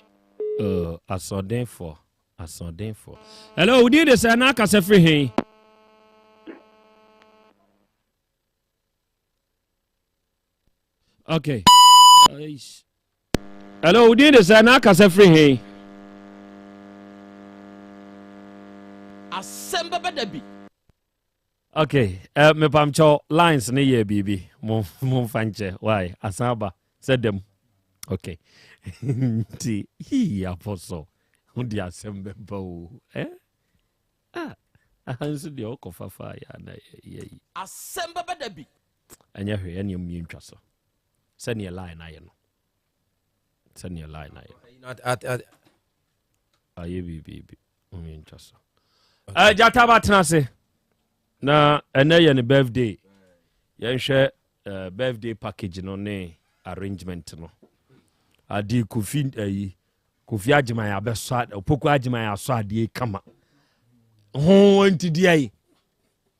uh, asoɔdenfoɔ asoɔdenfoɔ. Hello, wodi de sɛ na akasa firi he? Okay. Hello, wo din de sɛ na akasa firi he? Asɛm bɛba da bi. Okay, uh, mepamkyɛw lines ne yɛ biribi momfa nkyɛ why asan aba sɛ dɛm okay nti hii apɔsɔ wode asɛm bɛba o eh? ah, aha nso deɛ wokɔfa fa yɛ ana yɛyi Asɛm bɛba da bi. Ɛnyɛ hwee ɛneɛ mmie ntwa so sɛneɛ line ayɛ no sɛneɛ line ayɛ no ayɛ biribibi mmie ntwa so gyata ba tena ase na ɛnɛ yɛ ne birthday yɛnhwɛ uh, birthday package no ne arrangement no ade kofi ayi eh, kofi agyeman abɛsɔ opoku agyeman asɔ adeɛ kama ho nti deɛ yi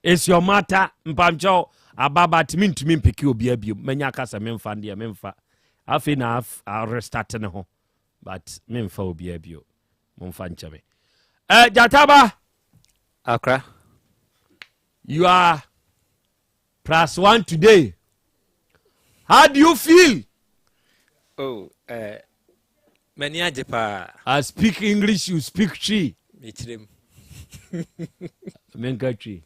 It's your matter mpamkyɛw aba but mentumi mpeke obia biom manya aka sɛ memfa deɛ memfa afei na arestart ne ho but memfa obia bio momfa nkyɛ me uh, Gyataba Akra you are plus one today how do you feel oh uh, M'ani agye paa. I speak English, you speak Twi. Mekyerɛ mu. Menka Twi.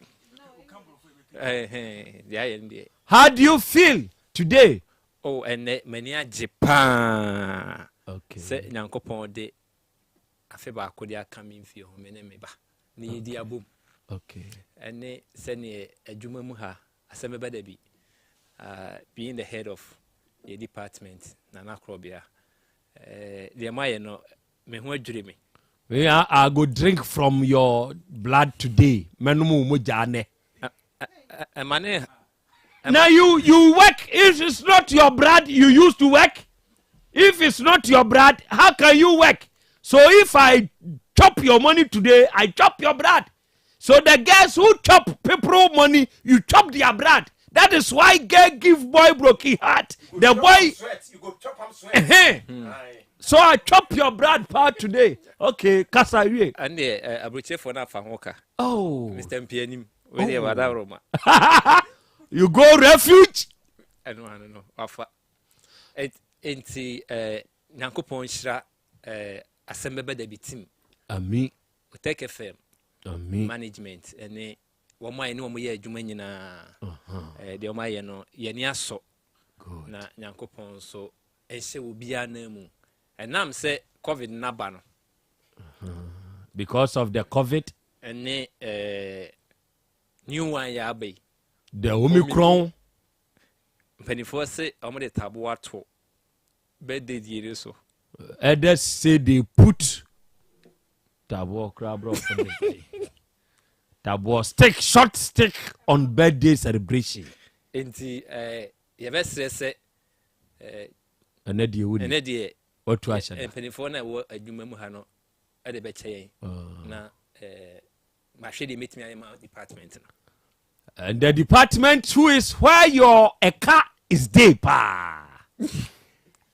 Deɛ ayɛ no deɛ. How do you feel today? Oh, ɛnɛ m'ani agye paa. Okay. Sɛ Nyankopɔn de afe baako de aka me mfie ho me ne me ba ne yɛdi abom. Okay. Ɛne sɛdeɛ adwuma mu ha Asɛm bɛba da bi. Uh, being the head of yɛ department, Nana Krobea, uh, deɛ moayɛ no, me ho adwiri me. Yeah, I go drink from your blood today. Mɛnom wo mogya nɛ. Ɛma ne. Now you you work if it's not your blood you used to work. If it's not your blood, how can you work? So if I chop your money today, I chop your blood. So the girls who chop people money, you chop their blood. That is why girl give boy broken heart. The boy. Sweat. You go chop am sweat. Hmm. So I chop your blood part today. Okay, kasa wie. Ɛnde eh, aburokyefoɔ no afa ho ka. Oh. Mr. Mpianim. Wei deɛ wada roma. You go refuge. Ɛno ano no wafa. Enti eh, Nyankopɔn nhyira eh, asɛm bɛba da bi tim. Ami. Otec FM Ami. management ne wɔn a yɛne wɔn yɛ adwuma nyinaa. Eh, deɛ wɔn ayɛ no yɛni asɔ. Na Nyankopɔn nso nhyɛ obiara nan mu. Ɛnam sɛ COVID naba no. Because of the COVID. Ɛne eh, new one yɛ aba yi. The Omicron. Mpanimfoɔ se wɔn de taboa to birthday die no so. Elders say they put taboɔ koraa borɔfo de sɛ taboɔ stick short stick on birthday celebration. Nti eh, yɛbɛsrɛ sɛ eh, ɛnɛ deɛ woni ɛnɛ deɛ watu ahyɛ da mpanimfoɔ no a ɛwɔ adwuma mu ha no ɛde bɛkyɛ yɛn ah. na eh, mahwɛ deɛ mɛtumi ayɛ ma department no And the department too is where your ɛka is dey paa.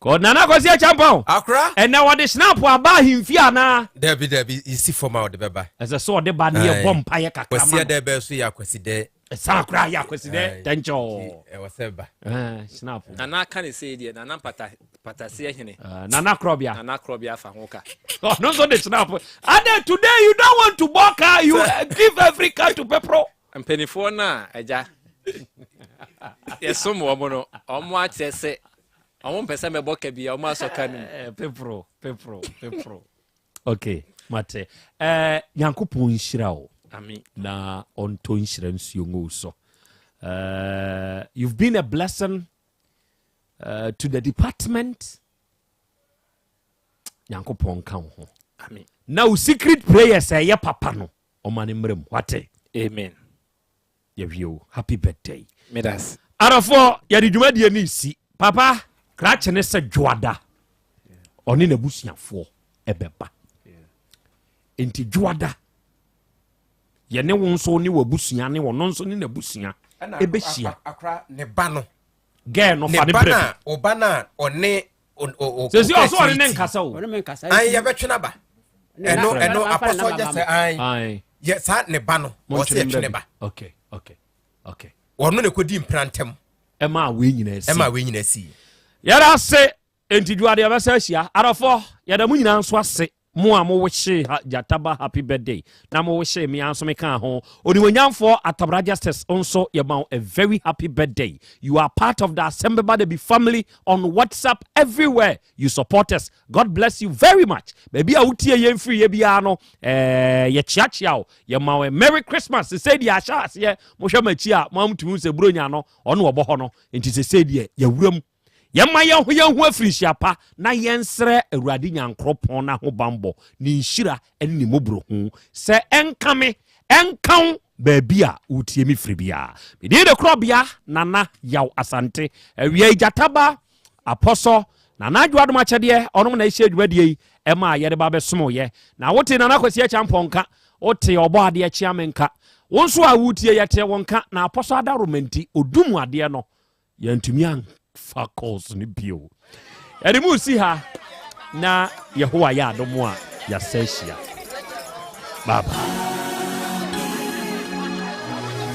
Kɔ Nana Kwasi Acheampong. Akora. Ɛnɛ wɔde snap aba ahemfie anaa? Dabi dabi esi fam a ɔde bɛba. Ɛsɛ sɛ ɔde ba ne yɛ bɔ mpaeɛ kakra ma no. Kwasi ɛdɛ bɛɛ so yɛ akwasi dɛ. Ɛsan koraa yɛ akwasi dɛ tɛnkyɛw. Ɛwɔ sɛ ba. Snap. Nana aka ne sei deɛ nana mpata pataseɛ hene. Nana Krɔbea. Nana Krɔbea afa ho ka. Ɔno nso de snap. Ade today you don't want to bɔ car you give every car to people. Mpanimfoɔ no a agya yɛsom wɔn no wɔn akyerɛ sɛ wɔn mpɛ sɛ mɛbɔ ka bi a wɔn asɔ ka no mu. Pepro pepro pepro. Okay mate. Eh, Nyankopɔn nhyira wo. Amen. Na ɔntɔ nhyira nsuo ngu so. You've been a blessing to the department. Nyankopɔn nka wo ho. Amen. Na wo secret prayers a ɛyɛ papa no, ɔma no mmerɛ mu. Wate? Amen. Yɛwie o. Happy birthday. Medas. Adɔfoɔ, yɛde dwumadie no resi. Papa, krakye ne sɛ Dwoada, ɔne n'abusuafoɔ ɛbɛba. Nti Dwoada, yɛne wo nso ne w'abusua ne ɔno nso ne n'abusua ɛbɛhyia. Akora ne ba no. Gɛɛ no fa ne brɛ. Ɔba no a ɔne sɛsi ɔso ɔne ne nkasa o ayi yɛbɛtwe n'aba ɛno ɛno apɔsɔ gye sɛ ayi yɛ saa ne ba no ɔsɛ yɛtwe ne ba okay okay okay ɔno na ɛkɔdi mpena ntɛm ɛma wei nyinaa si ɛma wei nyinaa si yɛda ase enti dwuade yɛbɛsɛ ahyia adɔfoɔ yɛda mo nyinaa nso ase Mo a mo wishee ha Gyataba happy birthday na mo wishee me ara nso me kaa ho. Onimuonyamfoɔ Atabra Justice nso yɛ ma wo a very happy birthday. You are part of the Asɛm Bɛba Da Bi family on WhatsApp everywhere you support us. God bless you very much. Baabi a wotie yɛn firi yɛ biara no eh, yɛkyeakyea wo. Yɛ ma wo a Merry Christmas. Sesei deɛ ahyɛ aseɛ mohwɛ m'akyi a mo amtumi hu sɛ Buronya no ɔno ɔbɔ hɔ no. Nti sesei deɛ yɛwura mu. Yɛmma yɛn ho yɛn ho afirinhyia pa na yɛnsrɛ Awurade Nyankoropɔn n'ahobanbɔ, ne nhyira ne ne mmɔborɔhu sɛ ɛnka me, ɛnka wo baabi a wotie me firi biara. Me din de Korɔbea Nana Yaw Asante. Awia yi Gyata Ba, Apɔsɔ, Nana Adwo Adom Akyɛdeɛ, ɔnom na ɛhyɛ dwumadie yi ɛma a yɛde ba bɛsom yɛ. Na wote Nana Kwasi Acheampong nka, wote Ɔbɔ Adeɛ Kyeame nka. Wo nso a wotie yɛte wo nka na Apɔsɔ adaworoma nti, ɔdum adeɛ no Yɛantumi amfa calls no bio. Yɛde mu si ha na Yehowa yɛ adom a yɛasa ahyia. Bye bye.